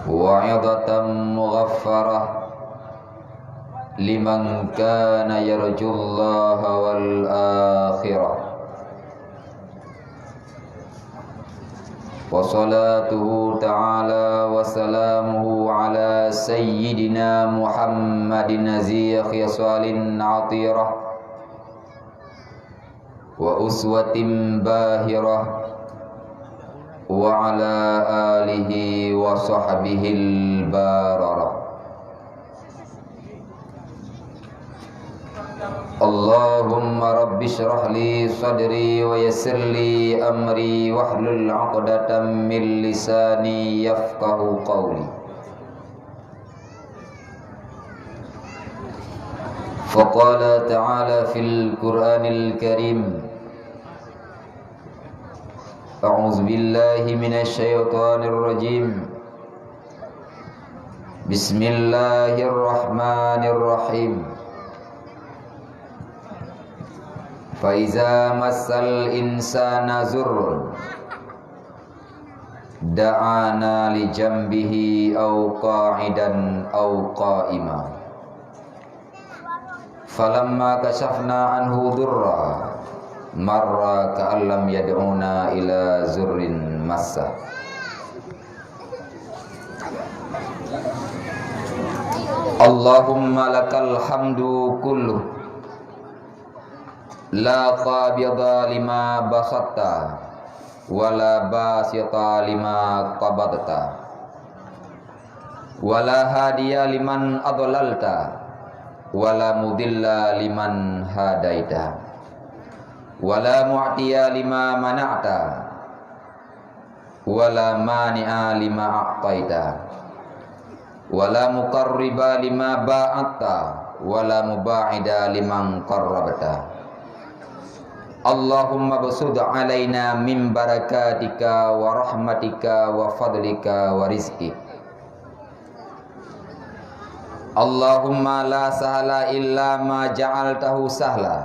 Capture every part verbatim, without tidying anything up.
وعظة مغفرة لمن كان يرجو الله والآخرة. وصلاته تعالى وسلامه على سيدنا محمد ذي خصال عطيرة وأسوة باهرة وعلى آله وصحبه البررة. اللهم رب اشرح لي صدري ويسر لي أمري واحلل عقدة من لساني يفقه قولي. فقال تعالى في القرآن الكريم، أعوذ بالله من الشيطان الرجيم. بسم الله الرحمن الرحيم. فإذا مس الإنسان ضر دعانا لجنبه أو قاعدا أو قائما. فلما كشفنا عنه ضره مر كأن لم يدعنا إلى ضر مسه. اللهم لك الحمد كله، لا قابض لما بسطت ولا باسط لما قبضت، ولا هادي لمن أضللت، ولا مضل لمن هديت، ولا معطي لما منعت، ولا مانع لما أعطيت، ولا مقرب لما باعدت، ولا مباعد لمن قربت. اللهم ابسط علينا من بركاتك ورحمتك وفضلك ورزقك. اللهم لا سهل إلا ما جعلته سهلا،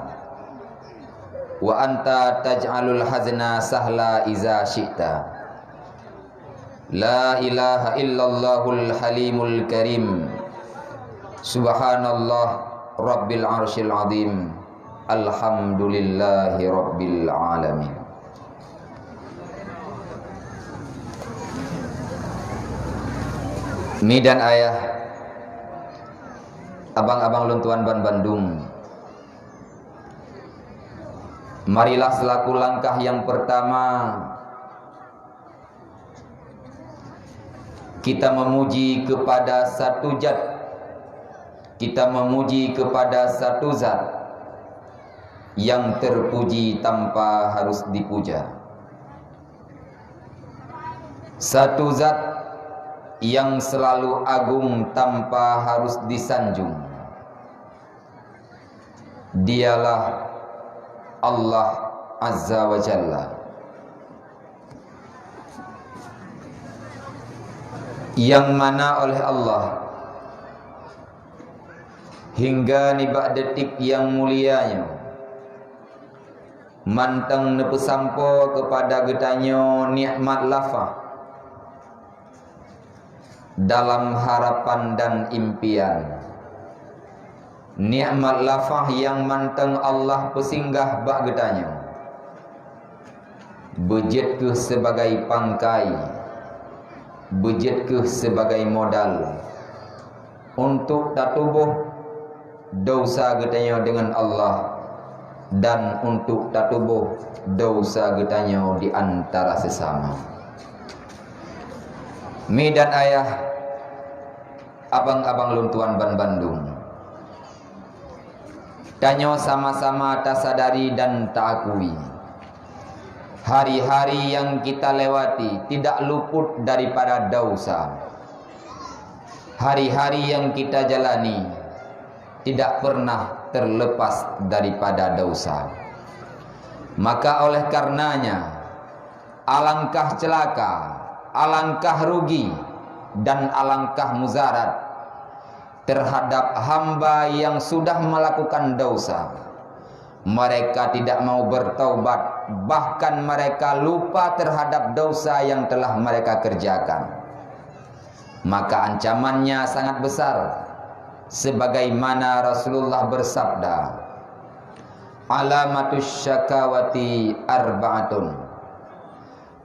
وأنت تجعل الحزن سهلا إذا شئت. لا إله إلا الله الحليم الكريم. سبحان الله رب العرش العظيم. الحمد لله رب العالمين. Mi dan ayah, abang-abang lôn tuan ban bandum, marilah selaku langkah yang pertama kita memuji kepada satu zat, kita memuji kepada satu zat yang terpuji tanpa harus dipuja. Satu zat yang selalu agung tanpa harus disanjung. Dialah Allah Azza wa Jalla. Yang mana oleh Allah hingga nibak detik yang mulia nyoe mantong neupeusampoe keupada geutanyoe nikmat lafah dalam harapan dan impian. Nikmat lafah nyang mantong Allah peusinggah bak geutanyoe, beujeuet kheueh sibagai pangkai, beujeuet kheueh sibagai modal untuk tatuboh desya geutanyoe deungon Allah dan untuk tatuboh desya geutanyoe di antara sesama. Mi dan ayah, abang-abang lôn tuan ban bandum, tanyoe sama-sama tasadari dan taakui, hari-hari yang kita lewati tidak luput daripada desya. Hari-hari yang kita jalani tidak pernah terlepas daripada desya. Maka oleh karenanya, alangkah celaka, alangkah rugi, dan alangkah mudarat terhadap hamba yang sudah melakukan desya. Mereka tidak mau bertaubat, bahkan mereka lupa terhadap dosa yang telah mereka kerjakan. Maka ancamannya sangat besar, sebagaimana Rasulullah bersabda, "Alamatus syakawati arba'atun.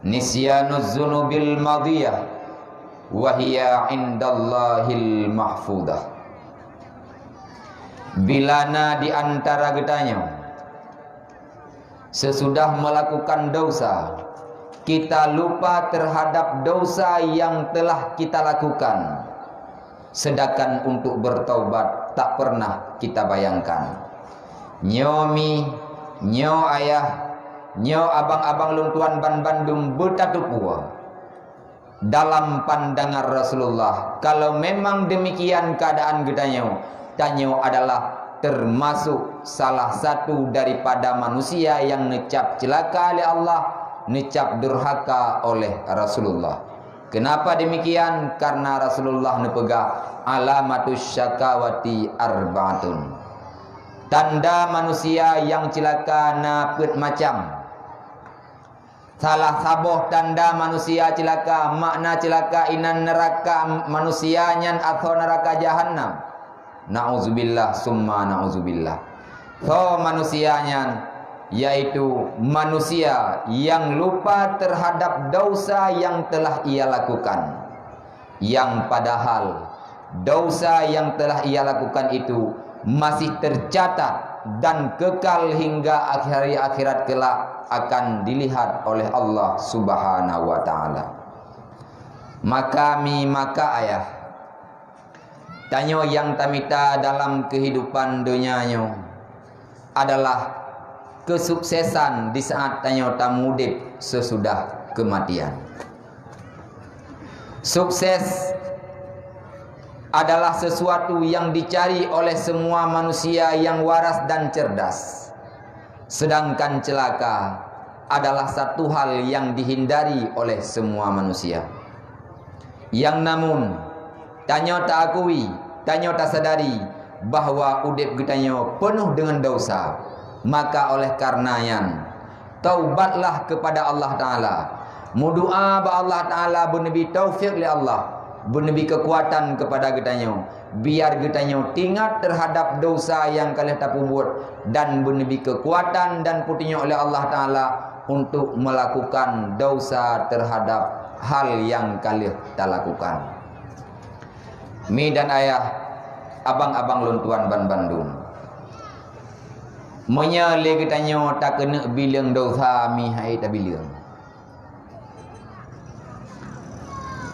Nisyanuz zunubil madiyah, wa hiya indallahil mahfudah." Bila na di antara geutanyoe sesudah melakukan dosa, kita lupa terhadap dosa yang telah kita lakukan, sedangkan untuk bertaubat tak pernah kita bayangkan. Nyoe mi, nyoe ayah, nyoe abang-abang lôn tuan banbandum beutateupeue. Dalam pandangan Rasulullah, kalau memang demikian keadaan geutanyoe, tanyoe adalah termasuk salah satu daripada manusia yang neucap celaka lé Allah, neucap durhaka oleh Rasulullah. Kenapa demikian? Karena Rasulullah neupeugah, "Alamatus syakawati arba'atun." Tanda manusia yang celaka na peuet macam. Salah saboh tanda manusia celaka, makna celaka inan neuraka manusia nyan atau neuraka jahanam. Nauzubillah summa nauzubillah. Soe manusia nyan, yaitu manusia yang lupa terhadap dosa yang telah ia lakukan. Yang padahal dosa yang telah ia lakukan itu masih tercatat dan kekal hingga akhir hari akhirat kelak akan dilihat oleh Allah Subhanahu wa Ta'ala. Maka mi, maka ayah, tanyoe nyang tamita dalam kehidupan donya nyoe adalah kesuksesan di saat tanyoe tameudeb sesudah kematian. Sukses adalah sesuatu yang dicari oleh semua manusia yang waras dan cerdas. Sedangkan celaka adalah satu hal yang dihindari oleh semua manusia. Nyang namun, tanyoe taakui, tanyoe tasadari bahwa udeb geutanyoe peunoh deungon dosa. Maka oleh karna nyan, taubatlah kepada Allah Ta'ala. Meudoa bak Allah Ta'ala beuneubri taufik lé Allah, beuneubri keukuatan kepada geutanyoe, biar geutanyoe teuingat terhadap dosa nyang ka lheueh tapeubuet dan beuneubri keukuatan dan peutunyok lé Allah Ta'ala untuk melakukan dosa terhadap hal nyang ka lheueh talakukan. Mi dan ayah, abang-abang lôn tuan banbandum. Meunyoe lé geutanyoe takeuneuk bileueng dosa, mi hai tabileueng.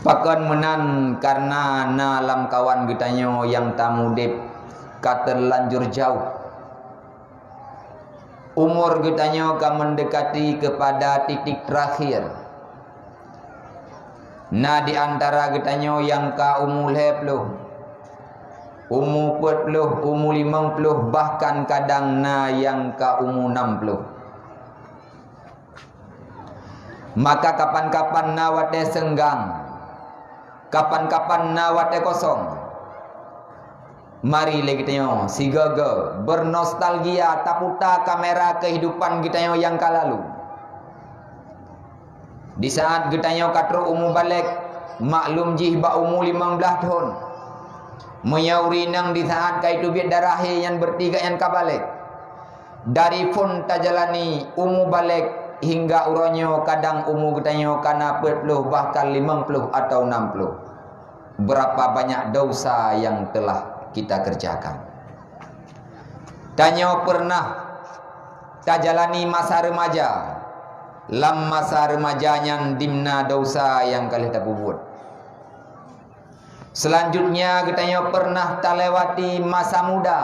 Pakon meunan, karna na lamkawan geutanyoe nyang tameudeb ka teulanjur jauh. Umur geutanyoe ka meundekati keupada titik teurakhir. Na di antara geutanyoe nyang ka umu lhée ploh, umu peuet ploh, umu limong ploh, bahkan kadang na nyang ka umu nam ploh. Maka kapan-kapan na watée seunggang, kapan-kapan na watée kosong. Mari lé geutanyoe sigoe-goe bernostalgia taputa kamera kehidupan geutanyoe nyang ka lalu. Di saat geutanyoe ka trok umu balek, maklum jih bak umu limong blaih thon. Meunyoe ureuëng inong di saat ka iteubiet darah hé nyan beureuti gobnyan ka balek. Dari phon tajalani umu balek hingga uroe nyoe, kadang umu geutanyoe ka na peuet ploh, bahkan limong ploh atawa nam ploh. Berapa banyak dosa yang telah kita kerjakan. Tanyoe peureunah tajalani masa remaja. Lam masa remaja nyan dimna dosa nyang ka lheueh tapeubuet. Seulanjutnya, geutanyoe peureunah talewati masa muda.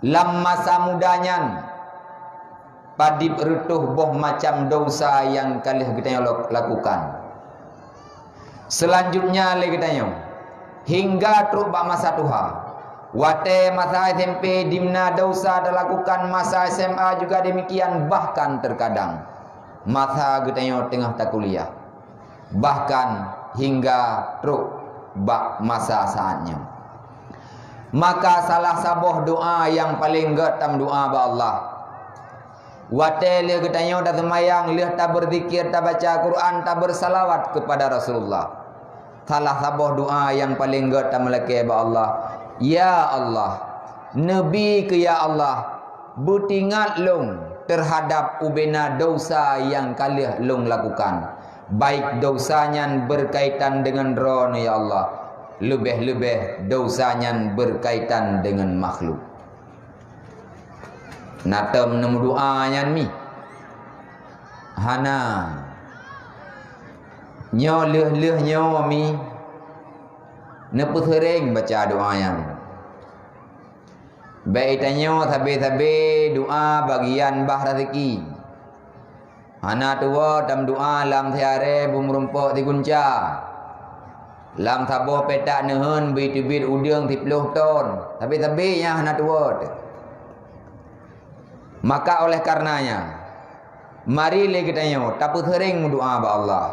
Lam masa muda nyan, padib reutôh boh macam dosa nyang ka lheueh geutanyoe lo-, lakukan. Seulanjutnya lé geutanyoe, hingga trok bak masa tuha. Watée masa S M P dimna dosa talakukan, masa S M A juga demikian, bahkan terkadang masa geutanyoe teungoh takuliah. Bahkan hingga trok bak masa saát nyoe. Maka salah saboh doa nyang paleng gét tameudoa bak Allah, Watée lheueh geutanyoe taseumayang, lheueh tabeurzikir, tabaca Quran, tabeursalawat keupada Rasulullah, salah saboh doa nyang paleng gét tameulakée bak Allah, "Ya Allah, neubi keu ya Allah, beutingat lôn teuhadab ubena desya nyang ka lheueh lôn lakukan, baik desya nyan beurkaitan deungon Droeneuh ya Allah, leubeh-leubeh desya nyan beurkaitan deungon makhluk." Na tom neumeudoa nyan mi? Hana. Nyoe lheueh-lheueh nyoe mi, neupeuseuréng baca doa nyan. Bék tanyoe sabe-sabe doa bagian bah raseuki. Hana tuwoe tameudoa lam siarée beumeurumpok sigunca, lam saboh petak neuheun beuteubiet udeueng siploh ton, sabe-sabe nyan hana tuwoe teuh. Maka oleh karenanya, mari lé geutanyoe tapeuseuréng meudoa bak Allah,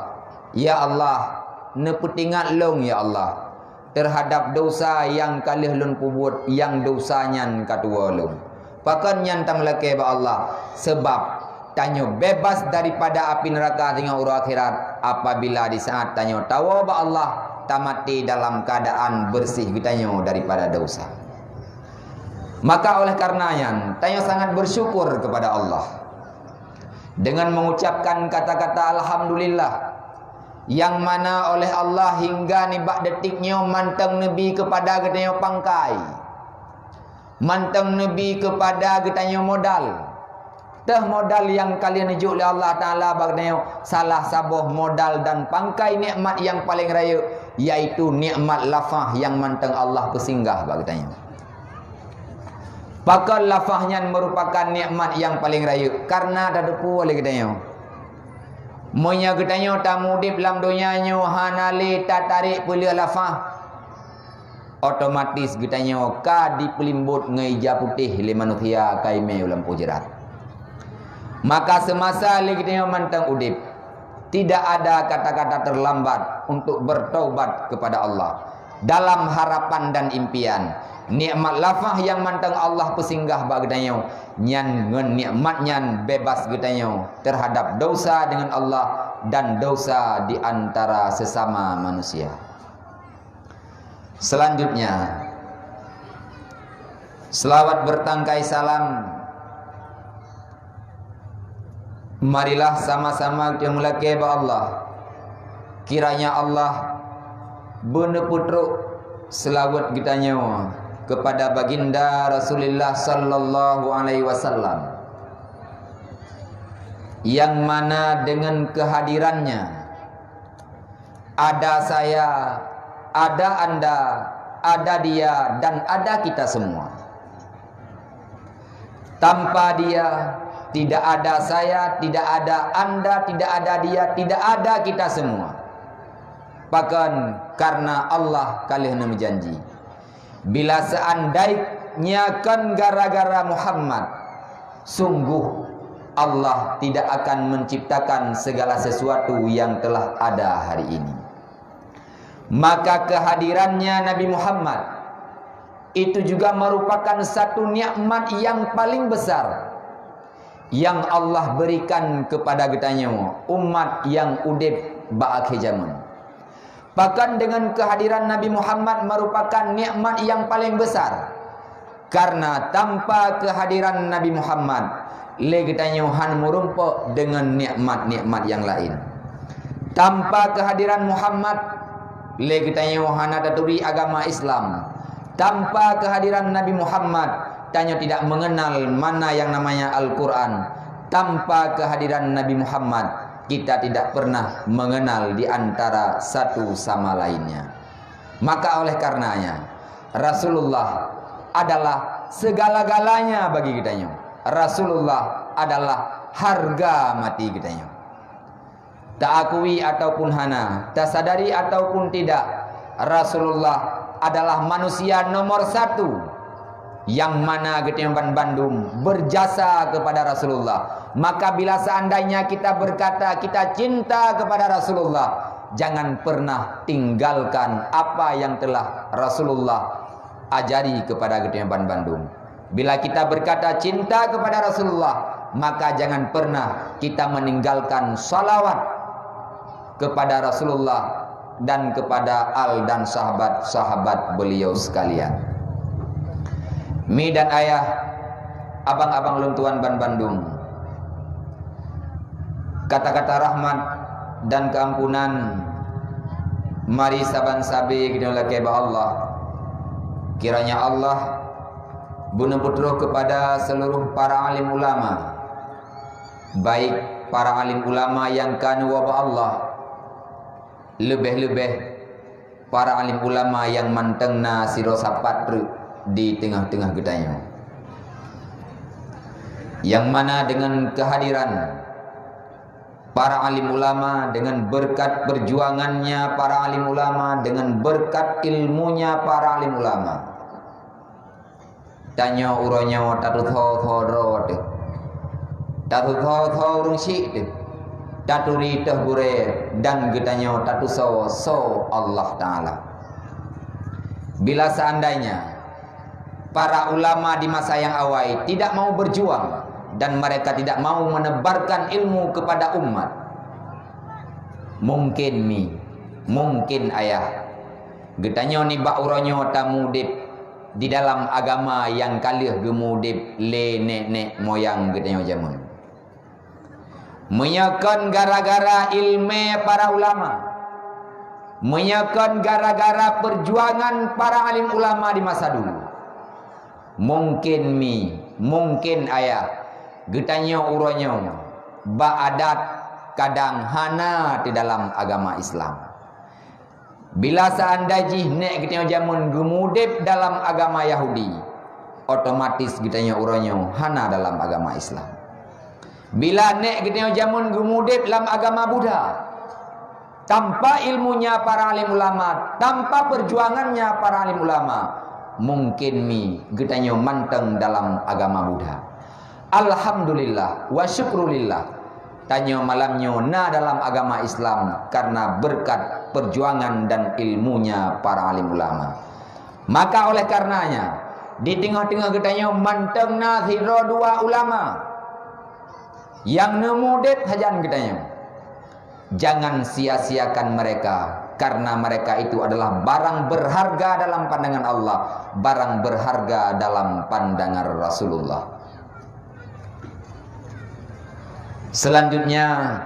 "Ya Allah, neupeutingat lôn, ya Allah, teuhadab desya nyang ka lheueh lôn peubuet, nyang desya nyan ka tuwoe lôn." Pakon nyan tameulakée bak Allah? Sabab tanyoe beubaih daripada api neuraka singoh uroe akhirat apabila di saat tanyoe tawoe bak Allah, tamaté dalam keuadaan beureuséh geutanyoe daripada desya. Maka oleh karenanya, tanyoe sangat beusyukur keupada Allah deungon mengucapkan kata-kata alhamdulillah, nyang mana oleh Allah hingga nibak detik nyoe mantong neubi keupada geutanyoe pangkai, mantong neubi keupada geutanyoe modal. Teuh modal nyang ka lheueh neujok lé Allah Taala bak geutanyoe, salah saboh modal dan pangkai nikmat nyang paleng rayeuk, yaitu nikmat lafah nyang mantong Allah peusinggah bak geutanyoe. Pakon lafah nyan meurupakan nikmat nyang paleng rayeuk? Kareuna tateupeue lé geutanyoe, meunyoe geutanyoe tameuudeb lam donya nyoe hana lé tatarek peuleueh lafah, otomatis geutanyoe ka dipeulimbot ngon ija putéh lé manusia ka imé u lampôh jeurat. Maka seumasa lé geutanyoe mantong udeb, tidak ada kata-kata terlambat untuk bertaubat kepada Allah dalam harapan dan impian. Nikmat lafah nyang mantong Allah peusinggah bak geutanyoe, nyan ngon nikmat nyan beubaih geutanyoe teuhadab desya deungon Allah dan desya di antara sesama manusia. Selanjutnya, selawat bertangkai salam. Marilah sama-sama kita meulakée bak Allah. Kiranya Allah beuneupeutrok seulaweuet geutanyoe keupada Baginda Rasulullah sallallahu alaihi wasallam, nyang mana deungon keuhadirannya ada saya, ada anda, ada dia, dan ada kita semua. Tanpa dia, tidak ada saya, tidak ada anda, tidak ada dia, tidak ada kita semua. Pakon? Karena Allah ka lheueh neumeujanji, bila seandainya kon gara-gara Muhammad, sungguh Allah tidak akan menciptakan segala sesuatu yang telah ada hari ini. Maka kehadirannya Nabi Muhammad itu juga merupakan satu nikmat yang paling besar yang Allah berikan kepada geutanyoe umat nyang udeb bak akhé jameun. Pakon deungon kehadiran Nabi Muhammad merupakan nikmat yang paling besar? Karena tanpa kehadiran Nabi Muhammad, lé geutanyoe hana meurumpok deungon nikmat-nikmat nyang laén. Tanpa kehadiran Muhammad, lé geutanyoe hana taturi agama Islam. Tanpa kehadiran Nabi Muhammad, tanyoe tidak mengenal mana yang namanya Al-Quran. Tanpa kehadiran Nabi Muhammad, kita tidak pernah mengenal di antara satu sama lainnya. Maka oleh karenanya, Rasulullah adalah segala-galanya bagi geutanyoe. Rasulullah adalah harga mati geutanyoe. Taakui ataupun hana, tasadari ataupun tidak, Rasulullah adalah manusia nomor satu yang mana geutanyoe banbandum berjasa kepada Rasulullah. Maka bila seandainya kita berkata kita cinta kepada Rasulullah, jangan pernah tinggalkan apa yang telah Rasulullah ajari kepada geutanyoe banbandum. Bila kita berkata cinta kepada Rasulullah, maka jangan pernah kita meninggalkan salawat kepada Rasulullah dan kepada al dan sahabat-sahabat beliau sekalian. Mi dan ayah, abang-abang lôn tuan ban bandum, kata-kata rahmat dan keampunan mari saban sabe geutanyoe lakée bak Allah. Kiranya Allah beuneuputroh kepada seluruh para alim ulama, baik para alim ulama nyang ka neuwoe bak Allah, leubeh-leubeh para alim ulama nyang mantong na sidroe sapat treuk di teungoh-teungoh geutanyoe. Nyang mana dengan kehadiran para alim ulama, dengan berkat perjuangannya para alim ulama, dengan berkat ilmunya para alim ulama, tanyoe uroe nyoe tatusoe-soe droe teuh, tatusoe-soe ureuëng syik teuh, taturi teuh gurée dan geutanyoe tatusoe soe Allah Taala. Bila seandainya para ulama di masa yang awai tidak mau berjuang dan mereka tidak mau menebarkan ilmu kepada umat, mungkin mi, mungkin ayah, geutanyoe nibak uroe nyoe tamudeb di dalam agama nyang ka lheueh geumudeb lé nek-nek moyang geutanyoe jameun. Meunyoe kon gara-gara ilmé para ulama, meunyoe kon gara-gara perjuangan para alim ulama di masa dulu, mungkin mi, mungkin ayah, geutanyoe uroe nyoe bak adat kadang hana di dalam agama Islam. Bila seandai jih nek geutanyoe jameun geumudeb dalam agama Yahudi, otomatis geutanyoe uroe nyoe hana dalam agama Islam. Bila nek geutanyoe jameun geumudeb lam agama Buddha, tanpa ilmunya para alim ulama, tanpa perjuangannya para alim ulama, mungkin mi geutanyoe mantong dalam agama Buddha. Alhamdulillah wa syukrulillah, tanyoe malam nyoe na dalam agama Islam karena berkat perjuangan dan ilmunya para alim ulama. Maka oleh karenanya, di teungoh-teungoh geutanyoe mantong na sidroe dua ulama nyang neumudeb sajan geutanyoe. Jangan sia-siakan mereka, karena mereka itu adalah barang berharga dalam pandangan Allah, barang berharga dalam pandangan Rasulullah. Selanjutnya,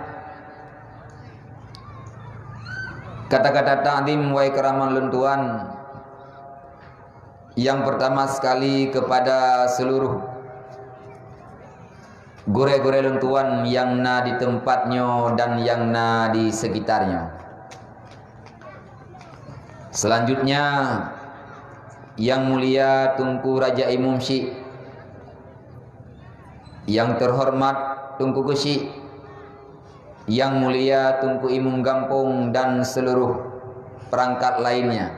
kata-kata takzim wa ikraman lôn tuan, yang pertama sekali kepada seluruh gurée-gurée lôn tuan nyang na di teumpat nyoe dan nyang na di sekitar nyoe. Selanjutnya, Yang Mulia Teungku Raja Imum Syik, Yang Terhormat Teungku Geuchik, Yang Mulia Teungku Imum Gampông dan seluruh perangkat lainnya.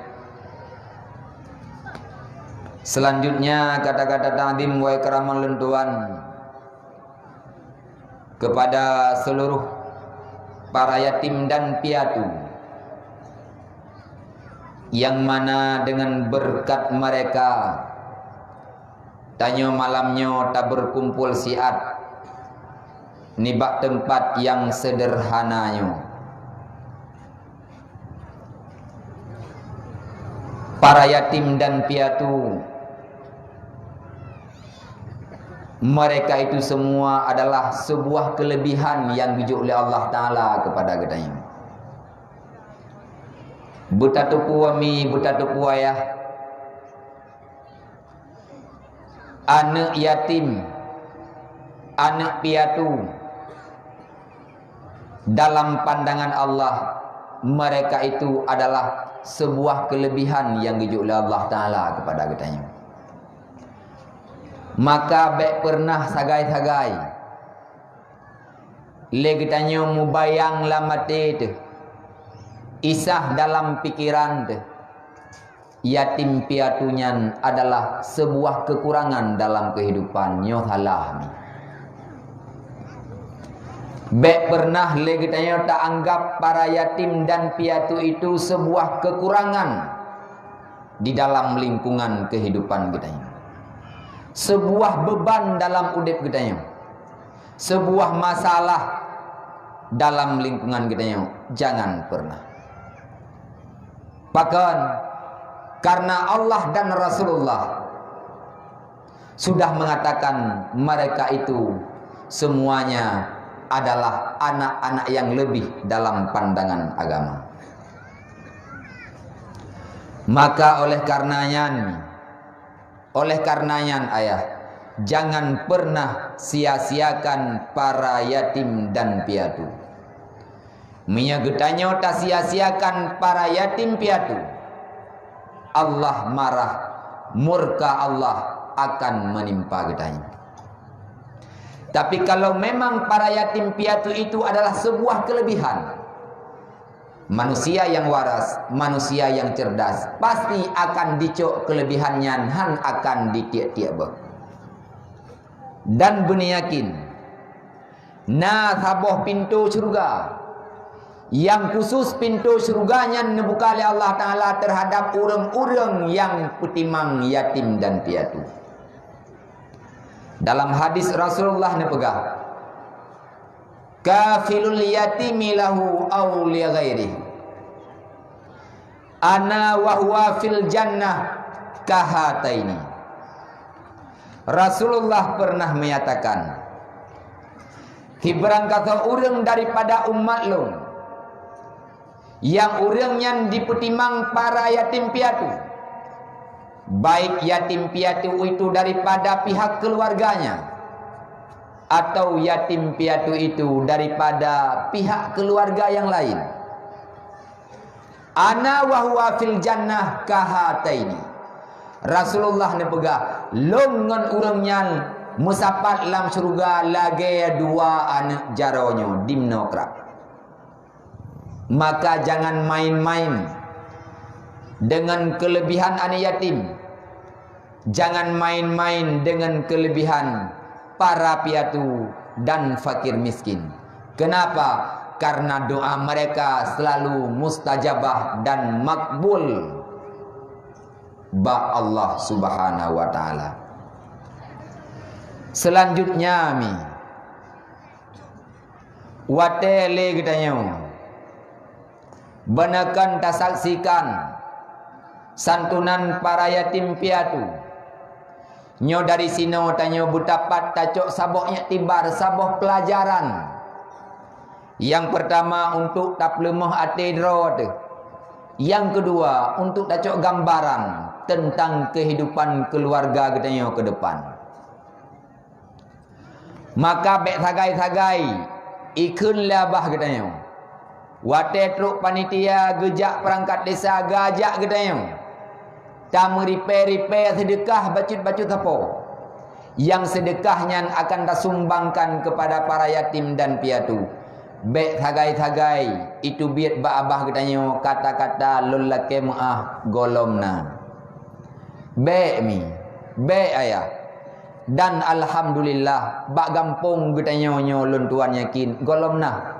Selanjutnya, kata-kata takzim wa ikraman lôn tuan kepada seluruh para yatim dan piatu, yang mana dengan berkat mereka, tanyoe malam nyoe taberkumpul siat nibak teumpat nyang seudeurhana nyoe. Para yatim dan piatu, mereka itu semua adalah sebuah kelebihan yang geujok lé Allah Taala kepada geutanyoe. Beutateupeue mi, beutateupeue ayah, aneuëk yatim, aneuëk piatu, dalam pandangan Allah, mereka itu adalah sebuah kelebihan yang geujok lé Allah Taala kepada geutanyoe. Maka bék pernah sagai-sagai lé geutanyoe mubayang lam até teuh, isah dalam pikeran teuh, yatim piatu nyan adalah sebuah kekurangan dalam kehidupan, nyoe salah mi. Bék pernah lé geutanyoe taanggap para yatim dan piatu itu sebuah kekurangan di dalam lingkungan kehidupan geutanyoe. Sebuah beban dalam udeb geutanyoe, sebuah masalah dalam lingkungan geutanyoe, jangan pernah. Pakon? Karena Allah dan Rasulullah sudah mengatakan mereka itu semuanya adalah anak-anak yang lebih dalam pandangan agama. Maka oleh karenanya, oleh karenanya, ayah, jangan pernah sia-siakan para yatim dan piatu. Meunyoe geutanyoe tasia-siakan para yatim piatu, Allah marah, murka Allah akan menimpa geutanyoe. Tapi kalau memang para yatim piatu itu adalah sebuah kelebihan, manusia yang waras, manusia yang cerdas, pasti akan dicok kelebihan nyan, han akan ditiek-tiek beuh. Dan beuneuyakin, na saboh pintoe syeuruga nyang khusus, pintoe syeuruga nyan neubuka lé Allah Taala teuhadab ureuëng-ureuëng nyang peutimang yatim dan piatu. Dalam hadis Rasulullah neupeugah, "Kafilul yatimi lahu aw li ghairihi, ana wa huwa fil jannah kahataini." Rasulullah pernah menyatakan, "Hibrang kata ureuëng daripada umat lôn, nyang ureuëng nyan dipeutimang para yatim piatu, baik yatim piatu itu daripada pihak keluarganya, atau yatim piatu itu daripada pihak keluarga yang lain. Ana wa huwa fil jannah kahataini." Rasulullah neupeugah, "Lôn ngon ureuëng nyan meusapat lam syeuruga lagée dua aneuëk jaroe nyoe dimnoe krab." Maka jangan main-main dengan kelebihan anak yatim. Jangan main-main dengan kelebihan para piatu dan fakir miskin. Kenapa? Karena doa mereka selalu mustajabah dan makbul bak Allah Subhanahu wa Taala. Selanjutnya, mi, watée lé geutanyoe beuneukan tasaksikan santunan para yatim piatu, nyoe dari sinoe tanyoe beutapat tacok saboh iktibar, saboh peulajaran. Nyang peurtama, untuk tapeuleumah até droe teuh. Nyang keudua, untuk tacok gambaran teuntang keuhidupan keuluwarga geutanyoe keu depan. Maka bék sagai-sagai ikheun lé abah geutanyoe. Watée trok panitia geujak peurangkat desa geuajak geutanyoe, tameuripée-ripée seudeukah bacut-bacut sapo. Nyang seudeukah nyan akan tasumbangkan keupada para yatim dan piatu. Bék sagai-sagai iteubiet bak abah geutanyoe kata-kata lôn lakée meuáh gohlom na. Bék mi, bék ayah. Dan alhamdulillah, bak gampông geutanyoe nyoe lôn tuan yakin gohlom na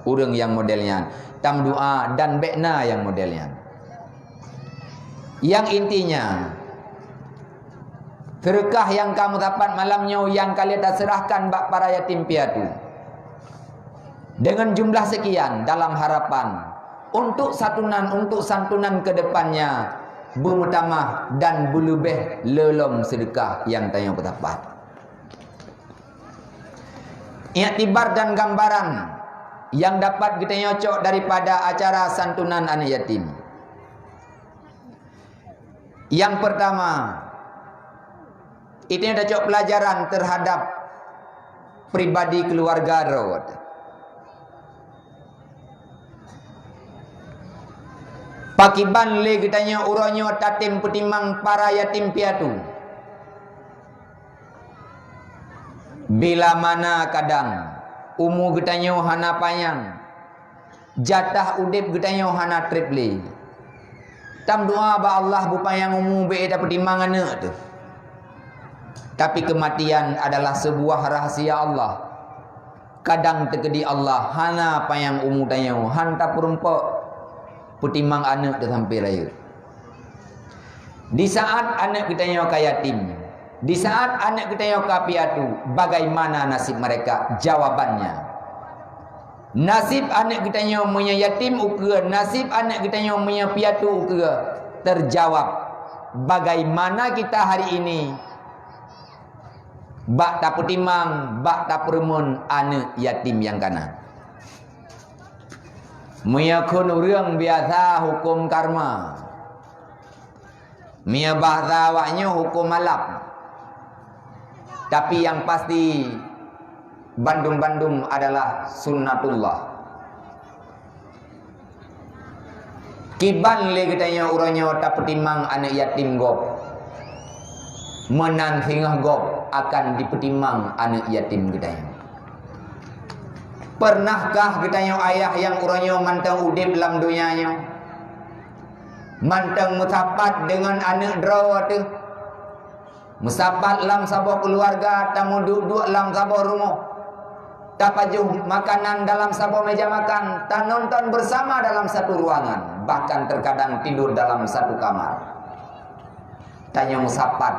ureuëng nyang model nyan. Tameudoá dan bék na nyang model nyan. Nyang intinya, seudeukah nyang ka meusapat malam nyoe nyang ka lheueh taseurahkan bak para yatim piatu deungon jumlah seukian dalam harapan untuk satunan, untuk santunan keu depannya beumeutamah dan beuleubeh lé lom seudeukah nyang tanyoe peusapat. Iktibar dan gambaran nyang dapat geutanyoe cok daripada acara santunan aneuk yatim. Nyang peurtama, geutanyoe tacok peulajaran teuhadab pribadi keuluwarga droe. Pakiban lé geutanyoe uroe nyoe tatem peutimang para yatim piatu? Bila mana kadang umu geutanyoe hana panyang, jatah udeb geutanyoe hana treb lé. Tameudoá bak Allah beupanyang umu bék tapeutimang aneuk teuh. Tapi keumatian adalah seubuah rahsia Allah. Kadang teukeudi Allah hana panyang umu tanyoe, han tapeurumpok peutimang aneuk teuh sampoe rayeuk. Di saat aneuk geutanyoe ka yatim, Di saat aneuk geutanyoe ka piatu, bagaimana nasib mereka? Jawabannya, nasib aneuk geutanyoe meunyoe yatim ukeue, nasib aneuk geutanyoe meunyoe piatu ukeue, terjawab bagaimana kita hari ini bak tapeutimang, bak tapeureumeun aneuk yatim nyang kana. Meunyoe kheun ureuëng biasa huköm karma, meunyoe bahasa awaknyoe huköm alam. Tapi nyang pasti, bandum-bandum adalah sunnatullah. Kiban lé geutanyoe uroe nyoe tapeutimang aneuk yatim gob, meunan singoh gob akan dipeutimang aneuk yatim geutanyoe. Peureunahkah geutanyoe ayah nyang uroe nyoe mantong udeb lam donya nyoe, mantong meusapat deungon aneuk droe teuh? Meusapat lam saboh keuluwarga, tameuduek-duek lam saboh rumoh, tapajoh makanan dalam saboh meja makan, tanonton beusama dalam satu ruangan, bahkan terkadang tidur dalam satu kamar. Tanyoe meusapat.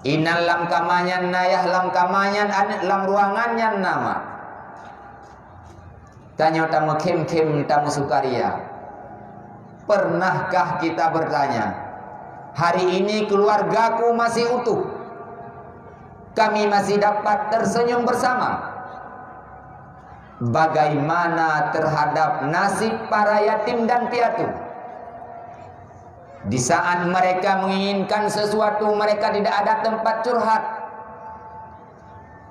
Inan lam kama nyan na yah, lam kama nyan aneuk, lam ruangan nyan na mak. Tanyoe tameukhém-khém, tameusukaria. Pernahkah kita bertanya, "Hari ini keluargaku masih utuh? Kami masih dapat tersenyum bersama?" Bagaimana terhadap nasib para yatim dan piatu? Di saat mereka menginginkan sesuatu, mereka tidak ada tempat curhat.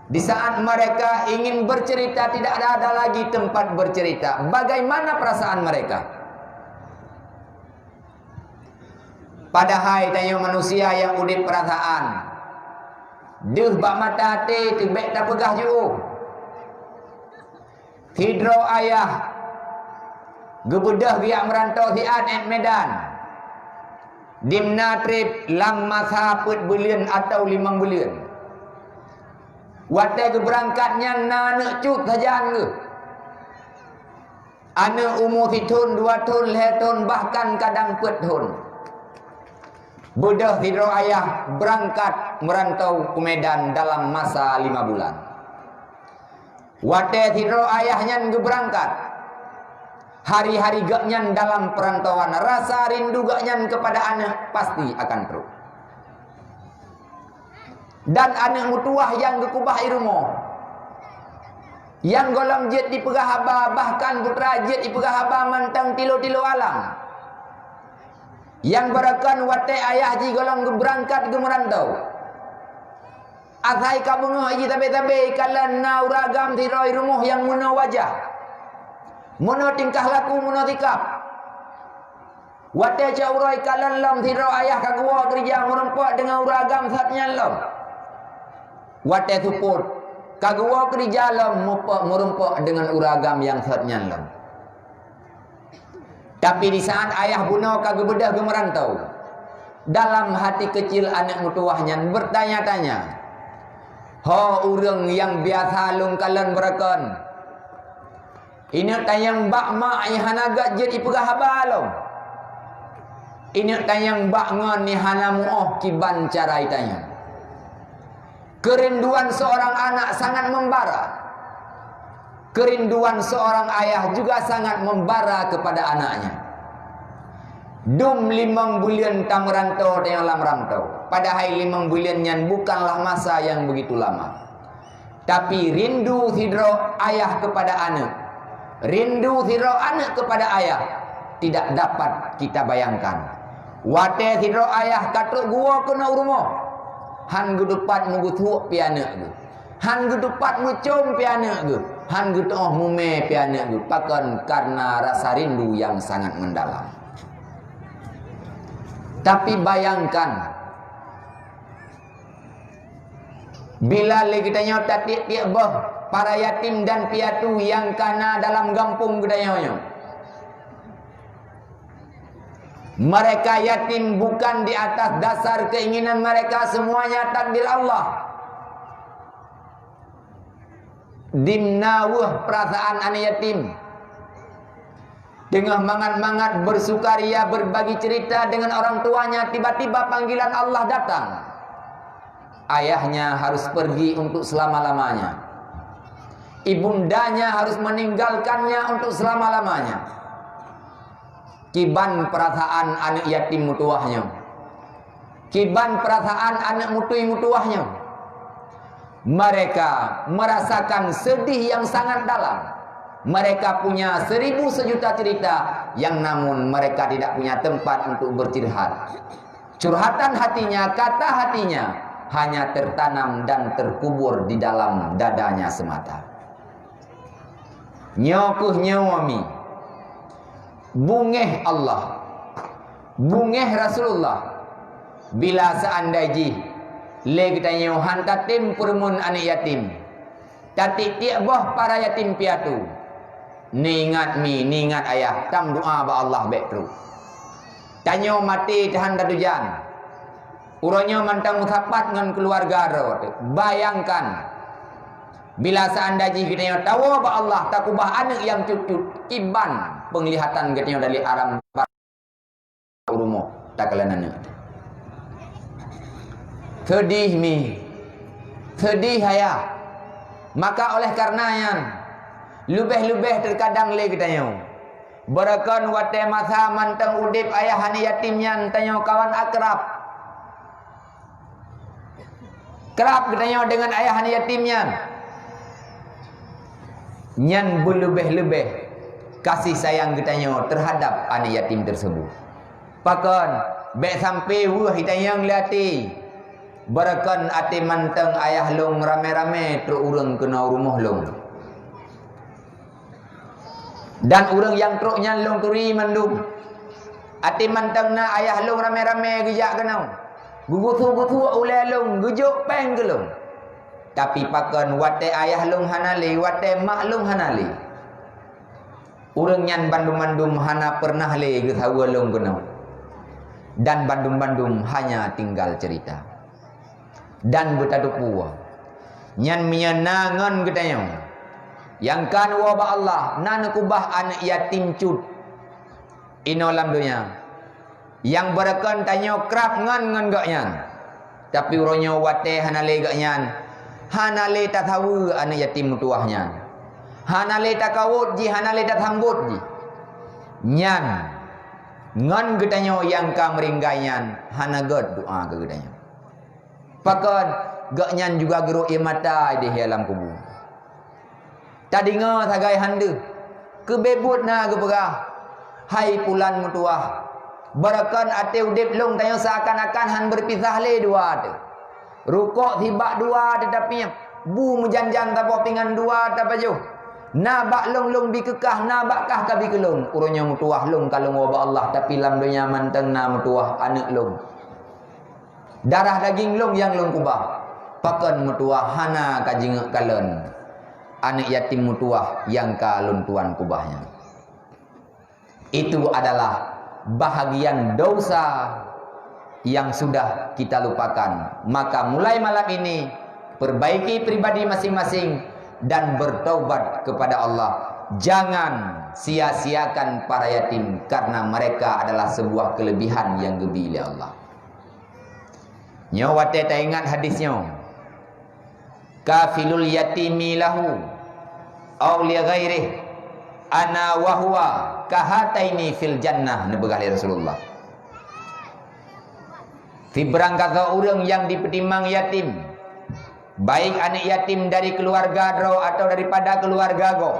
Di saat mereka ingin bercerita, tidak ada, ada lagi tempat bercerita. Bagaimana perasaan mereka? Padahai tanyoe manusia nyang udeb peurasaan. Deuh bak mata até teuh bék tapeugah jiôh. Sidroe ayah geubeudôh geujak meurantô siat 'et Medan. Dimna treb lam masa peuet buleuen atawa limong buleuen. Watée geubeurangkat nyan na aneuk cut sajan geuh. Aneuk umu sithon, dua thon, lhée thon, bahkan kadang peuet thon. Beudôh sidroe ayah beurangkat meurantô u Medan dalam masa lima bulan. Watée sidroe ayah nyan geubeurangkat, hari-hari gobnyan dalam peurantauan, rasa rindu gobnyan keupada aneuk pasti akan trok. Dan aneuk meutuwah nyang geukeubah i rumoh, nyang gohlom jeuet jipeugah haba, bahkan putra jeuet jipeugah haba mantong tilo-tilo alam. Nyang barokon watée ayah jih gohlom geubeurangkat geumeurantô. Asai ka beungoh jih sabe-sabe, kalon na ureuëng agam sidroe i rumoh nyang meunoe wajah, meunoe tingkah laku, meunoe sikap. Watée cot uroe kalon lom sidroe ayah ka geuwoe keurija meurumpok deungon ureuëng agam sot nyan lom. Watée seupôt ka geuwoe keurija lom mupok meurumpok deungon ureuëng agam nyang sot nyan lom. Tapi di saat ayah bunoe ka geubeudôh geumeurantô, dalam hati keucil aneuk meutuwah nyan beurtanya-tanya, "Ho ureuëng nyang biasa lôn kalon barokon, ineuk tanyong bak mak nyang hana gét jeuet ipeugah haba lom? Ineuk tanyong bak ngon nyang hana muoh kiban cara itanyong?" Keurinduan seorang anak sangat membara. Keurinduan seorang ayah juga sangat membara kepada anaknya. Dum limong buleuen tameurantô tanyoe lam rantô. Padahai limong buleuen nyan bukanlah masa yang begitu lama. Tapi rindu sidroe ayah kepada aneuk, rindu sidroe aneuk kepada ayah tidak dapat kita bayangkan. Watée sidroe ayah ka trok geuwoe keunoe u rumoh, hán geutupat meugeusuek pih aneuk geuh, hán geutupat meucom pih aneuk geuh, hán geutuoh mumé pih aneuk geuh. Pakon? Karena rasa rindu yang sangat mendalam. Tapi bayangkan, bila lé geutanyoe tatiek-tiek boh para yatim dan piatu nyang ka na dalam gampông geutanyoe nyoe. Mereka yatim bukan di atas dasar keinginan mereka, semuanya takdir Allah. Dimna weueh perasaan aneuk yatim. Teungoh mangat-mangat bersukaria berbagi cerita dengan orang tuanya, tiba-tiba panggilan Allah datang. Ayahnya harus pergi untuk selama-lamanya. Ibundanya harus meninggalkannya untuk selama-lamanya. Kiban perasaan aneuk yatim meutuwah nyoe. Kiban perasaan aneuk mutui meutuwah nyoe. Mereka merasakan sedih yang sangat dalam. Mereka punya seribu sejuta cerita, yang namun mereka tidak punya tempat untuk bercurhat. Curhatan hatinya, kata hatinya, hanya tertanam dan terkubur di dalam dadanya semata. Nyoe kheueh nyoe mi. Bungéh Allah. Bungéh Rasulullah. Bila seandai jih lé geutanyoe han tatem peureumeun aneuk yatim, tatiek-tiek boh para yatim piatu, neuingat mi, neuingat ayah, tameudoa bak Allah bék trok. Tanyoe maté teuhan tatujan. Uroe nyoe mantong meusapat ngon keuluwarga droe teuh. Bayangkan, bila seandai jih geutanyoe tawoe bak Allah, takubah aneuk nyang cut-cut, kiban peunglihatan geutanyoe dari aram u rumoh takalon aneuk. Seudeh mi, seudeh ayah. Maka oleh karena nyan, leubeh-leubeh teukadang lé geutanyoe, beureukan watée masa mantong udeb ayah aneuk yatim nyan tanyoe kawan akrab. Krab geutanyoe deungon ayah aneuk yatim nyan. Nyan beuleubeh-leubeh kasih sayang geutanyoe teuhadab aneuk yatim teurseubut. Pakon, bék sampoe weueh itanyong lé até, beureukan até mantong ayah lôn ramé-ramé trok ureuëng keunoe rumoh lôn. Dan ureuëng nyang trok nyan lôn turi mandum. Até mantong na ayah lôn ramé-ramé geujak keunoe. Geuguthu-guthu ulée lôn, geujok péng keu lôn. Tapi pakon watée ayah lôn hana lé, watée mak lôn hana lé, ureuëng nyan bandum-bandum hana peureunah lé geusaweue lôn keunoe. Dan bandum-bandum hanya tinggal cerita. Dan beutatupeue, nyan meunyoe na ngon geutanyoe nyang ka neuwoe bak Allah, na neukubah aneuk yatim cut inoe lam donya, nyang beureukan tanyoe krab ngon ngon gobnyan. Tapi uroe nyoe watée hana lé gobnyan, hana lé tasaweue aneuk yatim meutuwah nyan, hana lé takawot jih, hana lé tasambot jih. Nyan ngon geutanyoe nyang ka meureuinggai nyan hana gét doa keu geutanyoe. Pakon, gobnyan juga geurok ié mata ideh lam kubu. Tadeungoe sagai han deuh, keubeubeuet na geupeugah, "Hai pulan meutuwah, beureukan até udeb lôn tanyoe seuakan-akan han beurepisah lé dua teuh. Rukok sibak dua teuh tapiep, bu meujan-jan saboh pingan dua tapajoh. Na bak lôn lôn bi keu kah, na bak kah ka bi keu lôn. Uroe nyoe meutuwah lôn ka lôn woe bak Allah, tapi lam donya mantong na meutuwah aneuk lôn. Darah daging lôn nyang lôn kubah, pakon meutuwah hana ka jingeuk kalon aneuk yatim meutuwah nyang ka lôn tuan kubah nyan." Itu adalah bahagian dosa yang sudah kita lupakan. Maka mulai malam ini, perbaiki pribadi masing-masing dan bertaubat kepada Allah. Jangan sia-siakan para yatim, karena mereka adalah sebuah kelebihan yang geubri lé Allah. Nyoe watée taingat hadis nyoe, "Kafilul yatimi lahu au li ghairih, ana wa huwa kahataini fil jannah," neupeugah lé Rasulullah. Sibarang gasoe ureuëng nyang jipeutimang yatim, baik aneuk yatim dari keuluwarga droe atawa daripada keuluwarga gob,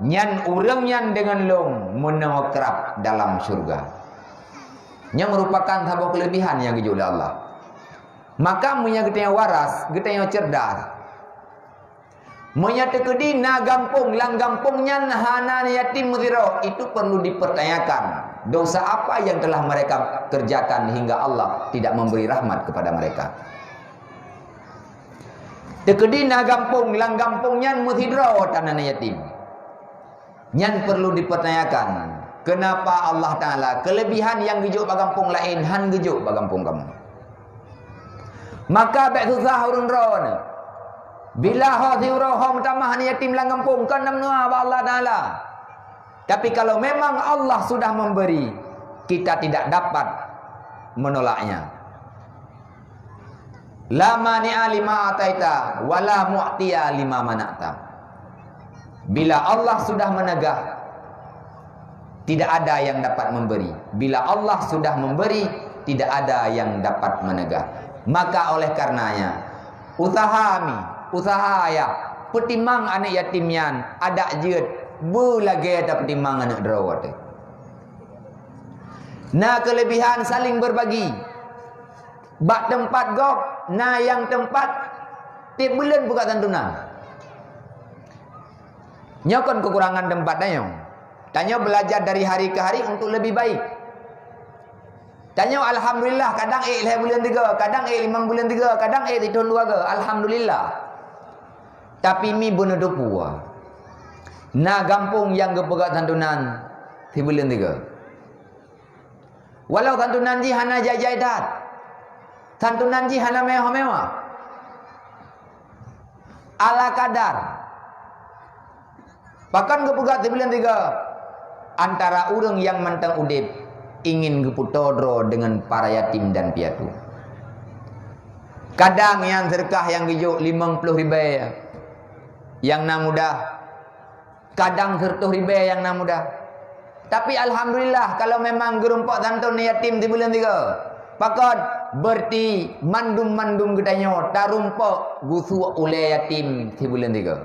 nyan ureuëng nyan deungon lôn meunoe krab dalam syeuruga. Nyan meurupakan saboh keulebihan nyang geujok lé Allah. Maka meunyoe geutanyoe waras, geutanyoe ceurdas, meunyoe teukeudi na gampông, lam gampông nyan hana yatim meusidroe, itu perlu dipertanyakan, dosa apa yang telah mereka kerjakan hingga Allah tidak memberi rahmat kepada mereka. Teukeudi na gampông, lam gampông nyan meusidroe tan na yatim. Nyan perlu dipertanyakan, kenapa Allah Ta'ala kelebihan nyang geujok bak gampông laén han geujok bak gampông kamoe? Maka bék susah ureuëng droeneuh. Bila ho siuroe ho meutamah aneuk yatim lam gampông, kon na meunoe bak Allah Ta'ala. Tapi kalau memang Allah sudah memberi, kita tidak dapat menolaknya. La mani'a lima ataita, wa la mu'tiya lima mana'ta. Bila Allah sudah menegah, tidak ada yang dapat memberi. Bila Allah sudah memberi, tidak ada yang dapat menegah. Maka oleh karenanya, usaha mi, usaha ayah, peutimang aneuk yatim nyan, adak jeuet, beu lagée tapeutimang aneuk droe teuh. Na keulebihan saling berbagi. Bak teumpat gob, na nyang teumpat tieb buleuen peugah santunan. Nyoe kon keukurangan teumpat tanyoe. Tanyoe beulajar dari hari ke hari untuk lebih baik. Tanyoe alhamdulillah, kadang ék lhée buleuen tiga, kadang ék limong buleuen tiga, kadang ék sithon dua ga. Alhamdulillah. Tapi mi beuneutopu. Na gampông nyang geupeugah santunan sibuleuen tiga. Walau santunan jih hana jai-jai that, santunan jih hana mewah-mewah, ala kadar. Pakon geupeugah sibuleuen tiga? Antara ureuëng nyang mantong udeb ingin geupeutoe droe deungon para yatim dan piatu. Kadang nyang seudeukah nyang geujok limong ploh ribée nyang na mudah, kadang seureutôh ribée nyang na mudah. Tapi alhamdulillah, kalau memang geurumpok santunan yatim sibuleuen tiga, pakon, berarti mandum-mandum geutanyoe tarumpok geusuek ulée yatim sibuleuen tiga.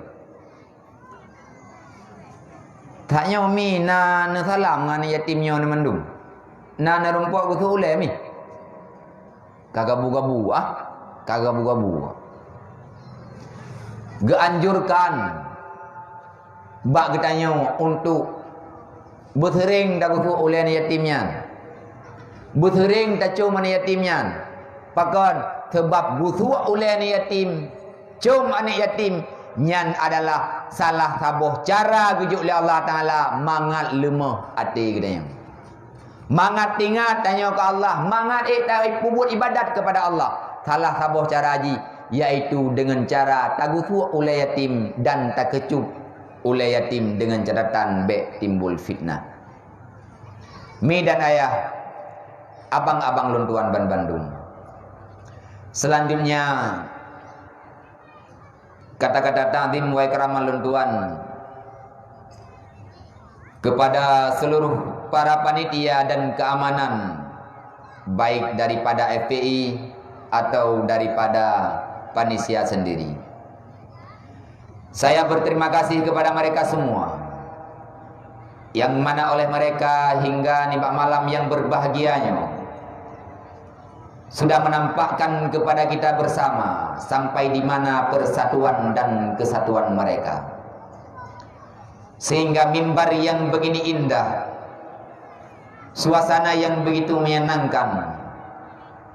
Tanyoe mi na neusalam ngon yatim nyoe mandum. Na neurumpok geusuek ulée mi. Ka gabu-gabu, ah, ka gabu-gabu. Geuanjurkan bak geutanyoe untuk beuseuring tageusuek ulée aneuk yatim nyan. Beuseuring tacom aneuk yatim nyan. Pakon? Sabab geusuek ulée aneuk yatim, com aneuk yatim, nyan adalah salah saboh cara geujok lé Allah Taala mangat leumoh até geutanyoe. Mangat teuingat tanyoe keu Allah, mangat ék tapeubuet ibadat keupada Allah. Salah saboh cara jih, yaitu deungon cara tageusuek ulée yatim dan takeucup ulée yatim deungon catatan bék timbul fitnah. Mi dan ayah, abang-abang lôn tuan banbandum. Selanjutnya, kata-kata takzim wa ikraman lôn tuan kepada seluruh para panitia dan keamanan, baik daripada F P I atau daripada panitia sendiri. Saya berterima kasih kepada mereka semua, yang mana oleh mereka hingga nibak malam yang berbahagia nyoe sudah menampakkan kepada kita bersama sampai di mana persatuan dan kesatuan mereka. Sehingga mimbar yang begini indah, suasana yang begitu menyenangkan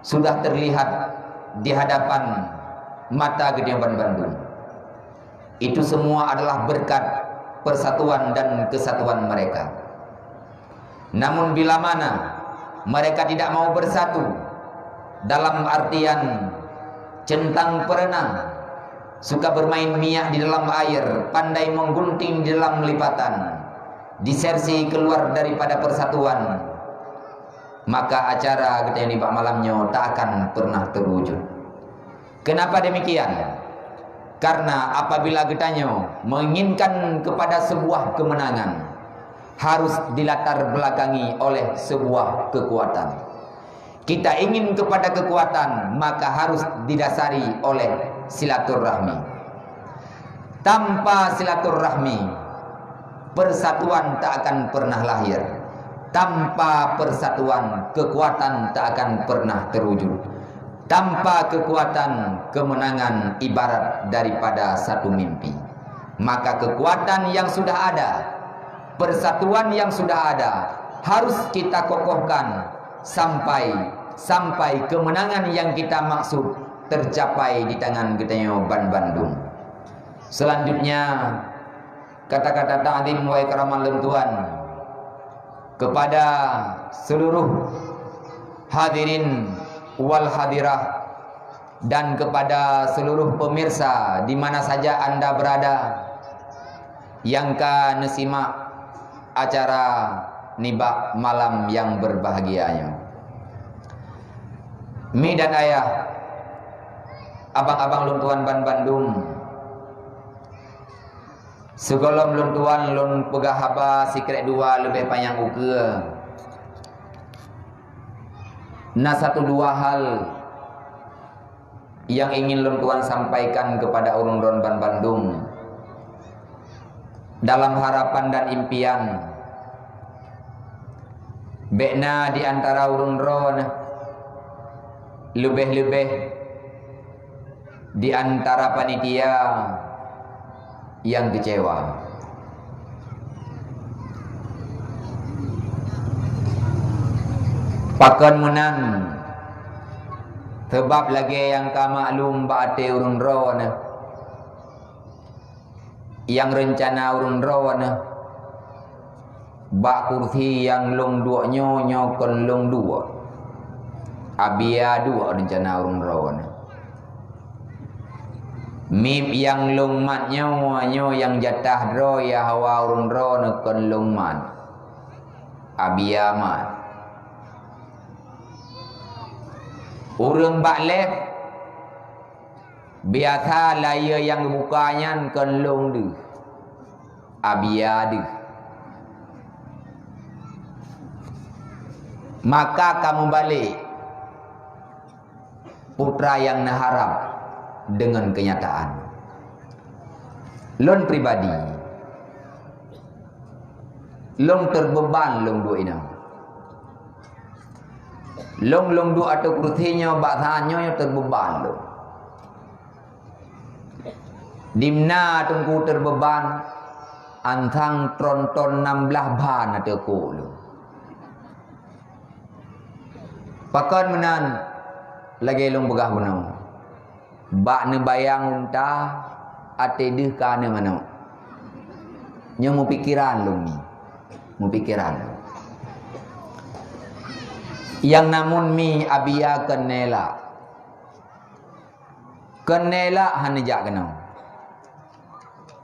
sudah terlihat di hadapan mata geutanyoe banbandum. Itu semua adalah berkat persatuan dan kesatuan mereka. Namun bila mana mereka tidak mau bersatu, dalam artian centang perenang, suka bermain minyak di dalam air, pandai menggunting di dalam lipatan, disersi keluar daripada persatuan, maka acara geutanyoe nibak malam nyoe tak akan pernah terwujud. Kenapa demikian? Karena apabila geutanyoe menginginkan kepada sebuah kemenangan, harus dilatar belakangi oleh sebuah kekuatan. Kita ingin kepada kekuatan, maka harus didasari oleh silaturahmi. Tanpa silaturahmi, persatuan tak akan pernah lahir. Tanpa persatuan, kekuatan tak akan pernah terwujud. Tanpa kekuatan, kemenangan ibarat daripada satu mimpi. Maka kekuatan yang sudah ada, persatuan yang sudah ada, harus kita kokohkan sampai, sampai kemenangan yang kita maksud tercapai di tangan geutanyoe banbandum. Selanjutnya, kata-kata takzim wa ikraman lôn tuan kepada seluruh hadirin wal hadirah dan kepada seluruh pemirsa di mana saja anda berada yang ka neusimak acara nibak malam yang berbahagia nyoe. Mi dan ayah, Abang-abang lôn tuan banbandum, sigohlom lôn tuan lôn peugah haba sikrek dua leubeh panyang ukeue, na satu dua hal nyang ingin lôn tuan sampaikan keupada ureuëng droen banbandum dalam harapan dan impian. Bék na di antara ureuëng droen, leubeh-leubeh di antara panitia nyang keucewa. Pakon meunan? Sabab lagée nyang ka maklum bak até ureuëng droen, nyang reuncana ureuëng droen, bak kursi nyang lôn duek nyoe, nyoe kon lôn duek. Abia duek reuncana ureuëng droen. Mieb nyang lôn mat nyoe, nyoe nyang jatah droe ya hawa ureuëng droen kon lôn mat. Abia mat. Ureuëng bak lhée biasa layeue nyang geubuka nyan kon lôn deuh. Abia deuh. Maka ka mubalek putra nyang neuharab deungon keunyataan. Lôn pribadi, lôn teubeuban lôn duek inong. Lôn, lôn duek ateueh kursi nyoe bak saát nyoe, nyoe teubeuban lôn. Dimna Teungku teubeuban, ansang tronton nam blaih ban ateueh kok lôn. Pakon meunan? Lagée lôn peugah bunoe, bak neubayang unta, até deuh ka aneuk manok. Nyoe mupikeran lôn nyoe, mupikeran lôn. Nyang namun mi Abia kon neulak. Kon neulak hana jak keunoe.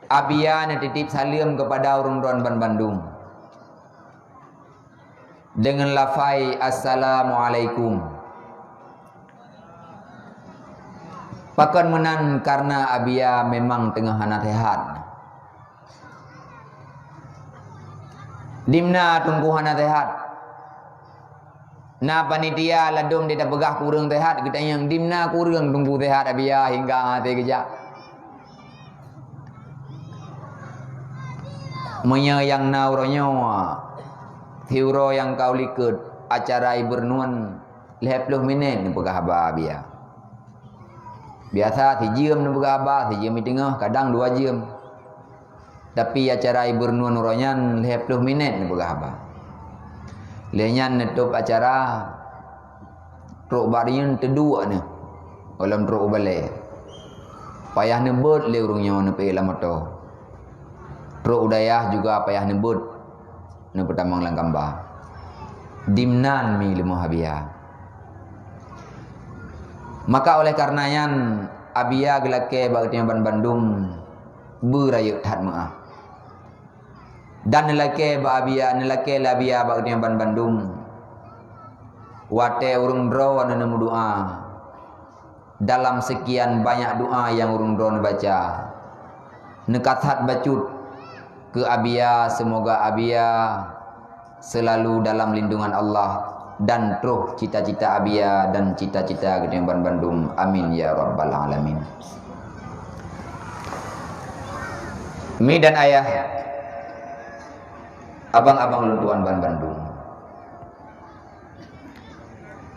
Abia neutitip saleuem keupada ureuëng droen banbandum deungon lafai, "Assalamualaikum." Pakon meunan? Kareuna Abia memang teungoh hana seuhat. Dimna Teungku hana seuhat? Na panitia ladom di tapeugah kureueng seuhat, geutanyong, "Dimna kureueng Teungku seuhat Abia hingga hase geujak?" Meunyoe nyang na uroe nyoe, siuroe nyang ka u likot, acara ié beureunuen lhée ploh minét neupeugah haba Abia. Biasa sijeuem neupeugah haba, sijeuem i teungoh, kadang dua jeuem. Tapi acara ié beureunuen uroe nyan lhée ploh minét neupeugah haba. Lheueh nyan neutôb acara, trok bak reunyeun teuduek neuh, gohlom trok u balée. Payah neubeuet lé ureuëng nyoe neupeuék lam moto. Trok u dayah juga payah neubeuet, neupeutamong lam kamba. Dimnan mi leumoh Abia. Maka oleh kareuna nyan, Abia geulakée bak geutanyoe banbandum beurayeuk that meuáh. Dan neulakée bak Abia, neulakée lé Abia bak geutanyoe banbandum, watée ureuëng droe neuneuk meudoá, dalam seukian banyak doá nyang ureuëng droe neubaca, neukasat bacut keu Abia, seumoga Abia seulalu dalam lindungan Allah dan troh cita-cita Abia dan cita-cita geutanyoe banbandum. Amin ya rabbal alamin. Mi dan ayah, abang-abang lôn tuan banbandum.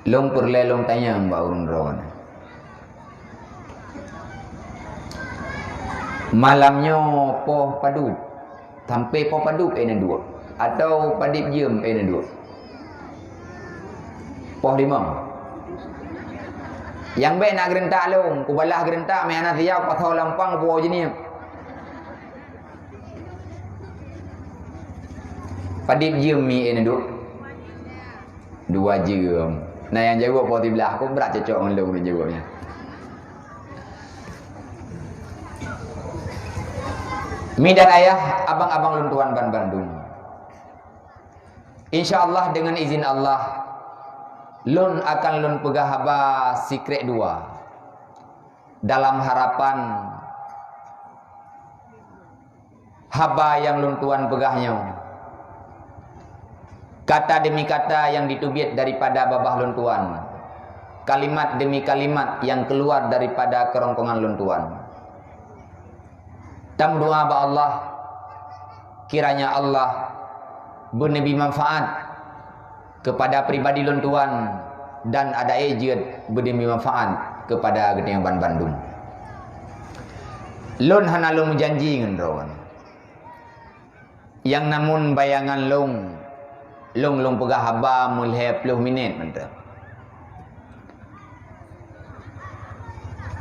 Lôn peureulée lôn tanyong bak ureuëng droe nyoe. Malam nyoe poh padub, sampoe poh padub éh neuduek, atawa padub jeuem éh neuduek? Poh limong. Nyang bék na geureuntak lôn, kubalah geureuntak meuhana siap, pasoe lampang puwoe jeunieub. Padub jeuem mi éh neuduek? Dua jeuem. Na nyang jaweueb poh siblaih, kok brat cocok ngon lôn jaweueb nyan. Mi dan ayah, abang-abang lôn tuan banbandum. Insya Allah, deungon izin Allah, lôn akan lôn peugah haba sikrek dua. Dalam harapan haba nyang lôn tuan peugah nyoe, kata demi kata nyang jiteubiet daripada babah lôn tuan, kalimat demi kalimat nyang keuluar daripada keurongkongan lôn tuan. Tameudoa bak Allah, kiranya Allah beuneubri manfaat keupada pribadi lôn tuan dan adak jeuet beuneubri manfaat keupada geutanyoe banbandum. Lôn hana lôn meujanji ngon droe. Nyang namun bayangan lôn, lôn lôn peugah haba meulhèe ploh minét mantong.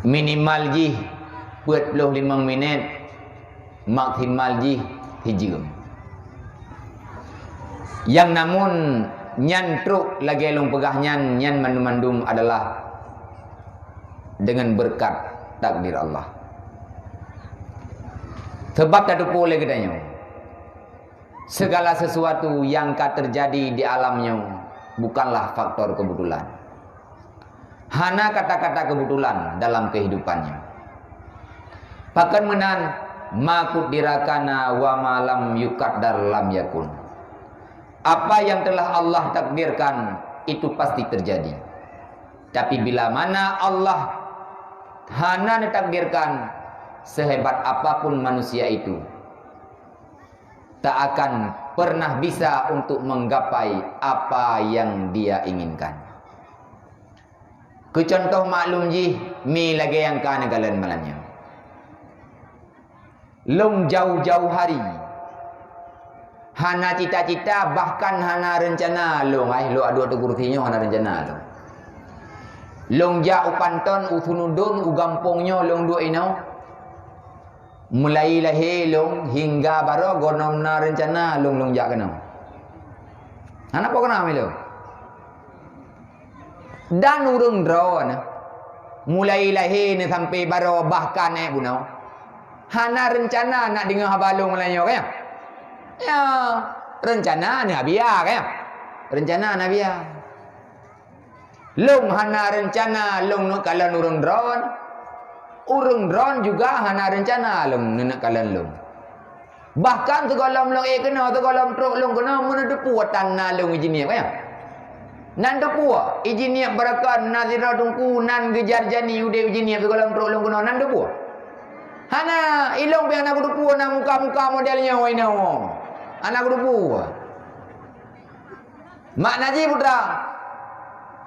Minimal jih peuet ploh limong minét, maksimal jih sijeuem. Nyang namun nyan trok lagèe lôn peugah nyan, nyan mandum-mandum adalah deungon beureukat takdir Allah. Sabab tateupeue lé geutanyoe, segala sesuatu nyang ka teujadi di alam nyoe bukanlah faktor keubeutulan. Hana kata-kata keubeutulan dalam keuhidupan nyoe. Pakon meunan, ma qudira kana wa ma lam yuqaddar lam yakun. Apa yang telah Allah takdirkan, itu pasti terjadi. Tapi bila mana Allah hana neutakdirkan, sehebat apapun manusia itu, tak akan pernah bisa untuk menggapai apa yang dia inginkan. Keu contoh maklum jih, mi lagèe nyang ka neukalon malam nyoe. Lôn jauh-jauh hari hana cita-cita, bahkan hana reuncana lôn, ai, lôn adu ateueh kursi nyoe hana reuncana lôn. Lôn jak u Panton, u Sunudon, u gampông nyoe lôn duek inoe. Mulai lahé lôn hingga baroe goh lom na reuncana lôn, lôn jak keunoe. Hana po keunong ilôn. Dan ureueng droeneuh, mulai lahé neuh sampoe baroe bahkan ék bunoe, hana reuncana nak deungoe haba lôn malam nyoe, ka nyo? Ya, reuncana neuh Abia, ka nyo? Reuncana neuh Abia. Lôn hana reuncana lôn neukalon ureueng droen. Ureueng droen juga hana reuncana lôn neukalon lôn. Bahkan sigohlom lôn ék keunoe, sigohlom trok lôn keunoe, meuneuteupeue tan na lôn i Jeunieb, ka nyo? Nan teupeue, i Jeunieb barokon na sidroe teungku nan geujarjani udép i Jeunieb sigohlom trok lôn keunoe, nan teupeue? Hana, ilôn pih hana kuteupeue na muka-muka model nyoe inoe. Hana kuteupeue. Makna jih, putra,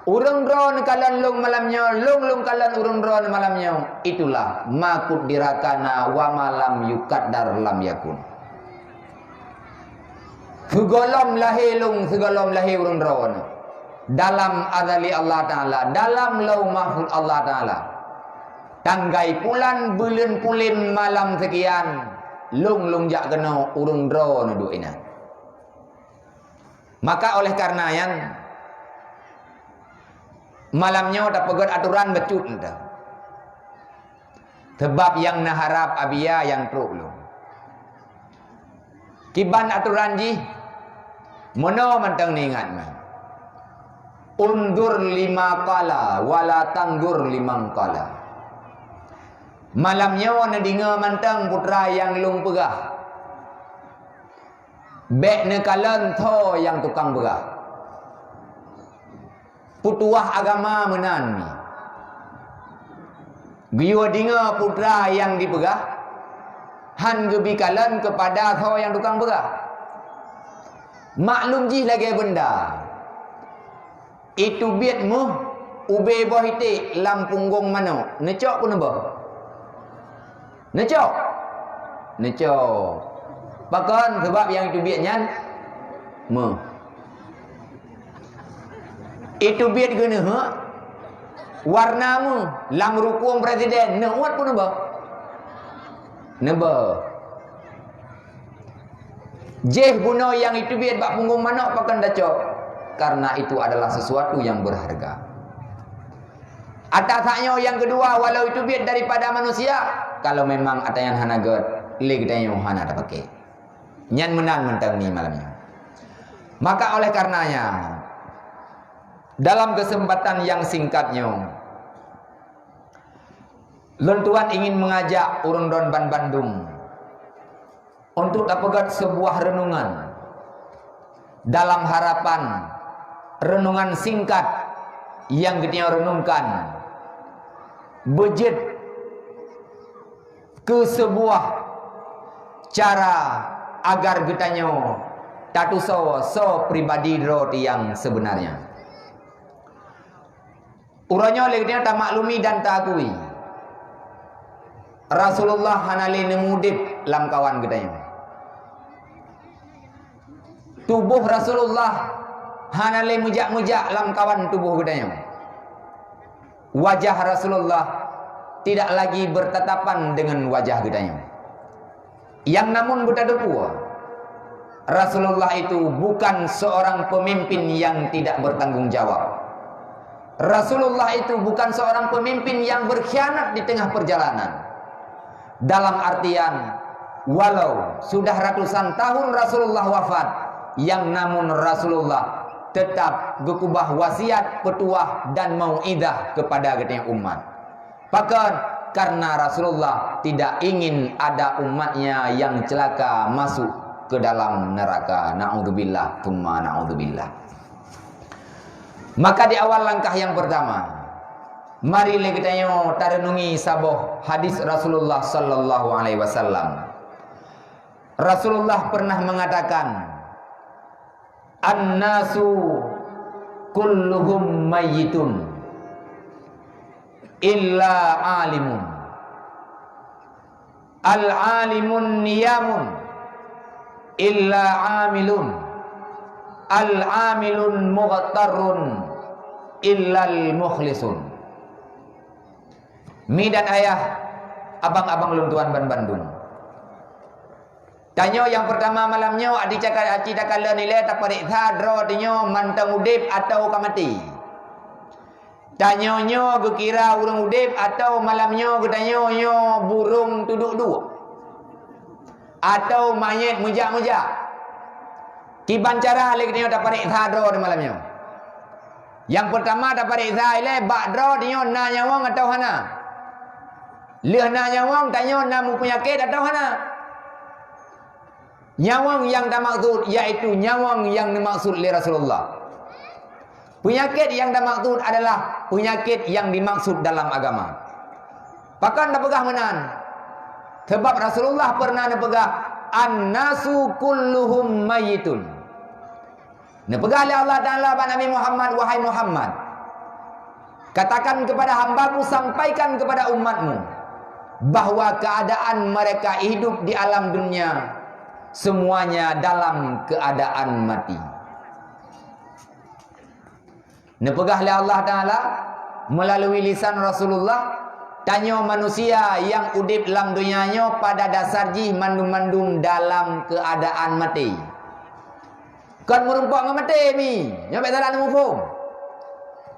ureueng droen kalon lôn malam nyoe, lôn lôn kalon ureueng droen malam nyoe, itulah ma qudira kana wa ma lam yuqaddar lam yakun. Sigohlom lahé lôn, sigohlom lahé ureueng droen, dalam azali Allah Taala, dalam Lauh Mahfuz Allah Taala, tanggai pulan, buleuen pulen, malam seukian, lôn lôn jak keunoe, ureueng droen duek inan. Maka oleh karena nyan, malam nyoe tapeugét atoran bacut nyoe. Sabab nyang neuharab Abia nyang trok lôn. Kiban atoran jih, meunoe mantong neuingat man. Unzur lima qala, wa la tanzur liman qala. Malam nyoe neudeungoe mantong putra nyang lôn peugah. Bék neukalon tho nyang tukang peugah. Peutuah agama meunan mi. Geuyue deungoe putra nyang jipeugah, han geubi kalon keupada tho nyang tukang peugah. Maklum jih lagée beunda. Iteubiet méuh ubé boh iték lam punggong manok, neucok peue neuboh? Neucok? Neucok. Pakon? Sabab nyang iteubiet nyan méuh. Iteubiet geuneuheuek warna méuh lam rukong presiden, neuuet peue neuboh? Neuboh. Jéh bunoe nyang iteubiet bak punggong manok pakon tacok? Karena itu adalah sesuatu yang berharga. Ata sak nyoe nyang keudua, walau iteubiet daripada manusia, kalau memang ata nyan hana gét, lé geutanyoe hana tapaké. Nyan meunan mantong mi malam nyoe. Maka oleh karenanya, dalam kesempatan yang singkat nyoe, Lôn tuan ingin mengajak ureuëng droen banbandum untuk tapeugét sebuah renungan dalam harapan renungan singkat nyang geutanyoe renungkan beujeuet keu sebuah cara agar geutanyoe tatusoe soe pribadi droe nyang seubeunarnya. Uroe nyoe lé geutanyoe tamaklumi dan taakui, Rasulullah hana lé neumudeb lamkawan geutanyoe. Tuboh Rasulullah hana lé meujak-meujak lamkawan tuboh geutanyoe. Wajah Rasulullah tidak lagi bertatapan dengan wajah geutanyoe. Nyang namun beutadeupeue, Rasulullah itu bukan seorang pemimpin yang tidak bertanggung jawab. Rasulullah itu bukan seorang pemimpin yang berkhianat di tengah perjalanan. Dalam artian, walau sudah ratusan tahun Rasulullah wafat, nyang namun Rasulullah tetap geukubah wasiat, peutuah dan mau'izah kepada geutanyoe umat. Pakon? Karena Rasulullah tidak ingin ada umatnya yang celaka masuk ke dalam neraka. Na'udzubillah, tsumma na'udzubillah. Maka di awal langkah yang pertama, mari lé geutanyoe tarenungi saboh hadis Rasulullah sallallahu alaihi wasallam. Rasulullah pernah mengatakan, "An-nasu kulluhum mayyitun illa alimun. Al-alimun niyamun illa amilun. Al-amilun mughtarrun illal mukhlisun." Mi dan ayah, abang-abang lôn tuan banbandum. Tanyoe nyang peurtama malam nyoe, aci caka-, aci takalon ilée tapareksa droe tanyoe mantong udeb atawa ka maté. Tanyoe nyoe geukira ureuëng udeb atawa malam nyoe geutanyoe nyoe burông tuduek-duek, atawa manyét meujak-meujak. Kiban cara lé geutanyoe tapareksa droe di malam nyoe. Nyang peurtama tapareksa ilée bak droe tanyoe na nyawöng atawa hana. Lheueh na nyawöng tanyoe na meupeunyakét atawa hana. Nyawöng nyang tamaksud yaitu nyawöng nyang neumaksud lé Rasulullah. Peunyakét nyang tamaksud adalah peunyakét nyang dimaksud dalam agama. Pakon tapeugah meunan? Sabab Rasulullah pernah neupeugah, "An-nasu kulluhum mayyitun." Neupeugah lé Allah Ta'ala bak Nabi Muhammad, "Wahai Muhammad, katakan kepada hamba-Ku, sampaikan kepada umat-Mu, bahwa keadaan mereka hidup di alam dunia, semuanya dalam keadaan mati." Neupeugah lé Allah Ta'ala meulalu lisan Rasulullah, tanyoe manusia nyang udeb lam donya nyoe pada dasar jih mandum-mandum dalam keuadaan maté. Kon meurumpok ngon maté mi, nyoe bék salah neumuphom.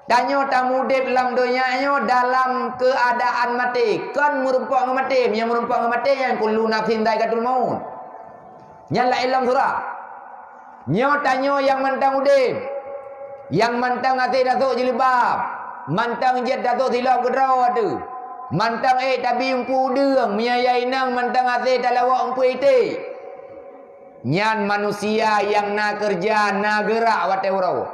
Tanyoe tamudeb lam donya nyoe dalam keuadaan maté, kon meurumpok ngon maté. Meunyoe meurumpok ngon maté, nyan kullu nafsin dzaiqatul maut. Nyan laén lom surah. Nyoe tanyoe nyang mantong udeb, nyang mantong até tasôk jilbab, mantong jeuet tasôk silop keudroe ateueh, mantong ék tabi umpu udeueng, meunyoe ya inong mantong até talawok umpu iték. Nyan manusia nyang na keureuja, na geurak watée uroe.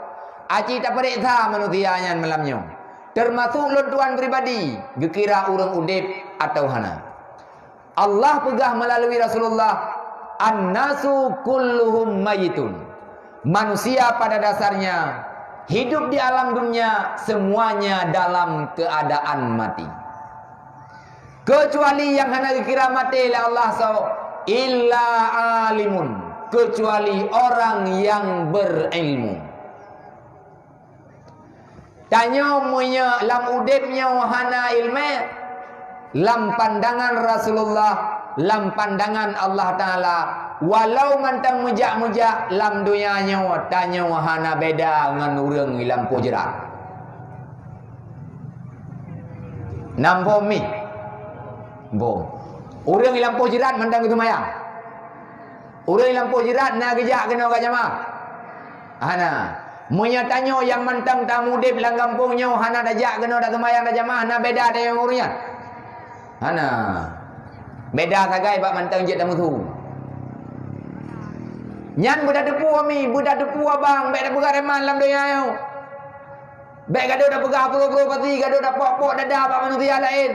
Aci tapareksa manusia nyan malam nyoe, teumasok lôn tuan pribadi, geukira ureuëng udeb atawa hana. Allah peugah meulalu Rasulullah, "An-nasu kulluhum mayitun." Manusia pada dasarnya hidup di alam dunia, semuanya dalam keadaan mati. Kecuali nyang hana geukira maté lé Allah soe, illa alimun, kecuali orang yang berilmu. Tanyoe meunyoe lam udeb nyoe hana iéleumé, lam pandangan Rasulullah, lam pandangan Allah Ta'ala, walau mantong meujak-meujak lam donya nyoe, tanyoe hana beda ngon ureuëng i lampôh jeurat. Namphom mi? Bom. Ureuëng i lampôh jeurat mantong geuseumayang? Ureuëng i lampôh jeurat na geujak keunoe ka jamaah? Hana. Meunyoe tanyoe nyang mantong tamudeb lam gampông nyoe hana tajak keunoe taseumayang tajamaah, na beda tanyoe ngon ureuëng nyan? Hana. Beda sagai bak mantong jeuet tamusu. Nyan beutateupeue umi, beutateupeue abang, bék tapeugah reman lam donya nyoe. Bék gadôh tapeugah brôh-brôh pasi, gadôh tapok-pok dada bak manusia laén.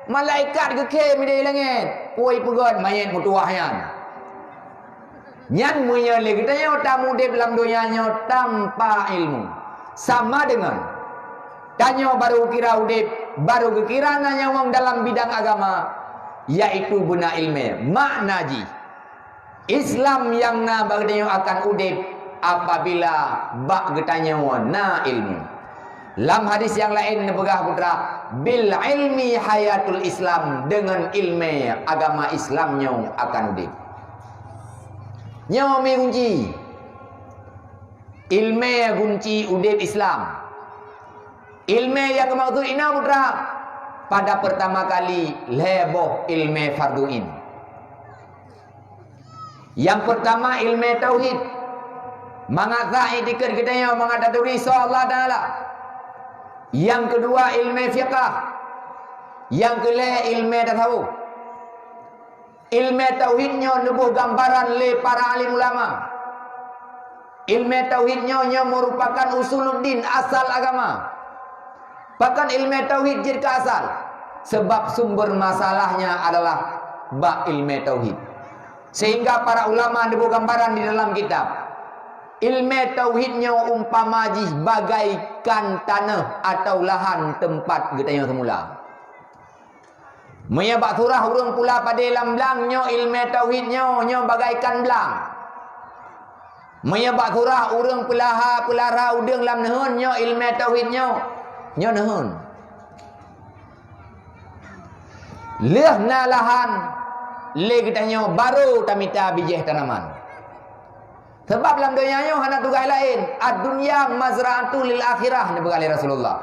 Malaikat geukhém di langét, pui peugöt manyét meutuwah nyan. Nyan meunyoe lé geutanyoe tamudeb lam donya nyoe tanpa ilmu, sama deungon tanyoe barô kira udeb, barô geukira na nyawöng dalam bidang agama, yaitu beuna iéleumé. Makna jih, Islam nyang na bak geutanyoe akan udeb apabila bak geutanyoe na ilmu. Lam hadis nyang laén neupeugah putra, "Bil ilmi hayatul Islam," deungon iéleumé agama Islam nyoe akan udeb. Nyoe mi gunci. Iéleumé gunci udeb Islam. Iéleumé nyang geumaksud inoe putra, pada peurtama kali lhée boh iéleumé fardhu ain. Nyang peurtama iéleumé tauhid. Mangat sah iktikeuet geutanyoe mangat taturi soe Allah Taala. Nyang keudua iéleumé fiqah. Nyang keulhée iéleumé tasawuf. Iéleumé tauhid nyoe neuboh gambaran lé para alim ulama. Iéleumé tauhid nyoe, nyoe meurupakan usuluddin, asal agama. Pakon iéleumé tauhid jeuet keu asal? Sebab sumber masalahnya adalah bak iéleumé tauhid. Sehingga para ulama neuboh gambaran di dalam kitab, iéleumé tauhid nyoe umpama jih bagaikan tanoh atawa lahan teumpat geutanyoe seumula. Meunyoe bak surah ureuëng pula padé lam blang, nyoe iéleumé tauhid nyoe, nyoe bagaikan blang. Meunyoe bak surah ureuëng peulaha-peulara udeueng lam neuheun, nyoe iéleumé tauhid nyoe, nyoe neuheun. Lheueh na lahan, lé geutanyoe barô tamita bijéh tanaman. Sabab lam donya nyoe hana tugaih laén, "Ad-dunya mazra'atul lil akhirah," neupeugah lé Rasulullah.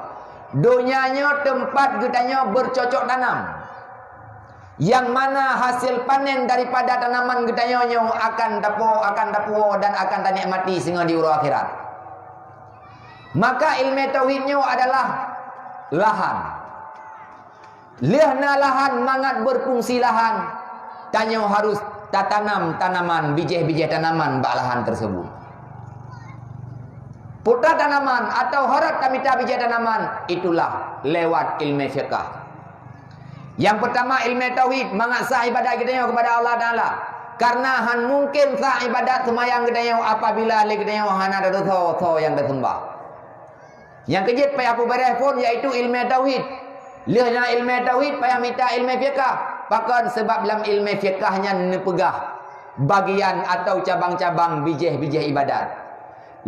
Donya nyoe teumpat geutanyoe beucocok tanam. Nyang mana hasil panen daripada tanaman geutanyoe nyoe akan tapo, akan tapuwoe dan akan tanikmati singoh di uroe akhirat. Maka iéleumé tauhid nyoe adalah lahan. Lheueh na lahan mangat beufungsi lahan, tanyoe harôh tatanam tanaman, bijéh-bijéh tanaman bak lahan tersebut. Peue tanaman atawa harôh tamita bijéh tanaman, itulah lewat iéleumé fiqah. Nyang peurtama iéleumé tauhid, mangat sah ibadat geutanyoe keupada Allah Taala. Karena hán mungken sah ibadat seumayang geutanyoe apabila lé geutanyoe hana tatusoe soe nyang taseumbah. Nyang keujeuet payah peubareh phon yaitu iéleumé tauhid. Lheueh na iéleumé tauhid payah mita iéleumé fiqah. Pakon? Sabab lam iéleumé fiqah nyan neupeugah bagian atawa cabang-cabang bijéh-bijéh ibadat.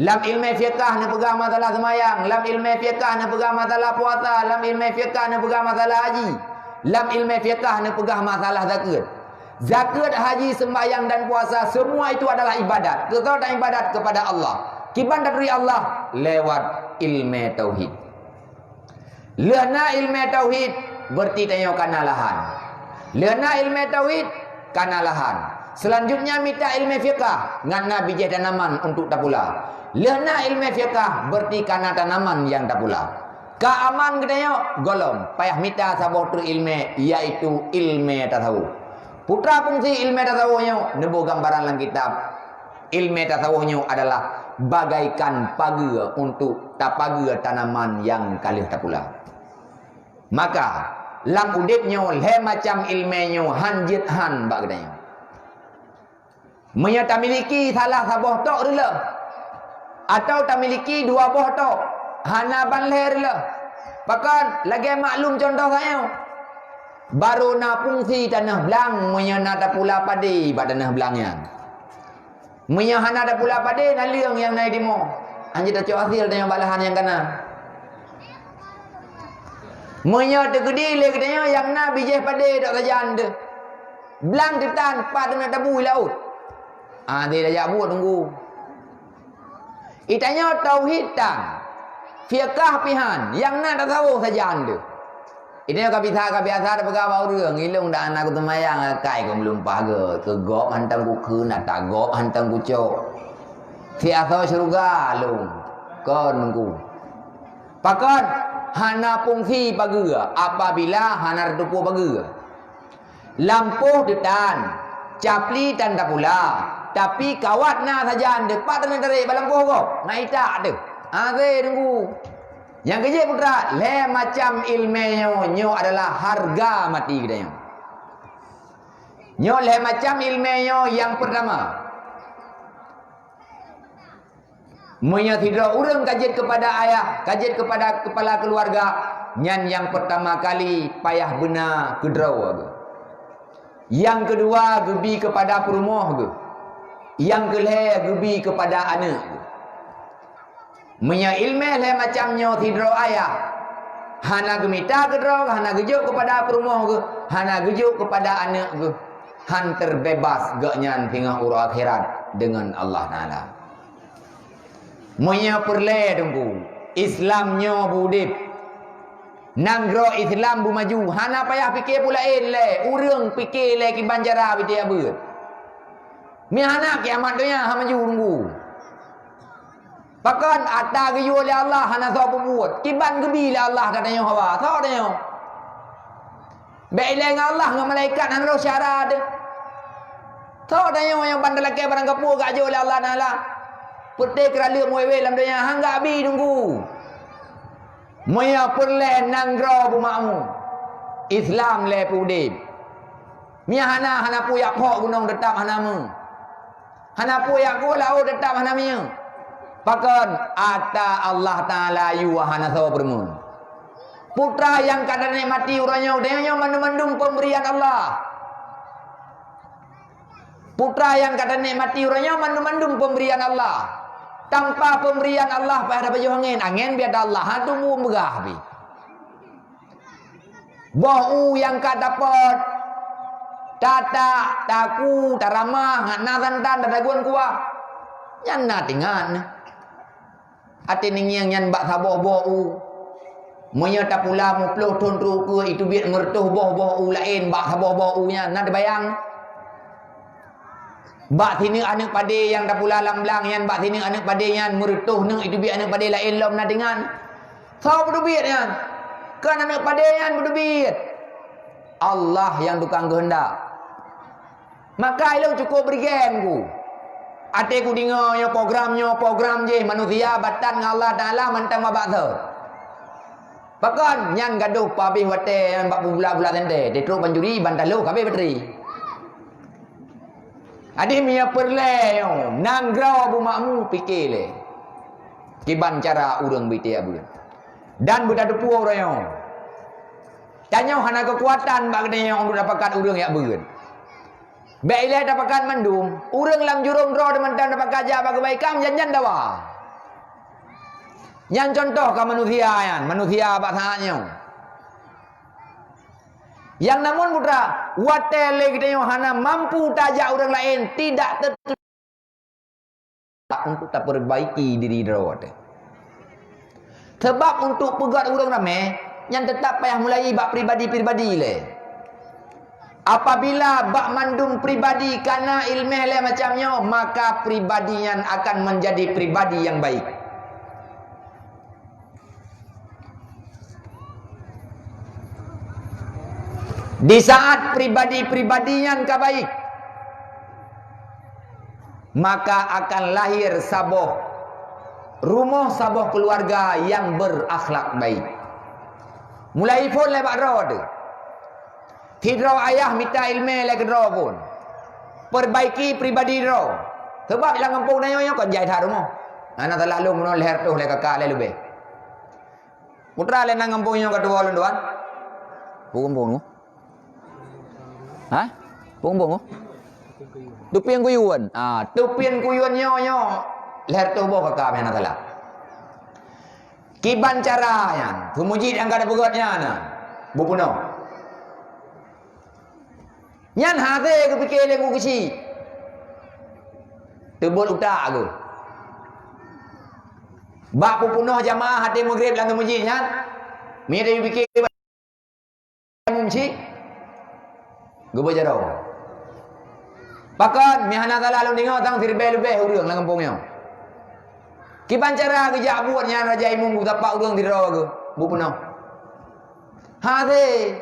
Lam iéleumé fiqah neupeugah masalah seumayang, lam iéleumé fiqah neupeugah masalah puasa, lam iéleumé fiqah neupeugah masalah haji, lam iéleumé fiqah neupeugah masalah zakeuet. Zakeuet, haji, sembahyang dan puasa, semua itu adalah ibadat. Keu soe taibadat? Keupada Allah. Kiban taturi Allah? Lewat iéleumé tauhid. Lheueh na iéleumé tauhid, berarti tanyoe ka na lahan. Lheueh na iéleumé tauhid, ka na lahan. Selanjutnya mita iéleumé fiqah, ngat na bijéh tanaman untuk tapula. Lheueh na iéleumé fiqah, berarti ka na tanaman nyang tapula. Ka aman geutanyoe? Gohlom, payah mita saboh treuk iéleumé, yaitu iéleumé tasawuf. Peue fungsi iéleumé tasawuf nyoe? Neuboh gambaran lam kitab. Iéleumé tasawuf nyoe adalah bagaikan pageue untuk tapageue tanaman nyang ka lheueh tapula. Maka, lam udeb nyoe lhée macam iéleumé nyoe hán jeuet hán bak geutanyoe. Meunyoe tamiliki salah saboh tok reuloh, atawa tamiliki dua boh tok, hana ban lhée reuloh. Pakon? Lagée maklum cuntoh sayoe, barô na fungsi tanoh blang meunyoe na tapula padé bak tanoh blang nyan. Meunyoe hana tapula padé, naleueng nyang na i timoh, hán jeuet tacok hasil tanyoe bak lahan nyang ka na. Meunyoe teukeudi lé geutanyoe nyang na bijéh padé tok sajan deuh, blang teutan pat teungoh tabu i laôt. Ah, deh tajak buet teungku. Itanyoe tauhid tan, fiqah pih hán, nyang na tasawuf sajan deuh. Itanyoe ka bisa, ka biasa tapeugah bak ureuëng, ilong dak hana kuseumayang, akai ku meulumpah gét, keu gob hantom kukheun, ata gob hantom kucok. Siasoe syeuruga lôn, kon ku. Pakon? hana fungsi pageue apabila hana teutupoe pageue. Lampôh teutan, capli tan tapula, tapi kawat na sajan, teupat tatarek bak lampôh gob, na itak teuh. Akhé teungku. Nyang keujeuet putra, lhée macam iéleumé nyoe, nyoe adalah hareuga mati geutanyoe. Nyoe lhée macam iéleumé nyoe nyang peurtama. Meunyoe sidroe ureuëng ka jeuet keupada ayah, ka jeuet keupada keupala keuluwarga, nyan nyang peurtama kali payah beuna keudroe geuh. Nyang keudua geubi keupada peurumoh geuh. Nyang keulhée geubi keupada aneuëk geuh. Meunyoe iéleumé lhée macam nyoe sidroe ayah, hana geumita keudroe, hana geujok keupada peurumoh geuh, hana geujok keupada aneuëk geuh, han teubeubaih geuhnyan singoh uroe akhirat deungon Allah Taala. Meunyoe peureulée teungku, Islam nyoe beudeb, nanggroe Islam beumaju, hana payah pike peue laén lé, ureuëng pike lé kiban cara beuti abeuet. Meuhana kiamat donya ha maju teungku. Pakon ata geuyue lé Allah hana soe peubuet, kiban geubi lé Allah geutanyoe hawa, soe tanyoe? Bék ilée ngon Allah ngon malaikat hana roh syara teuh. Soe tanyoe nyang ban talakée barang kapeue geujok lé Allah Taala? Peuté keuraleuem wéwé lam donya hana geubi teungku. Meunyoe peureulée nanggroe beumakmu, Islam lé peudeb. Meuhana hana peue jak phok gunong teutab hana meu. Hana peue jak kueh laôt teutab hana minyeuk. Pakon ata Allah Taala yue hana soe peurumoh. Putra nyang ka tanikmati uroe nyoe, nyoe mandum-mandum peumberian Allah. Putra nyang ka tanikmati uroe nyoe mandum-mandum peumberian Allah. Tanpa peumberian Allah payah tapajoh angén, angén biada Allah, ha tumu beugah pi. Boh u nyang ka tapot, tatak, taku, taramah, ngat na santan, tatagun kuah. Nyan na tingat. Até ningieng nyan bak saboh boh u. Meunyoe tapula muploh thon trok keue, itu biet meureutoh boh-boh u laén bak saboh boh u nyan, na teubayang? Bak sineuk aneuëk padé nyang tapula lam blang nyan, bak sineuk aneuëk padé nyan meureutoh neuk itu biet aneuëk padé laén lom na tingat. Soe peuteubiet nyan? Kon aneuëk padé nyan peuteubiet. Allah nyang tukang keuheundak. Maka ilong cukup beurigém ku. Até ku deungoe nyoe program nyoe program jih manusia batan ngon Allah Taala mantong babak thot. Pakon nyan gadoh pabéh watée nyan bak bubula-bula teuntée, teutrok banjuri ban taloh kabéh batri. Adik mia peureulée nyoe nanggroe beumakmu pike lé. Kiban cara ureuëng beuiték abeuet. Dan beutateupeue uroe nyoe. Tanyoe hana keukuatan bak geutanyoe untuk tapakat ureuëng jak beuet. Bék ilée tapakat mandum, ureuëng lam jurông droe teumantan tapakat jak bak keubaikan janjan dawa. Nyan contoh ka manusia nyan, manusia bak saát nyoe. Nyang namun putra, watée lé geutanyoe hana mampu tajak ureuëng laén, tidak tetu untuk tapeurbaiki diri droe teuh. Sabab untuk peugét ureuëng ramé, nyan teutap payah mulai bak pribadi-pribadi lé. Apabila bak mandum pribadi kana iéleumé lé macam nyoe, maka pribadi nyan akan menjadi pribadi nyang baik. Di saat pribadi-pribadi nyan ka baik, maka akan lahir saboh rumoh, saboh keuluwarga nyang beurakhlak baik. Mulai phon lé bak droe teuh. Sidroe ayah mita iéleumé lé keudroe phon. Peurbaiki pribadi droe. Sabab lam gampông tanyoe nyoe kon jai that rumoh. Hana salah lôn bunoe lhée reutôh lé kaka lé leubeh. Putra lé nan gampông nyoe ka tuwoe lôn tuan. Peue gampông nyoe? Hah? Peue gampông nyoe? Tupieng Kuyueun. Ah, Tupieng Kuyueun nyoe nyoe lhée reutôh boh kaka meunan salah. Kiban cara nyan, peumujit nyang ka tapeugét nyan na, beupunoh. Nyan hase geupike lé geuh keuchik. Teubot utak geuh. Bak peupunoh jamaah até meugreb lam meuseujid nyan, meunyoe tapike meuseujid, geubeuet jaroe. Pakon, meuhana salah lôn deungoe sang siribée leubeh ureuëng lam gampông nyoe. Kiban cara geujak buet nyan raja imum geusapat ureuëng sidroe geuh. Bupeunoh. Hase.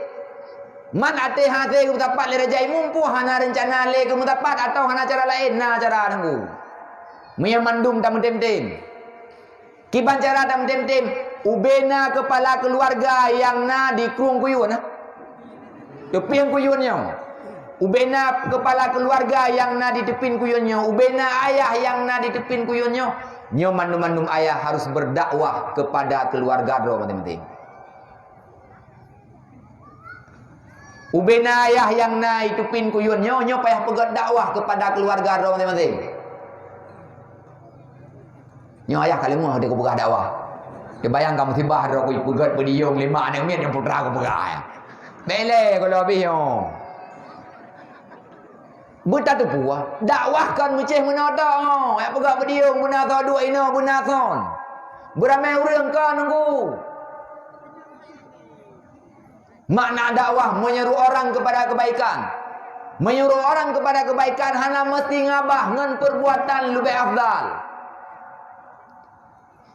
Man até hase geumeusapat lé Raja Imum, peue hana reuncana lé geumeusapat atawa hana cara laén, na cara Teungku. Meunyoe mandum tameutem-tem. Kiban cara tameutem-tem, ubena keupala keuluwarga nyang na di krueng kuyun, ah. Teupieng kuyun nyoe. Ubena keupala keuluwarga nyang na di teupieng kuyun nyoe. Ubena ayah nyang na di teupieng kuyun nyoe. Nyoe mandum-mandum ayah harus berdakwah kepada keuluwarga droe maséng-maséng. Ubena ayah nyang na di teupieng kuyun nyoe, nyoe payah peugét dakwah kepada keuluwarga droe maséng-maséng. Nyoe ayah ka leumoh di kupeugah dakwah. Teubayang ka musibah droe kupeugét peudiyong lima aneuk miet nyang putra kupeugah. Bèk lé gohlom abéh nyoe. Beutateupeue, dakwah kon meucéh meunoe tok, nyoe. Yak peugah peudiyong beuna soe duek inoe beuna son. Beuramé ureuëng kon Teungku. Makna dakwah menyuruh orang kepada kebaikan. Menyuruh orang kepada kebaikan hana meusti ngabah ngon perbuatan leubeh afdal.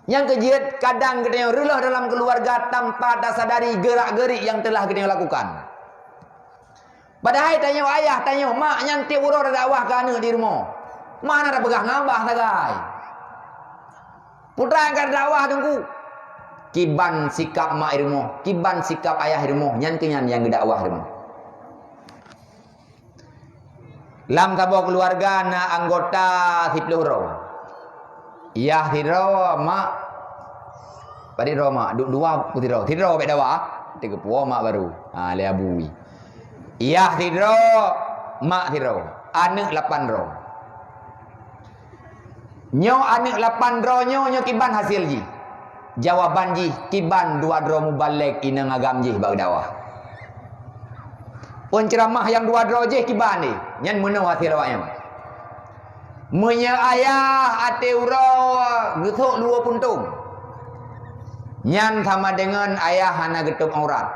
Nyang keujeuet, kadang geutanyoe reuloh dalam keuluwarga tanpa tasadari geurak-geurik nyang teulah geutanyoe lakukan. Padahai tanyoe ayah, tanyoe mak nyan tieb uroe dakwah keu aneuk di rumoh. Mak hana tapeugah ngabah sagai. Putra nyang ka dakwah Teungku. Kiban sikap mak di rumoh, kiban sikap ayah di rumoh, nyan keuh nyan nyang geudakwah di rumoh. Lam saboh keuluwarga na anggota siploh droe. Yah sidroe, mak, padit droe mak, du-, dua peusidroe. Sidroe bèk dawa, ah. Teugeupuwoe mak baru. Ha, lé abui. Yah sidroe, mak sidroe. Aneuk lapan droe. Nyoe aneuk lapan droe nyoe, nyoe kiban hasé jih. Jawaban jih, kiban dua droe mubalek inong agam jih bak dakwah. Peunceramah nyang dua droe jih kiban deh, nyan meunoe hasé awaknyan. Meunyoe ayah até uroe geusok luweue puntông, nyan sama deungon ayah hana geutôb aurat.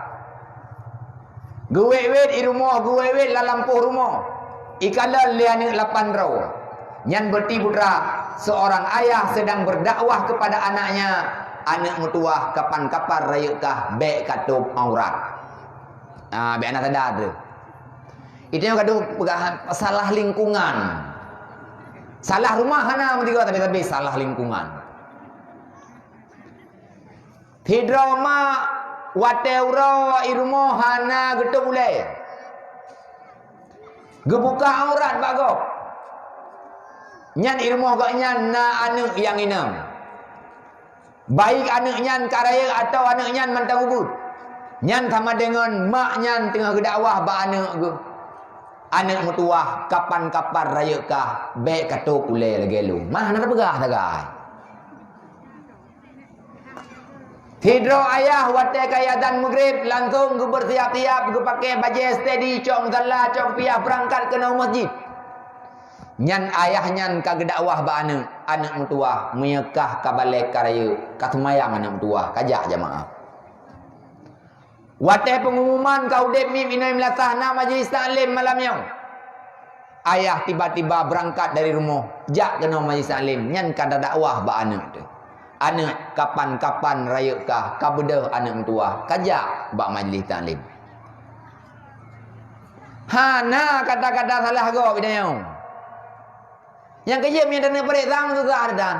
Geuwét-wét i rumoh, geuwét-wét lam lampôh rumoh. Ikalon lé aneuk lapan droe. Nyan beuti putra, seorang ayah sedang berdakwah kepada anaknya, aneuk meutuwah kapan-kapan rayeuk kah bèk katôb aurat. Ah, bèk hana sadar tu. Itu nyang kadang peugah salah lingkungan. Salah rumah hana meusigoe, tapi, tapi salah lingkungan. Sidroe mak watèe uroe i rumoh hana geutôb ulèe. Geubuka aurat bak gob. Nyan i rumoh gobnyan na aneuk nyang inong. Baik aneuk nyan ka rayeuk atawa aneuk nyan mantong ubit. Nyan sama deungon mak nyan teungoh geudakwah bak aneuk geuh. Aneuk meutuwah, kapan-kapan rayeuk kah, bèk katôb ulèe lagèe lôn. Mah hana tapeugah sagai. Sidroe ayah watèe ka azan Maghrib langsong geubeursiap-siap, geupakè bajèe steady, cok musalla, cok kupiah, beurangkat keunoe u meuseujid. Nyan ayah nyan ka geudakwah bak aneuk, aneuk meutuwah, meunyoe kah ka balek ka rayeuk, ka seumayang aneuk meutuwah, ka jak jamaah. Watèe peungumuman ka udeb miet inoe meulasah na majelis taklim malam nyoe. Ayah tiba-tiba beurangkat dari rumoh, jak keunoe majelis taklim, nyan ka tadakwah bak aneuk teuh. Aneuk, kapan-kapan rayeuk kah, ka beudôh aneuk meutuwah, ka jak bak majelis taklim. Hana kata-kata salah gob geutanyoe. Nyang keujeuet meunyoe taneuk paréksa meususah that.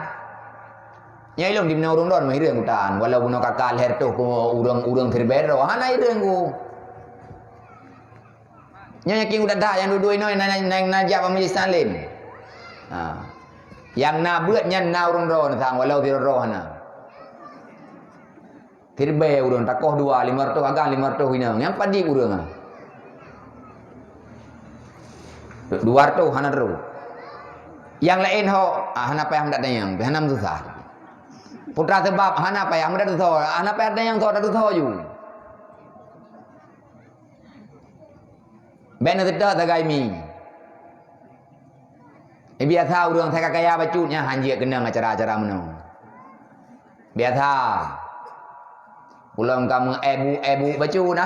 Nyoe ilôn di meunoe ureueng droen meuhireuen kutan, walau bunoe ka ka lhèe reutôh keu ureueng-ureueng siribèe droe, hana hireuen ku. Nyoe yakin kutan that nyang duek-duek inoe na, na, na, na jak bak majelis taklim. Ha. Nyang na beuet nyan na ureueng droen sang, walau sidroe hana. Siribèe ureueng, takoh dua, lima reutôh agam, lima reutôh inong. Nyang padit ureueng, ah. Dua reutôh hana trôh. Nyang laén ho, ah, hana payah meudat tanyong, hana meususah. Putra seubab hana payah meudat tusoe, hana payah tanyong soe, dat tusoe ju. Bèk na seutôt sagai mi. Eh, biasa ureueng asai ka kaya bacut nyan han jeuet keunong acara-acara meunoe. Biasa. Ulôn ka meu-, eh, bu-, eh, bu-, bacut na.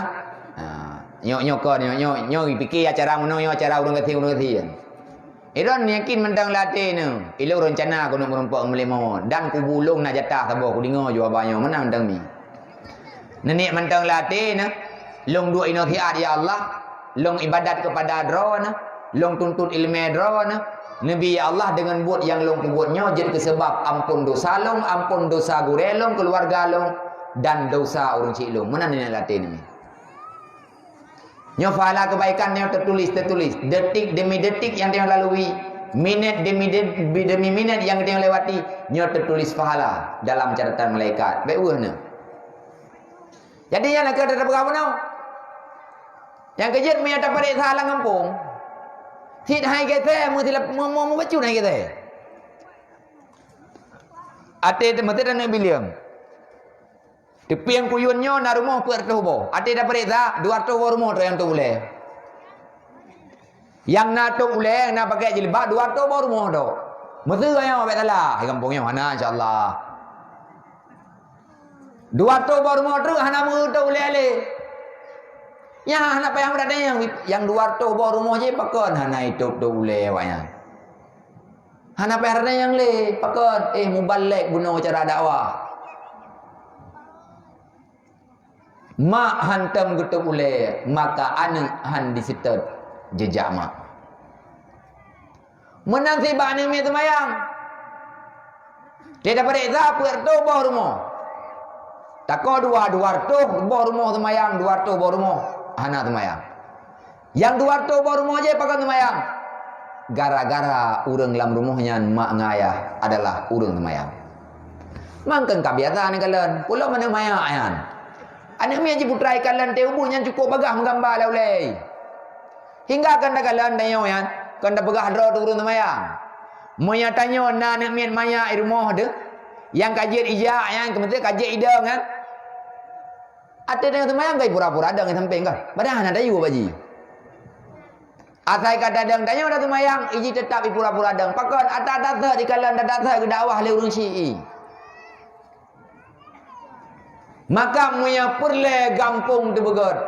Ha, nyoe, nyoe kon, nyoe, nyoe, nyoe pike acara meunoe, nyoe acara ureueng gasien, ureueng gasien. Ilôn yakin mantong lam até neuh. Ilôn reuncana keuneuk meurumpok ngon Malém Mawö. Dan kubu lôn na jatah saboh, kudeungö ju haba nyoe, meunan mantong mi. Neuniet mantong lam até neuh, lôn duek inoe siat, ya Allah, lôn ibadat keupada Droeneuh, lôn tuntut ileumèe Droeneuh, neubi, ya Allah, deungon buet nyang lôn peubuet nyoe jeuet keu seubab amphon desya lôn, amphon desya gurèe lôn, keuluwarga lôn, dan desya ureueng chik lôn. Meunan neuniet lam até neuh. Nyoe pahala keubaikan nyoe teutuléh, teutuléh. Detik demi detik nyang tanyoe lalui, minét demi de-, demi minét nyang tanyoe lewati, nyoe teutuléh pahala dalam catatan malaikat. Bèk weueh neuh. Jadi, nyan lakèe tapeugah bunoe. Nyang keujeuet meunyoe tapareksa lam gampông, cit hai gesè, meusilap, meu-, meu-, meubacut hai gesè. Até teuh meuteudeh aneuk bileueng. Teupieng kuyun nyoe na rumoh peuet reutôh boh. Até tapareksa, dua reutôh boh rumoh trok nyang top ulèe. Nyang na top ulèe, nyang na pakèk jilbab, dua reutôh boh rumoh trok. Meuseu nyoe bèk salah, di gampông nyoe hana, insya Allah. Dua reutôh boh rumoh treuk hana meu-eu top ulèe lé. Nyan hana payah meudatang nyang, nyang dua reutôh boh rumoh jih pakon hana itop-top ulèe awaknyan. Hana payah rada nyang lé, pakon, eh, mubalek bunoe cara dakwah. Mak hantom geutôp ulèe, maka aneuk han diseutôt jeujak mak. Meunan cit bak aneuk miet seumayang. Lé tapareksa peuet reutôh boh rumoh. Takoe dua, dua reutôh boh rumoh seumayang, dua reutôh boh rumoh hana seumayang. Nyang dua reutôh boh rumoh jih pakon seumayang? Gara-gara ureueng lam rumoh nyan mak ngon ayah adalah ureueng seumayang. Mangkon ka biasa neukalon, peulom aneuk manyak nyan. Aneuk miet jiputra ikalon teuh ubeut nyan cukôp bagaih meugamba lam ulèe. Hingga kon takalon tanyoe nyan, kon tapeugah droe teuh ureueng seumayang. Meunyoe tanyoe na aneuk miet manyak i rumoh teuh, nyang ka jeuet ijak nyan, keumeusé ka jeuet idong nyan, até tanyoe seumayang ka ipura-pura dong i sampéng ka. Padahai hana tayue bak jih. Asai ka tadong tanyoe dah seumayang, iji teutap ipura-pura dong. Pakon ata dasot ikalon, ata dasot geudakwah lé ureueng syi'i. Maka meunyoe peureulèe gampông teubeugöt,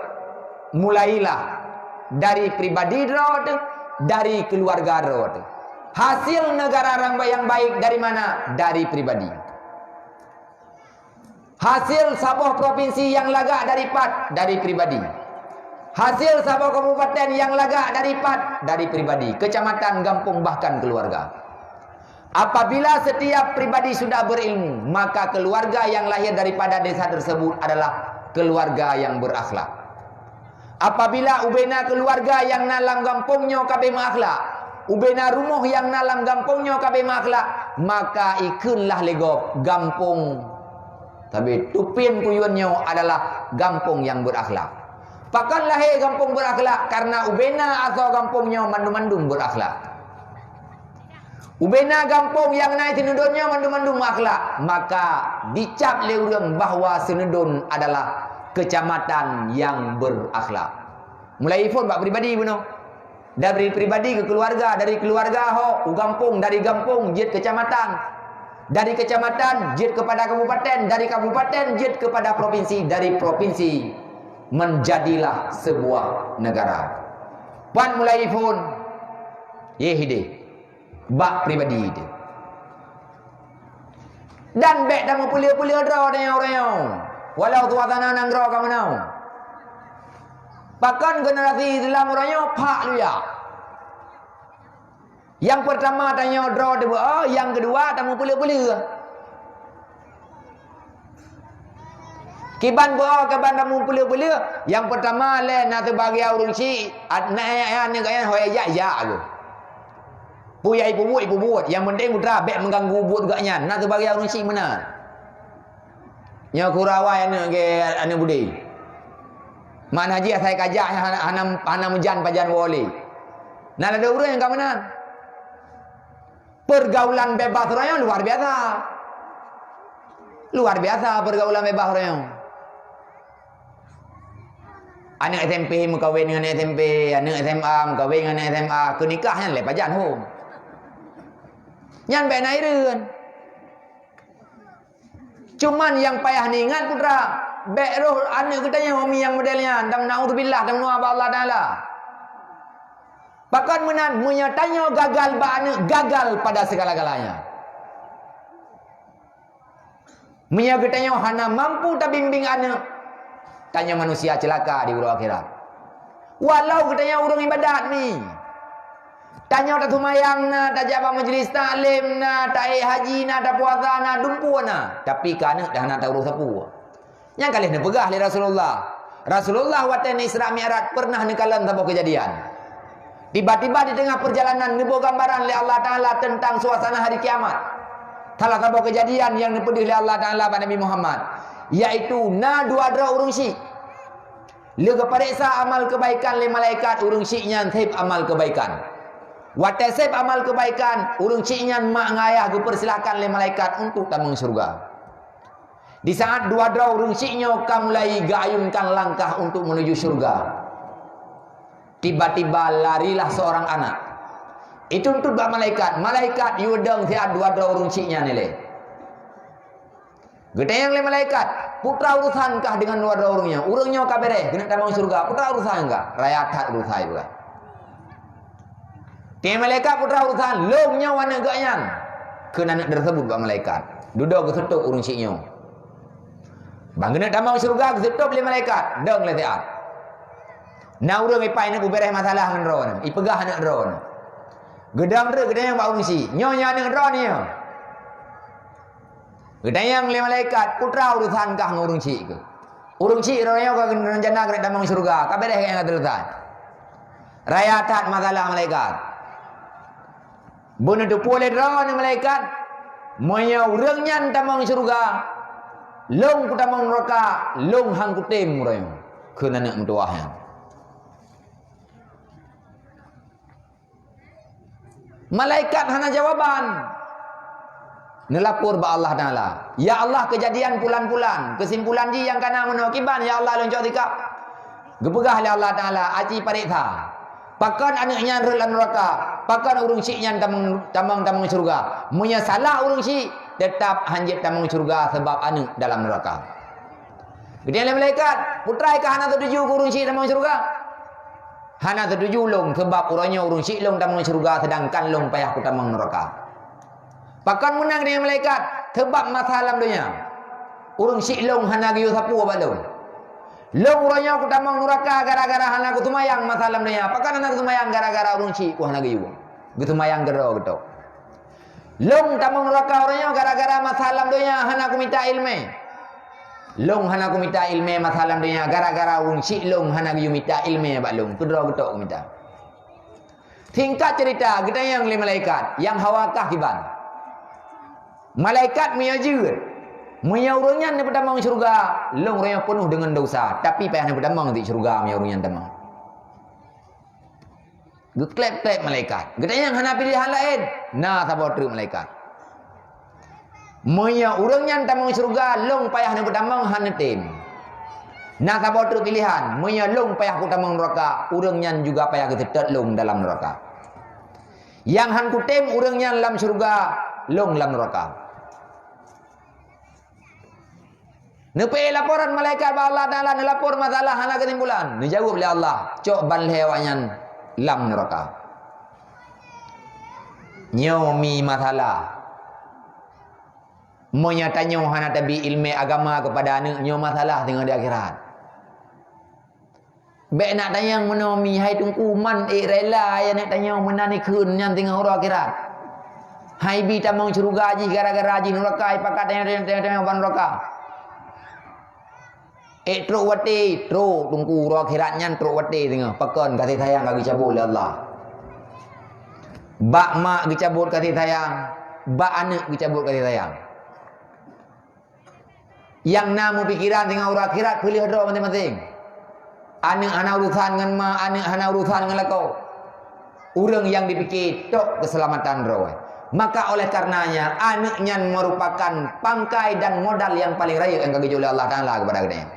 mulailah dari pribadi droe teuh, dari keuluwarga droe teuh. Hasil negara nyang baik dari mana? Dari pribadi. Hasil saboh propinsi nyang lagak dari pat? Dari pribadi. Hasil saboh kabupaten nyang lagak dari pat? Dari pribadi. Kecamatan, gampông, bahkan keuluwarga. Apabila setiap pribadi sudah berilmu, maka keluarga yang lahir daripada desa tersebut adalah keluarga yang berakhlak. Apabila ubena keuluwarga nyang na lam gampông nyoe ka abéh meuakhlak, ubena rumoh nyang na lam gampông nyoe ka abéh meuakhlak, maka ikheunlah lé gob gampông, sabé teupieng kuyun nyoe adalah gampông nyang berakhlak. Pakon lahé gampông berakhlak? Kareuna ubena asoe gampông nyoe mandum-mandum berakhlak. Ubena gampông nyang na i seuneudon nyoe mandum-mandum meuakhlak, maka dicap lé ureuëng bahwa seuneudon adalah keucamatan nyang beurakhlak. Mulai phon bak pribadi bunoe. Dari pribadi keu keuluwarga, dari keuluwarga ho u gampông, dari gampông jeuet keucamatan, dari keucamatan jeuet keupada kabupaten, dari kabupaten jeuet keupada propinsi, dari propinsi menjadilah sebuah negara. Pan mulai phon, yeh ideh. Bak pribadi teuh. Dan bék tameupeuleueh-peuleueh droe tanyoe uroe nyoe, walau suasana nanggroe ka meunoe. Pakon generasi Islam uroe nyoe phak luya. Nyang peurtama tanyoe droe teuh beu-o, nyang keudua tameupeuleueh-peuleueh. Kiban beu-o, kiban tameupeuleueh-peuleueh. Nyang peurtama lé na teubagia ureuëng syiek, at-, na, na, na, na, na, hôi jak, jak aku. Peue nyang ipeubuet, ipeubuet. Nyang penting putra bék mengganggu buet gobnyan. Na teubagia ureuëng syiek meunan. Nyoe kura awai aneuëk gé aneuëk budé. Makna jih asai kajak hana, hana, hana meujan pajan woe lé. Na ladôm ureuëng nyang ka meunan. Pergaulan bebas uroe nyoe luar biasa. Luar biasa pergaulan bebas uroe nyoe. Aneuëk S M P meukawen ngon aneuëk S M P, aneuëk S M A meukawen ngon aneuëk S M A, keu nikah nyan lé pajan hom. Nyan bék na hireuen. Cuman nyang payah niingat putra, bék roh aneuëk geutanyoe mi nyang model nyan, dan naudzubillah, dan meunoe bak Allah Taala. Pakon meunan, meunyoe tanyoe gagal bak aneuëk, gagal pada segala-galanya. Meunyoe geutanyoe hana mampu tabimbing aneuëk, Tanyoe manusia ceulaka di uroe akhirat. Walau geutanyoe ureuëng ibadat mi. Tanyoe taseumayang na, tajak bak majlis taklim na, taék haji na, tapuasa na, dumpeue na, tapi keu aneuëk dah hana taurôh sapeue. Nyang ka lheueh neupeugah lé Rasulullah. Rasulullah watée Isra Mi'raj pernah neukalon saboh keujadian. Tiba-tiba di teungoh peurjalanan neuboh gambaran lé Allah Taala teuntang suasana hari kiamat. Salah saboh keujadian nyang neupeudeuh lé Allah Taala bak Nabi Muhammad, yaitu na dua droe ureuëng syik. Lheueh geupareksa amal keubaikan lé malaikat, ureuëng syik nyan sép amal keubaikan. Watée sép amal keubaikan, ureuëng syik nyan mak ngon ayah geupeursilahkan lé malaikat untuk tamong syeuruga. Di saat dua droe ureuëng syik nyoe ka mulai geuayunkan langkah untuk meunuju syeuruga, tiba-tiba larilah seorang anak. Ituntut bak malaikat, malaikat yue dong siat dua droe ureuëng syik nyan ilée. Geutanyong lé malaikat, "Peue teuma urusan kah deungon dua droe ureuëng nyoe? Ureuëng nyoe ka beureh, keuneuk tamong syeuruga. Peue teuma urusan kah?" "Raya that urusan," geupeugah. Tanyong malaikat, "Peue teuma urusan?" "Lôn nyoe aneuëk geuh nyan," kheun aneuëk teurseubut bak malaikat. Dudoe geuseutôb ureuëng syik nyoe. Ban keuneuk tamong syeuruga geuseutôb lé malaikat, dong lé siat. Na ureuëng ipai aneuëk beubeureh masalah ngon droeneueh, ipeugah aneuëk droeneueh. Geudong treuk geutanyong bak ureuëng syik, "Nyoe nyoe aneuëk droeneueh nyoe?" Geutanyong lé malaikat, "Peue teuma urusan kah ngon ureuëng syik keuh?" "Ureuëng syik droeneueh nyoe ka rencana keuneuk tamong syeuruga, ka beureh geuh nyan ka seuleusoe." "Raya that masalah malaikat." Beuneuteupeue lé droeneueh malaikat, "Meunyoe ureuëng nyan tamong syeuruga, lôn kutamong nuraka, lôn han kutem uroe nyoe," kheun aneuëk meutuwah nyan. Malaikat hana jawaban. Neulapor bak Allah Taala, "Ya Allah, keujadian pulan-pulan, keusimpulan jih nyang kana meunoe, kiban ya Allah lôn cok sikap?" Geupeugah lé Allah Taala, "Aci pareksa. Pakon aneuëk nyan rhot lam nuraka? Pakon ureuëng syik nyan tamong, tamong, tamong syeuruga? Meunyoe salah ureuëng syik, teutab han jeuet tamong syeuruga sabab aneuëk dalam nuraka." Geutanyong lé malaikat, "Peue teuma kah hana seutuju keu ureuëng syik tamong syeuruga?" "Hana seutuju lôn, sabab uroe nyoe ureuëng syik lôn tamong syeuruga, seudangkan lôn payah kutamong nuraka." "Pakon meunan?" geutanyong malaikat. "Sabab masa lam donya, ureuëng syik lôn hana geuyue sapeue bak lôn. Lôn uroe nyoe kutamong nuraka gara-gara hana kuseumayang masa lam donya. Pakon hana kuseumayang? Gara-gara ureuëng syik ku hana geuyue. Geuseumayang keudroe geutok. Lôn tamong nuraka uroe nyoe gara-gara masa lam donya hana kumita iéleumé. Lôn hana kumita iéleumé masa lam donya gara-gara ureuëng syik lôn hana geuyue mita iéleumé bak lôn, keudroe geutok kumita." Singkat ceurita, geutanyong lé malaikat, "Nyang hawa kah kiban?" "Malaikat, meunyoe jeuet, meunyoe ureuëng nyan neupeutamong syeuruga, lôn uroe nyoe peunoh deungon desya, tapi payah neupeutamong di syeuruga meunyoe ureuëng nyan tamong." Geukleb-kleb malaikat. Geutanyong, "Hana pilehan laén?" "Na saboh treuk malaikat." "Meunyoe ureuëng nyan tamong syeuruga, lôn payah neupeutamong, han neutem. Na saboh treuk pilehan, meunyoe lôn payah kutamong nuraka, ureuëng nyan juga payah geuseutôt lôn dalam nuraka. Nyang han kutem ureuëng nyan lam syeuruga, lôn lam nuraka." Neupeu laporan malaikat bak Allah Taala, neulapor masalah hana keusimpulan. Neujaweueb lé Allah, "Cok ban lhée awaknyan lam nuraka." Nyoe mi masalah. Meunyoe tanyoe hana tabi iéleumé agama keupada aneuëk, nyoe masalah singoh di akhirat. Bék nak tanyong meunoe mi, hai Teungku, man ék rela hai aneuëk tanyoe meunan ikheun nyan teungoh uroe akhirat. Hai bi tamong syeuruga jih gara-gara jih nuraka, ipakat tanyong, tanyong, tanyong, tanyong ban nuraka. Ék trok watée, trok Teungku, uroe akhirat nyan trok watée teungoh. Pakon? Kasih sayang ka geucabot lé Allah. Bak mak geucabot kasih sayang, bak aneuëk geucabot kasih sayang. Nyang na meupikiran singoh uroe akhirat peuleueh droe maséng-maséng. Aneuëk hana urusan ngon ma, aneuëk hana urusan ngon lakoe. Ureuëng nyang dipike tok keuseulamatan droe. Maka oleh karenanya, aneuëk nyan meurupakan pangkai dan modal nyang paleng rayeuk nyang ka geujok lé Allah Taala keupada geutanyoe.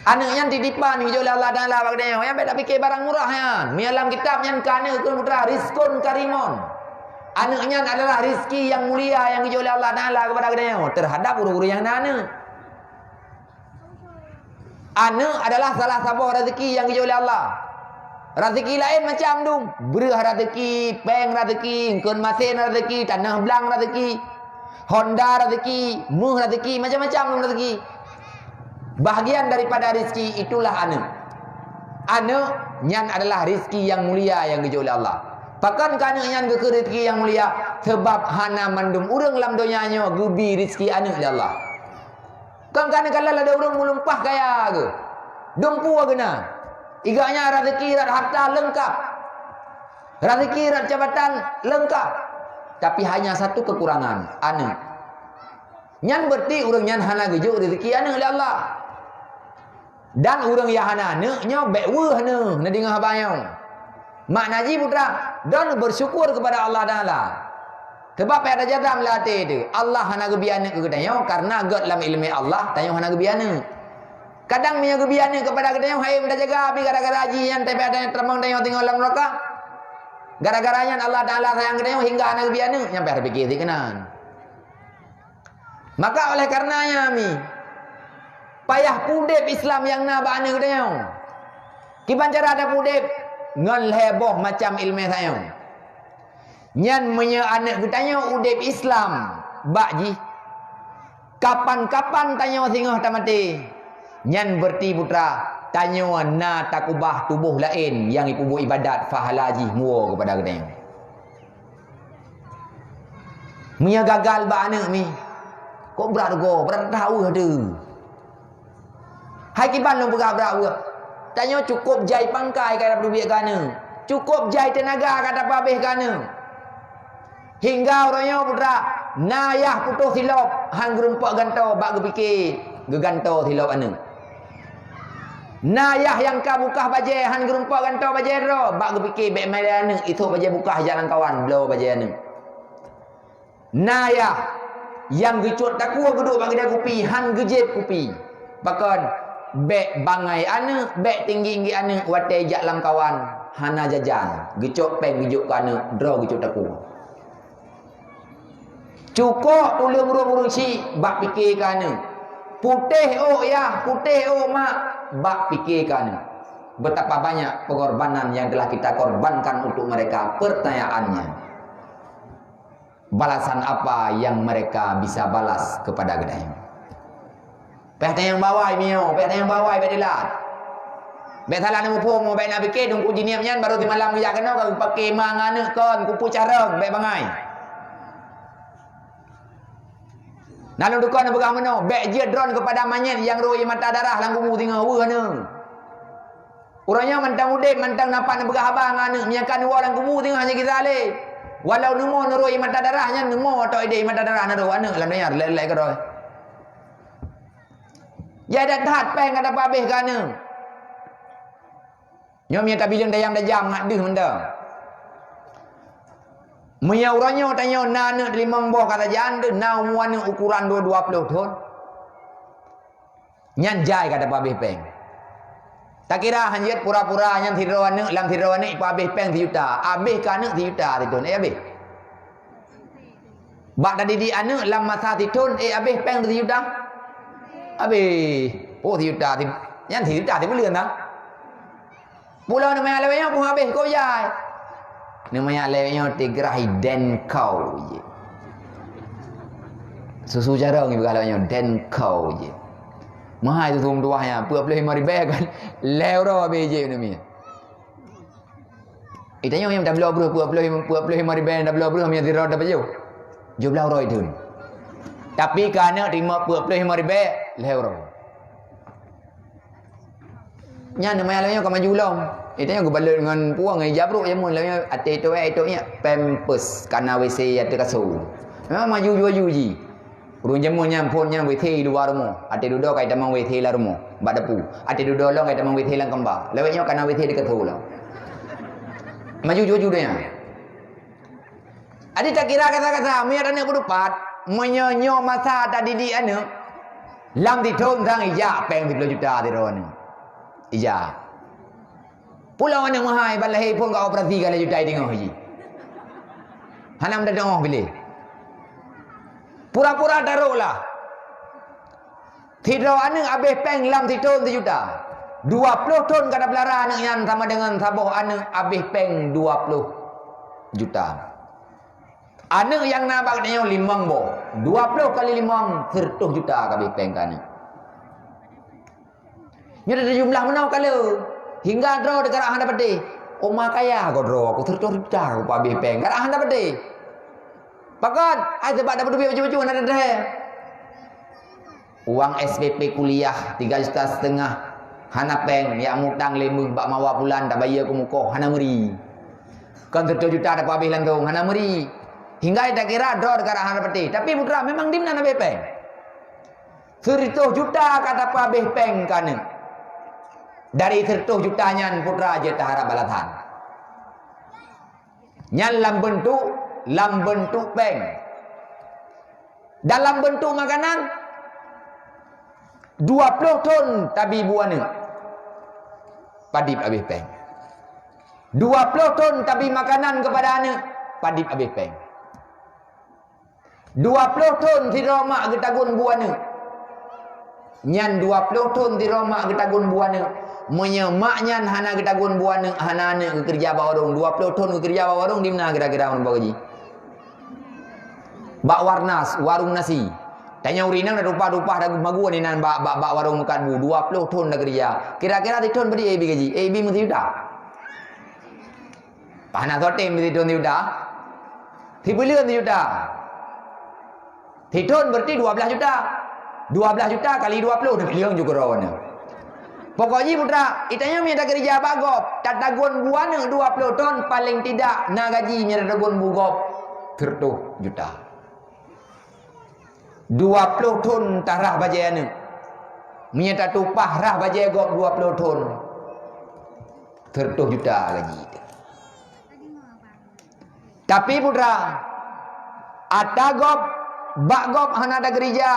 Aneuëk nyan titipan geujok lé Allah Taala bak geutanyoe. Nyang bék tapike barang murah nyan. Meunyoe lam kitab nyan ka aneuëk keu putra rizqun karimun. Aneuëk nyan adalah rizki nyang mulia nyang geujok lé Allah Taala keupada geutanyoe teuhadap ureuëng-ureuëng nyang na aneuëk. Aneuëk adalah salah saboh rezeki nyang geujok lé Allah. Rezeki laén macam dum, breueh rezeki, péng rezeki, eungkôt masén rezeki, tanoh blang rezeki, honda rezeki, méuh rezeki, macam-macam dum rezeki. Bahagian daripada rizki itulah aneuk. Aneuk nyan adalah rizki nyang mulia nyang geujok lé Allah. Pakon keu aneuk nyan geukheun rizki nyang mulia? Sabab hana mandum ureuëng lam donya nyoe geubi rizki aneuk lé Allah. Kon keu aneuk, kalau ada ureuëng meulumpah kaya geuh, dumpeue geuh na, i gobnyan raseuki rot harta leungkap, raseuki rot jabatan leungkap, tapi hanya satu kekurangan, aneuk. Nyan berarti ureuëng nyan hana geujok rizki aneuk lé Allah. Dan ureuëng nyang hana aneuk nyoe bék weueh neuh, neudeungoe haba nyoe. Makna jih putra, dan bersyukur kepada Allah Taala. Sebab payah tajadam lam até teuh, Allah hana geubi aneuk keu geutanyoe karena gét lam ileumé Allah tanyoe hana geubi aneuk. Kadang meunyoe geubi aneuk kepada geutanyoe, hai meujaga, tapi gara-gara jih nyan tapi ada nyang teumang tanyoe tinggai lam neuraka. Gara-gara nyan Allah Taala sayang geutanyoe hingga hana geubi aneuk, nyan payah tapike sikeunan. Maka oleh karenanya mi, payah peudeb Islam nyang na bak aneuk geutanyoe. Kiban cara tapeudeb? Ngon lhée boh macam ileumé tanyoe. Nyan meunyoe aneuk geutanyoe udeb Islam bak jih, kapan-kapan tanyoe singoh tamaté, nyan berarti putra tanyoe na takubah tuboh laén nyang ipeubuet ibadat pahala jih muwoe keupada geutanyoe. Meunyoe gagal bak aneuk mi, kok brat goe, brat that weueh teuh. Hai kiban lôn peugah brat weueh, tanyoe cukôp jai pangkai ka tapeudubiet keu aneuk, cukôp jai teunaga ka tapeuhabéh keu aneuk. Hingga uroe nyoe putra, na yah putôh silop han geurumpok gantoe bak geupike geugantoe silop aneuk. Na yah nyang ka bukah bajée han geurumpok gantoe bajée droe bak geupike bék malée aneuk, isôk bajée bukah jak lam kawan bloe bajée aneuk. Na yah nyang geucok takue geuduek bak geudée kupi han geujieb kupi. Pakon? Bék bangai aneuk, bék tinggi-tinggi aneuk watée jak lam kawan hana jajan, geucok péng geujok keu aneuk droe geucok takue. Cukôp tuleueng ureuëng-ureuëng syiek bak pike keu aneuk. Putéh ôk yah, putéh ôk mak bak pike keu aneuk. Betapa banyak pengorbanan yang telah kita korbankan untuk mereka, pertanyaannya, balasan apa yang mereka bisa balas kepada geutanyoe? Péh tanyong bawai miyueb, péh tanyong bawai bék dilat. Bék salah neumuphom, bék na pike dungku jinieb nyan barô simalam geujak keunoe ka geupake ma ngon aneuk kon, kupu carông, bék bangai. Na lôn tukon neupeugah meunoe, bék jeuet droen keupada manyét nyang rhot ie mata darah lam kubu singoh weueh aneuk. Uroe nyoe mantong udeb, mantong na pat neupeugah haba ngon aneuk, meunyo ka neuwoe lam kubu singoh hana gisa lé. Walau neumoe neurhot ie mata darah nyan, neumoe tok ideh ie mata darah neurhot aneuk lam donya, lé-lé keudroe. Jai that-that péng ka tapeuhabéh keu aneuk. Nyoe meunyo tabileng dayang dajam ngat deuh mantong. Meunyo uroe nyoe tanyoe na aneuk limong boh ka tajak deuh, na umu aneuk ukuran dua, dua ploh thon. Nyan jai ka tapeuhabéh péng. Takira hanjeuet pura-pura nyan sidroe aneuk, lam sidroe aneuk ipeuhabéh péng sijuta. Habéh keu aneuk sijuta sithon, eh, habéh. Bak tadidik aneuk lam masa sithon, eh, habéh péng sijuta? Habéh. Oh, sijuta si-, nyan sijuta sibuleuen dah. Pulo neumanyak lewat nyoe pun habéh keu jai. Neumanyak lewat nyoe tigrah i den kau je. Susu jarong ipeugah lewat nyoe den kau je. Mahai susu meutuwah nyan, peuet ploh limong ribèe kan. Lhèe uroe habéh je neumi. Eh, tanyoe nyang tabloe breuh peuet ploh limong, peuet ploh limong ribèe tabloe breuh meunyo sidroe dapat jôh. Jôh blaih uroe thon. Tapi keu aneuk teurimong peuet ploh limong ribèe lhèe uroe. Nyan nama lagèe nyoe ka maju lom. Eh, tanyoe geubalot ngon puang ngon ija brôk jameun lagèe nyoe até tok eh, tok nyak pampers kana W C ateueh kasô. Memang maju laju jih. Ureueng jameun nyan phôn nyan W C luwa rumoh. Até dudoe ka itamong W C lam rumoh, bak dapu. Até dudoe lom ka itamong W C lam keumba. Lawét nyoe kana W C dikeue lom. Maju juju donya. Jadi takira kata-kata, meunyo aneuk peudupat, meunyo nyoe masa tadidik aneuk, lam sithon sang ija péng siploh juta sidroe aneuk. Ija. Pulang aneuk meuhai, ban lahé phôn ka operasi ka lhèe juta i teungoh jih. Hana meuteungoh piléh. Pura-pura tarôh lah. Sidroe aneuk abéh péng lam sithon sijuta. Dua ploh thon ka tapeulara aneuk nyan sama deungon saboh aneuk abéh péng dua ploh juta. Aneuk nyang na bak tanyoe limong boh, dua ploh kali limong, seureutôh juta ka abéh péng keu aneuk. Nyoe tajumlah meunoe ka le. Hingga droe teukarap hana patéh. Oma kaya ko droe, aku seratus juta aku peuabéh péng. Karap hana patéh. Pakon? Ai, sabab dapeuduek bacut-bacut hana teuhé. Uang S P P kuliah tiga juta setengah. Hana péng, jak mutang lé méuh bak mawa bulan tabayeue keu mukoh, hana meuri. Kon seratus juta tapeuabéh langsung, hana meuri. Hingga takira droe teukarap hana patéh. Tapi putra, memang dimna na abéh péng. Seratus juta ka tapeuabéh péng keu aneuk. Dari seratus juta nyan, putra, jeuet taharab balasan. Nyan lam beuntuk, lam beuntuk péng. Dalam beuntuk makanan, dua ploh thon tabi bu aneuk, padib abéh péng. Dua ploh thon tabi makanan keupada aneuk, padib abéh péng. Dua ploh thon sidroe mak geutagun bu aneuk. Nyan dua ploh thon sidroe mak geutagun bu aneuk. Meunyoe mak nyan hana geutagun bu aneuk, hana aneuk geukeureuja bak warong, dua ploh thon geukeureuja bak warong, dimna kira-kira meureumpok gaji? Bak Warnas, warong nasi. Tanyoe ureueng inong na tumpah-tumpah dagu magun inan bak, bak, bak warong meukat bu, dua ploh thon takeureuja. Kira-kira sithon bri A B gaji? A B meusijuta. Hana soe tem sithon sijuta. Sibuleuen sijuta. Sithon berarti dua belas juta. Dua belas juta kali dua ploh, dua ploh juta droeneuh. Pokok jih putra, geutanyoe meunyoe takeureuja bak gob, tatagun bu aneuk dua ploh thon, paléng tidak na gaji meunyoe tatagun bu gob seratus juta. Dua ploh thon tarah bajée aneuk. Meunyoe tatumpah rah bajée gob dua ploh thon, seratus juta gaji teuh. Tapi putra, ata gob, bak gob hana takeureuja,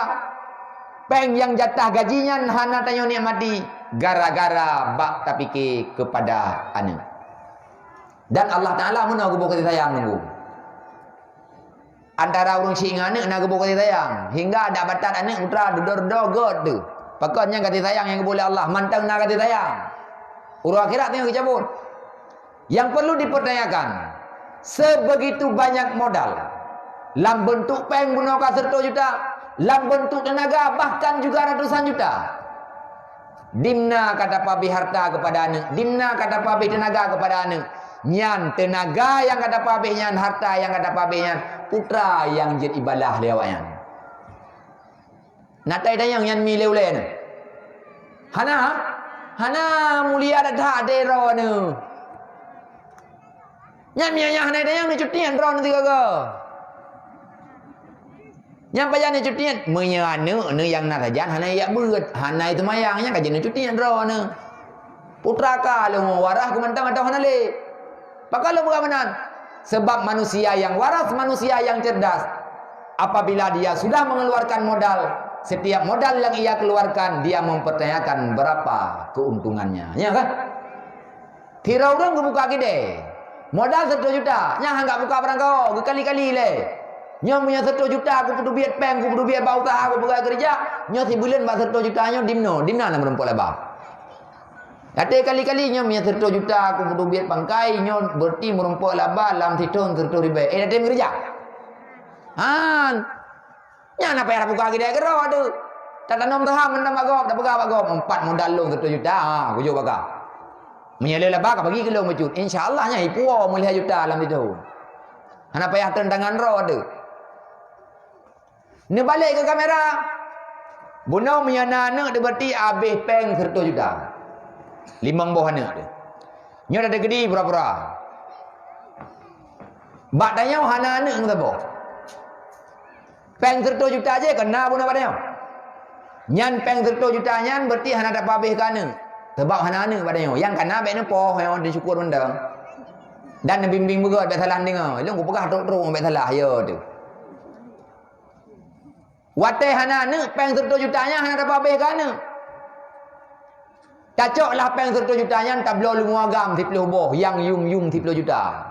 péng nyang jatah gaji nyan hana tanyoe nikmati gara-gara bak tapike keupada aneuk. Dan Allah Taala meunoe geuboh kasih sayang nunggu. Antara ureueng syiek ngon aneuk na geuboh kasih sayang. Hingga adak batat aneuk putra dudoe-dudoe göt teuh. Pakon nyan kasih sayang nyang geuboh lé Allah, mantong na kasih sayang. Uroe akhirat tanyoe geucabot. Yang perlu dipertanyakan, sebegitu banyak modal. Lam beuntuk péng bunoe ka seratus juta, lam beuntuk teunaga bahkan juga ratusan juta. Dimna ka tapeuabéh harta keupada aneuk, dimna ka tapeuabéh teunaga keupada aneuk. Nyan teunaga nyang ka tapeuabéh nyan, harta nyang ka tapeuabéh nyan, putra nyang jeuet ibalah lé awaknyan. Na tai tanyong nyan mi lé ulée nyoe? Hana? Hana, mulia that-that droeneuh. Nyan meunyo hana tanyong neucutian droeneuh sigoe-goe. Nyan pajan neucutian, meunyo aneuk neuh nyang na sajan hana jak beuet, hana seumayang, nyan ka jeuet neucutian droeneuh. Putra ka lôn waras keu mantong atau hana lé? Pakon lôn peugah meunan? Sebab manusia yang waras, manusia yang cerdas. Apabila dia sudah mengeluarkan modal, setiap modal yang ia keluarkan, dia mempertanyakan berapa keuntungannya. Ya kan? Sidroe ureueng geubuka keudè. Modal seratus juta, nyan han geubuka barangkaho, geukali-kali lé. Nyoe meunyoe seratus juta kupeuteubiet péng, kupeuteubiet bak usaha, kupeugah keureuja, nyoe sibuleuen bak seratus juta nyoe dimnoe, dimna lam rumpok laba. Até kali-kali nyoe meunyoe seratus juta kupeuteubiet pangkai, nyoe berarti meurumpok laba lam sithon seratus ribèe. Eh, até meukeureuja. Han. Nyan na payah tabuka keudè keudroe tu. Tatanom saham mantong bak gob, tapeugah bak gob, empat modal lôn seratus juta, ha, kujok baka. Meunyoe lé laba ka bagi keu lôn bacut. Insya Allah nyan ipuwoe meulhèe juta lam sithon. Hana payah tantangan droe tu. Neubalek keu kamera. Bunoe meunyoe na aneuk teuh berarti abéh péng seratus juta. Limong boh aneuk teuh. Nyoe tadeungoe pura-pura. Bak tanyoe hana aneuk meusaboh. Péng seratus juta jih ka na bunoe bak tanyoe. Nyan péng seratus juta nyan berarti hana tapeuabéh keu aneuk. Sabab hana aneuk bak tanyoe. Nyang ka na bèk neupoh, nyang teusyukur mantong. Dan neubimbéng beugöt bèk salah neudeungoe. Lôn kupeugah trok-trok bèk salah, yo tu. Watèe hana aneuk, péng seratus juta nyan hana tapeuabéh keu aneuk. Tacok lah péng seratus juta nyan tabloe leumô agam siploh boh, nyang yum-yum siploh juta.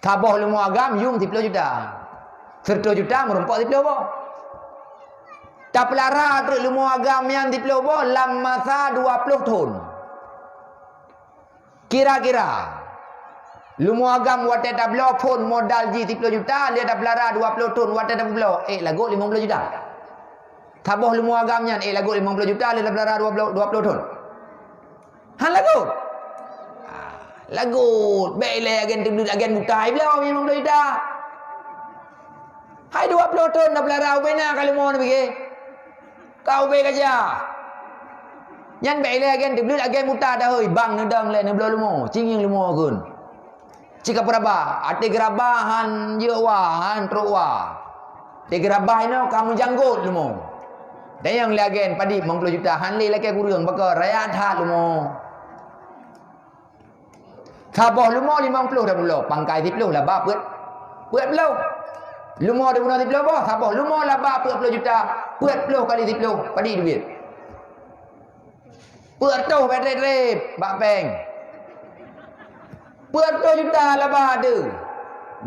Saboh leumô agam yum siploh juta. Seratus juta meurumpok siploh boh. Tapeulara treuk leumô agam nyan siploh boh lam masa dua ploh thon. Kira-kira, leumô agam watèe tabloe phon modal jih siploh juta, lheuh tapeulara dua ploh thon watèe tapeubloe, eh, lagot limong ploh juta. Saboh leumo agam nyan, eh, lagot limong ploh juta lé tapeulara dua ploh, dua ploh thon. Han lagot. Ah, lagot. Bèk ilèe agen teubleuet agen buta, ibloe limong ploh juta. Hai dua ploh thon tapeulara ubé na ka leumo neupiké. Ka ubé ka jah. Nyan bèk ilèe agen teubleuet agen buta dah, hôi, bang neudong lé neubloe leumo, cingieng leumo kheun. Cit ka peuraba, até geuraba han jeuet wa, han trok wa. Até geuraba inoe ka meujanggot leumo. Dan nyang lé agen padit limong ploh juta, han lé lakèe kureueng, baka raya that leumo. Saboh leumo limong ploh dah bulo, pangkai siploh laba peuet, peuet ploh. Leumo dah bunoe siploh boh, saboh leumo laba peuet ploh juta, peuet ploh kali siploh, padit duit. Peuet reutôh bèk trép-trép bak péng. Peuet reutôh juta laba deuh.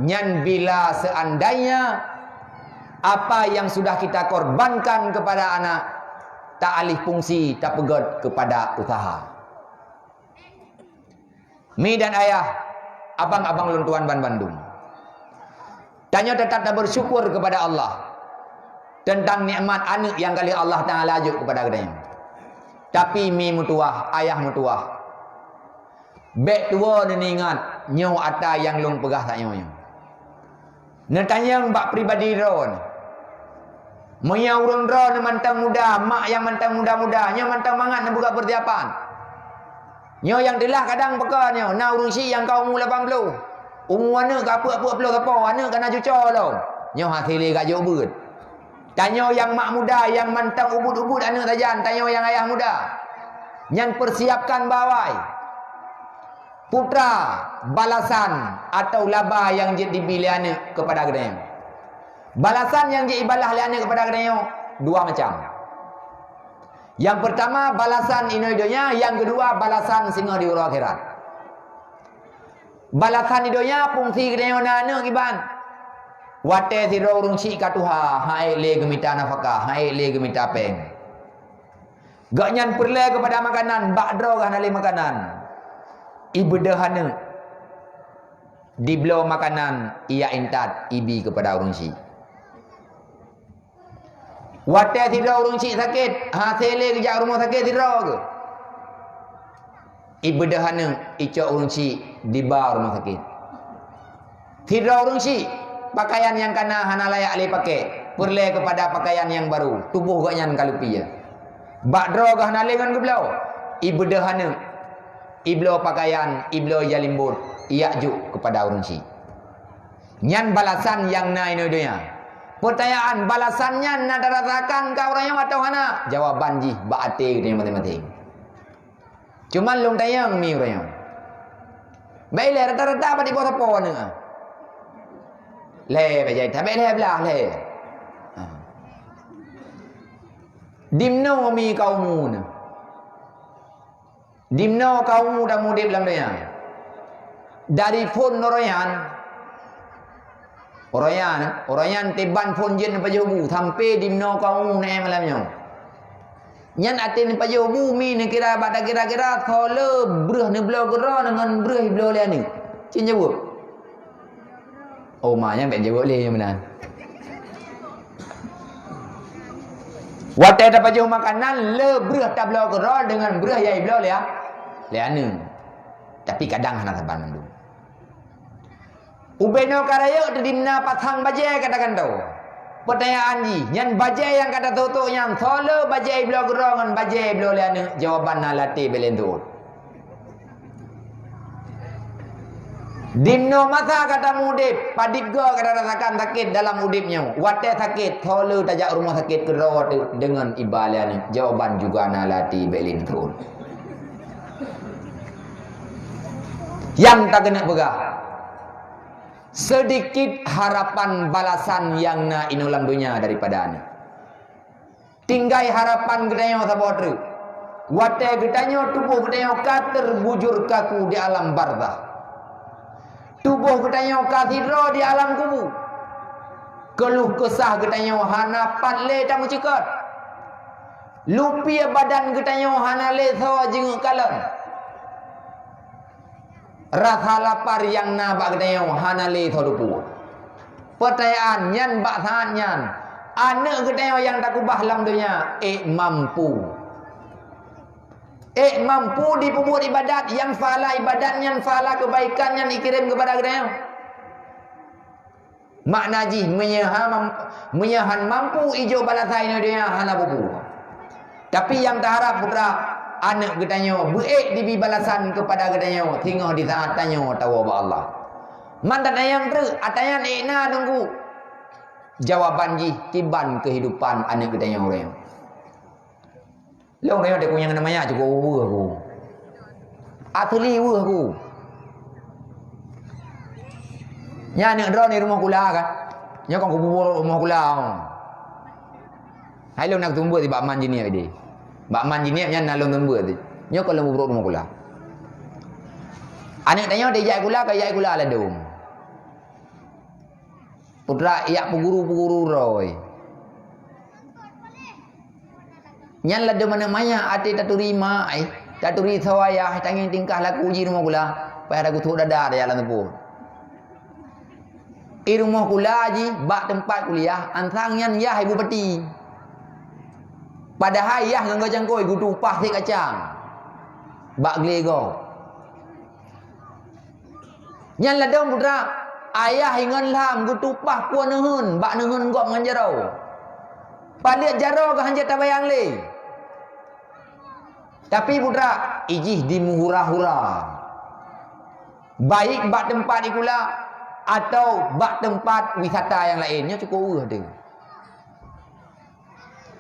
Nyan bila seandainya apa yang sudah kita korbankan kepada anak, ta alih fungsi, tapeugöt kepada usaha. Mi dan ayah, abang-abang lôn tuan banmandum. Tanyoe teutap tabeusyukur keupada Allah teuntang nikmat aneuk nyang ka lheueh Allah Taala jok keupada geutanyoe. Tapi mi meutuwah, ayah meutuwah, bèk tuwoe neuingat nyoe ata nyang lôn peugah tanyoe nyoe. Neutanyong bak pribadi droeneuh. Meunyoe ureueng droeneuh mantong muda, mak nyang mantong muda-muda, nyoe mantong mangat neubuka peursiapan. Nyoe nyang teulah kadang beuka nyoe, na ureueng chik nyang ka umu lapan ploh. Umu aneuk ka peuet-peuet ploh sapo, aneuk ka na cuco lom. Nyoe hase lé ka jok beuet. Tanyoe nyang mak muda, nyang mantong ubit-ubit aneuk sajan, tanyoe nyang ayah muda. Nyan peusiapkan bawai. Putra, balasan atau laba nyang jeuet jibi lé aneuk keupada geutanyoe. Balasan nyang jeuet jibalah lé aneuk keupada geutanyoe dua macam. Nyang peurtama, balasan inoe donya, nyang keudua, balasan singoh di uroe akhirat. Balasan di donya, fungsi geutanyoe na aneuk kiban. Watèe sidroe ureueng chik ka tuha, han ék lé geumita nafakah, han ék lé geumita péng. Gobnyan peureulèe keupada makanan, bak droe geuh hana lé makanan. Ibeudôh aneuk, dibloe makanan, ijak intat, ibi keupada ureueng chik. Watèe sidroe ureueng chik sakét, hase lé geujak rumoh sakét sidroe geuh. Ibeudôh aneuk, icok ureueng chik, diba rumoh sakét. Sidroe ureueng chik, pakaian nyang ka na hana layak lé paké, peureulèe keupada pakaian nyang barô, tuboh gobnyan ka leupie. Bak droe geuh hana lé ngon geubloe, ibeudôh aneuk, ibloe pakaian, ibloe jalimbot, ijak jok keupada ureueng chik. Nyan balasan nyang na inoe donya. Peutanyaan, balasan nyan na tarasakan keu ureueng nyoe atawa hana? Jawaban jih bak até geutanyoe maséng-maséng. Cuman lôn tanyong mi ureueng nyoe. Bèk ilèe, rata-rata bak diboh sapo aneuk, ah. Lhèe bèk jai, bèk lhèe blah, lhèe. Ah. Dimnoe mi ka umu neuh? Dimnoe ka umu tameudép lam donya? Dari phon uroe nyan, uroe nyan, uroe nyan tiban phon jeuet neupajoh bu, sampoe dimnoe ka umu neuék malam nyoe. Nyan até neupajoh bu mi neukira bak takira-kira, soe le breuh neubloe keudroe deungon breuh ibloe lé aneuk. Cen jaweueb. Oh, ma nyan bèk jaweueb lé nyan meunan. Watèe tapajoh makanan, le breuh tabloe keudroe deungon breuh nyang ibloe lé, lé aneuk. Tapi kadang hana saban mandum. Ubé nyoe ka rayeuk teudimna pasang bajèe ka tagantoe. Peutanyaan jih, nyan bajèe nyang ka tatôk-tôk nyan, soe le bajèe ibloe keudroe ngon bajèe ibloe lé aneuk? Jawaban na lam até bèk lé teuôt. Dimnoe masa ka tameudép, padit goe ka tarasakan sakét dalam udép nyoe. Watèe sakét, soe le tajak rumoh sakét keudroe teuk deungon iba lé aneuk? Jawaban juga na lam até bèk lé teuôt. Nyang takeuneuk peugah, seudikit harapan balasan nyang na inoe lam donya daripada aneuk. Tinggai harapan geutanyoe saboh treuk. Watèe geutanyoe tuboh geutanyoe ka teubujur kaku di alam barzakh. Tuboh geutanyoe ka sidroe di alam kubu. Keuluh keusah geutanyoe hana pat lé tameuceukat. Lupie badan geutanyoe hana lé soe jingeuk kalon. Rasa lapar nyang na bak geutanyoe hana lé soe teupeu. Peutanyaan nyan bak saát nyan, Aneuk geutanyoe nyang takubah lam donya, ék mampu. Ék mampu jipeubuet ibadat, nyang pahala ibadat nyan, pahala keubaikan nyan jikirém keupada geutanyoe. Makna jih, meunyoe ha-, meunyoe han mampu ijok balasan inoe donya, hana bubu. Tapi nyang taharab putra, aneuk geutanyoe beuék jibi balasan keupada geutanyoe singoh di saát tanyoe tawoe bak Allah. Mantat nyang treuk, ata nyan ék na teungku. Jawaban jih kiban keuhidupan aneuk geutanyoe uroe nyoe. Lôn nyoe dek kunyang nama nyak cukup weueh ku. Asli weueh ku. Nyan aneuk droe di rumoh kula kan. Nyoe kon kububuet rumoh kula. Hai lôn nak tumbeuet bak man jiniek deh. Bak man jiniek nyan na lôn tumbeuet deh. Nyoe kon lôn bubuet rumoh kula. Aneuk tanyoe dijak kula, ka jak kula ladom. Putra yak peuguru-peuguru roe. Nyan ladom aneuk manyak até taturi ma, eh, taturi soe ayah, tangieng tingkah laku jih rumoh kula, payah takutuk dada ya lam teupot. I rumoh kula jih bak teumpat kuliah, ansang nyan yah ibu peti. Padahai yah ngon gajangkoi geutuek upah sek kacang bak glé gob. Nyan ladom putra, ayah ingon lham geutuek upah kuah neuheun bak neuheun gob ngon jaroe. Paleuet jaroe geuh hanjeuet tabayang lé. Tapi putra, ijih dimeuhura-hura. Baik bak teumpat ikula atau bak teumpat wisata nyang laén, nyoe cukup weueh teuh.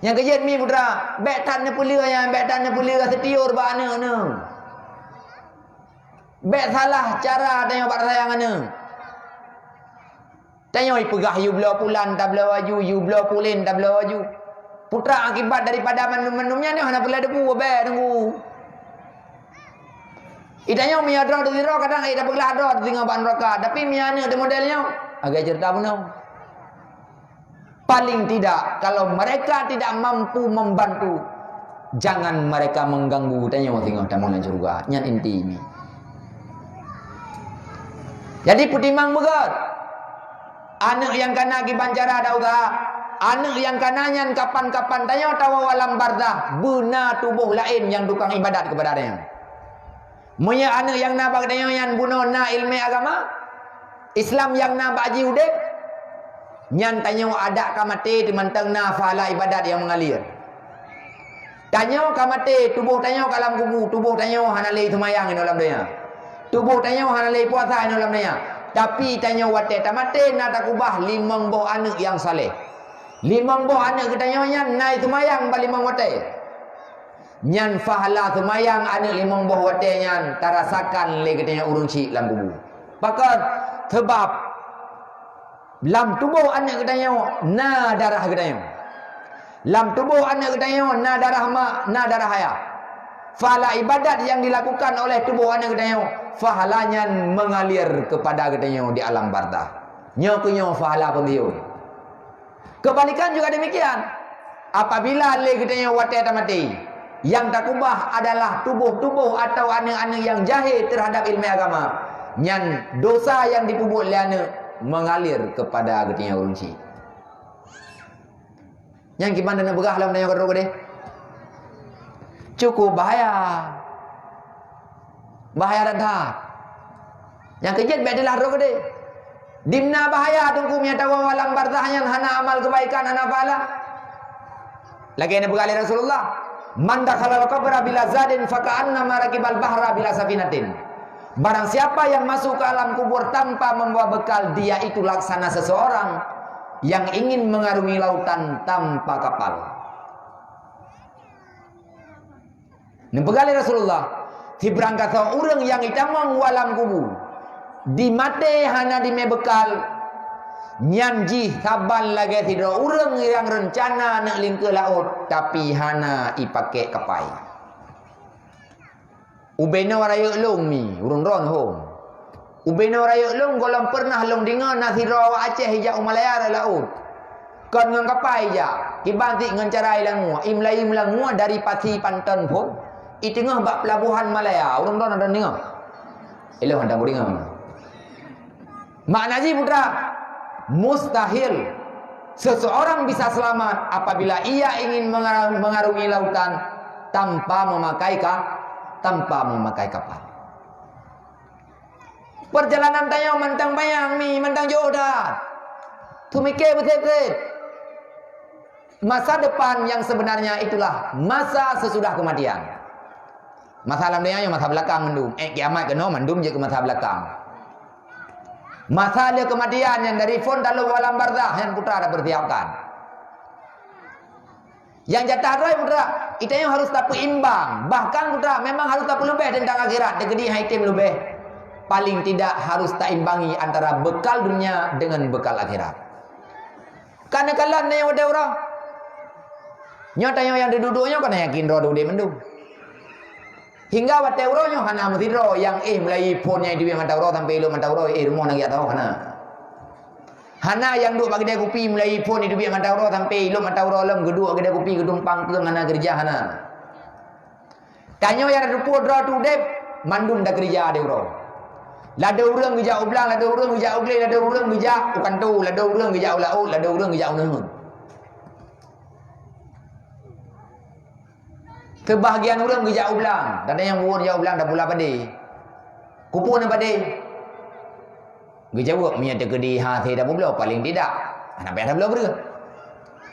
Nyang keujeuet mi putra, bék that neupeuleueh nyan, bék that neupeuleueh seutior bak aneuk-aneuk. Bék salah cara tanyoe bak sayang aneuk. Tanyoe ipeugah yue bloe pulan tabloe baju, yue bloe pulen tabloe baju. Putra akibat daripada mandum-mandum nyan nyoe hana peureulée debu bék teungku. Itanyoe meunyoe droe teusidroe kadang ai tapeuglah droe singoh bak neuraka, tapi meunyoe aneuk teuh model nyoe, agak ceurita bunoe. Paling tidak, kalau mereka tidak mampu membantu, jangan mereka mengganggu tanyoe singoh tamong lam syeuruga. Nyan inti mi. Jadi peutimang beugét. Aneuk nyang kana kiban cara ada usaha, aneuk nyang kana nyan kapan-kapan tanyoe tawoe alam barzah, beuna tuboh laén nyang tukang ibadat keupada tanyoe. Meunyoe aneuk nyang na bak geutanyoe nyan bunoe na ileumé agama, Islam nyang na bak jih udeb, nyan tanyoe adak ka maté teumantong na pahala ibadat nyang meungalir. Tanyoe ka maté, tuboh tanyoe ka lam kubu, tuboh tanyoe hana lé seumayang inoe lam donya. Tuboh tanyoe hana lé puasa inoe lam donya. Tapi tanyoe watée tamaté na takubah limong boh aneuk nyang saleh. Limong boh aneuk geutanyoe nyan na seumayang bak limong watée. Nyan pahala seumayang aneuk limong boh watée nyan tarasakan lé geutanyoe ureuëng syiek lam kubu. Pakon? Sabab lam tuboh aneuk geutanyoe na darah geutanyoe. Lam tuboh aneuk geutanyoe na darah mak, na darah ayah. Pahala ibadat nyang dilakukan oleh tuboh aneuk geutanyoe, pahala nyan meungalir keupada geutanyoe di alam barzah. Nyoe keuh nyoe pahala peuntiyeue. Keubalikan juga demikian. Apabila lé geutanyoe watée tamaté, nyang takubah adalah tuboh-tuboh atawa aneuk-aneuk nyang jahé teuhadab ileumé agama, nyan dosa nyang jipeubuet lé aneuk meungalir keupada geutanyoe ureuëng syiek. Nyan kiban tapeugah lom tanyoe keudroe keudeh. Cukup bahaya. Bahaya that-that. Nyang keujeuet bék teulah droe keudeh. Dimna bahaya teungku meunyoe tawoe alam barzah nyan hana amal keubaikan, hana pahala. Lagée neupeugah lé Rasulullah, "Man dakhalal qabra bila zadin faka'annama rakibal bahra bila safinatin." Barang siapa yang masuk ke alam kubur tanpa membawa bekal, dia itu laksana seseorang yang ingin mengarungi lautan tanpa kapal. Neupeugah lé Rasulullah, sibrang gasoe ureuëng nyang itamong u alam kubu, dimaté hana dimé bekal, nyan jih saban lagée sidroe ureuëng nyang reuncana neuk lingkeue laôt, tapi hana ipakék kapai. Ubenoe rayeuk lôn mi, ureuëng droen hom. Ubenoe rayeuk lôn gohlom peureunah lôn deungoe na sidroe awak Aceh ijak u Malaya rot laôt. Kon ngon kapai ijak, kiban cit ngon cara ilangue, imlayu-langue dari pasi panton phon, iteungoh bak peulabohan Malaya, ureuëng droen hana deungoe. Ilôn hana kudeungoe. Makna jih putra, mustahil Seseorang bisa selamat apabila ia ingin mengarung-, mengarungi lautan tanpa memakai ka-, tanpa memakai kapal. Perjalanan tanyoe mantong panyang mi, mantong jôh that. Teumike beutet-beutet. Masa depan yang sebenarnya itulah masa sesudah kematian. Masa lam donya nyoe masa belakang mandum. Eh, kiamat keunoe mandum jeuet keu masa belakang. Masa lheueh kematian nyan dari phon talop u alam barzakh nyan putra tapersiapkan. Nyang jatah droe putra, geutanyoe harus tapeuimbang. Bahkan putra memang harus tapeuleubeh teuntang akhirat. Teukeudi hai tem leubeh. Paling tidak harus taimbangi antara bekal dunia dengan bekal akhirat. Ka neukalon nyoe watée uroe. Nyoe tanyoe nyang dudoe nyoe ka neuyakin droe udeb mandum. Hingga watée uroe nyoe hana meusidroe nyang éh mulai phon nyang duek mata uroe sampai ilop mata uroe éh rumoh na geujak tawöh hana. Hana nyang duek bak keudè kupi mulai phon duek mata uroe sampai ilop mata uroe lom geuduek bak keudè kupi geudumpang keueng hana keureuja hana. Tanyoe nyang teupeue droe teuh udeb, mandum takeureuja di uroe. Ladôm ureuëng geujak u blang, ladôm ureuëng geujak u glé, ladôm ureuëng geujak u kantô, ladôm ureuëng geujak u laôt, ladôm ureuëng geujak u neuheun. Seubahgian ureuëng geujak u blang, dan nyang buet jak u blang tapula padé. Kupeue na padé? Geujaweueb, meunyoe teukeudi hase tapubloe, paleng tidak hana payah tabloe breueh.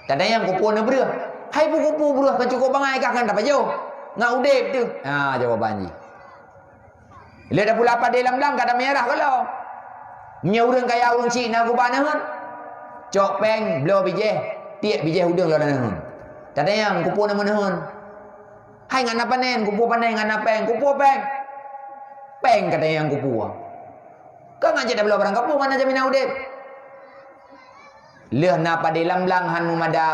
Tanyong kupeue na breueh? Hai peue kupeue breueh ka cukôp bangai kah kan tapajoh? Ngat udeb teuh. Ha jawaban jih. Lé tapula padé lam blang ka tameurah gohlom. Meunyoe ureuëng kaya ureuëng chik na geuba neuheun, cok péng bloe bijéh, tiek bijéh udeueng lom neuheun. Tanyong kupeue na meuneheun? Hai ngat na panen, kupeue panen, ngat na péng, kupeue péng? Péng ka tanyong kupeue. Ka ngat jeuet tabloe barang kapeue ngat na jaminan udeb. Lheueh na padé lam blang han meumada,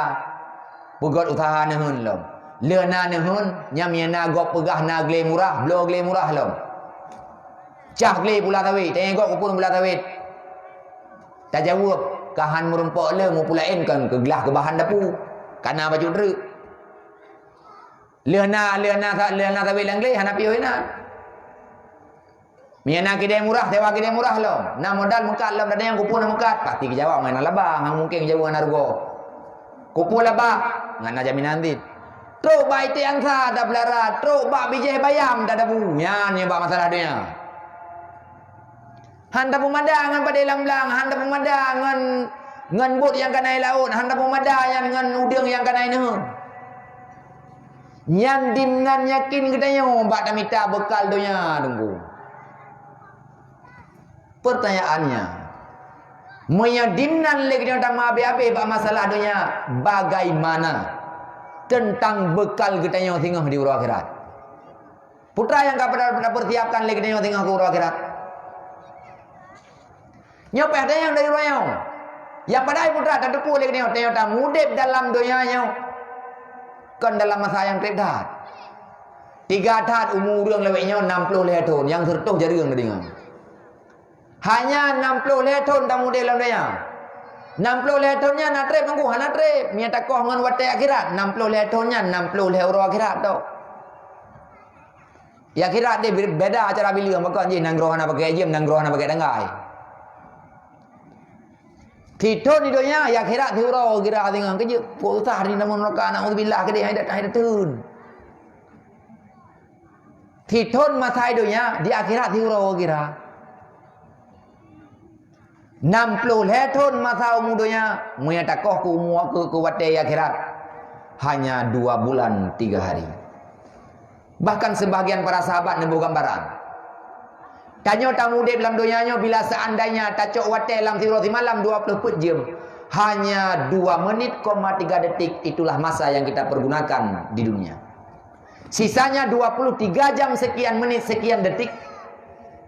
peugöt useuha neuheun lom. Lheueh na neuheun, nyang meunyo na gob peugah na glé murah, bloe glé murah lom. Cah glé pula sawét, tanyong gob kupeue pula sawét. Tajaweueb, ka han meurumpok lé meupulaén kon keu glah keu bahan dapu. Ka na bacut treuk. Lheueh na, lheueh na, lheueh na sawét lam glé hana piôh inan. Meunyo na keudè murah, sewa keudè murah lom. Na modal meukat lom, dan nyang kupeue na meukat, pasti geujaweueb ngon laba, hana mungken geujaweueb ngon rugoe. Kupeue laba, ngon na jaminan cit. Trok bak iték ansa tabeulara, trok bak bijéh bayam tadabu. Nyan nyang bak masalah donya. Han tapeumada ngon padé lam blang, han tapeumada ngon, ngon bot nyang ka na i laôt, han tapeumada nyan ngon udeueng nyang ka na i neuheun. Nyan dimnan yakin geutanyoe bak tamita beukal donya, Teungku. Pertanyaannya, meunyoe dimnan lé geutanyoe tameuabéh-abéh bak masalah donya, bagaimana teuntang beukal geutanyoe singoh di uroe akhirat? Peue nyang ka pada, pada persiapkan lé geutanyoe singoh keu uroe akhirat? Nyoe payah tanyong dari uroe nyoe. Nyang padahai peue tateupeue lé geutanyoe, tanyoe tamudeb dalam donya nyoe kon dalam masa nyang treb that. Tiga that umu ureuëng lawét nyoe nam ploh lhée thon, nyang seureutôh jareueng tadeungoe. Hanya nam ploh lhée thon tamudeb lam donya. Nam ploh lhée thon nyan na treb Teungku? Hana treb. Meunyo takoh ngon watée akhirat, nam ploh lhée thon nyan nam ploh lhée uroe akhirat tok. Di akhirat deh be-, beda cara bileueng, pakon jih nanggroe hana pakai jeuem, nanggroe hana pakai tanggai. Sithon di donya, di akhirat siuroe gira singoh keujeuet. Peue usah di dalam neuraka, naudzubillah, keudeh hai dat-, hai datun. Sithon masa di donya, di akhirat siuroe gira. Nam ploh lhée thon masa umu donya, meunyo takoh keu umu keu, keu watée akhirat, hanya dua bulan tiga hari. Bahkan sebahagian para sahabat neuboh gambaran. Tanyoe tamudeb lam donya nyoe bila seandainya tacok watée lam sidroe simalam dua ploh peuet jeuem, hanya dua menit koma tiga detik, itulah masa yang kita pergunakan di dunia. Sisanya dua puluh tiga jam sekian menit sekian detik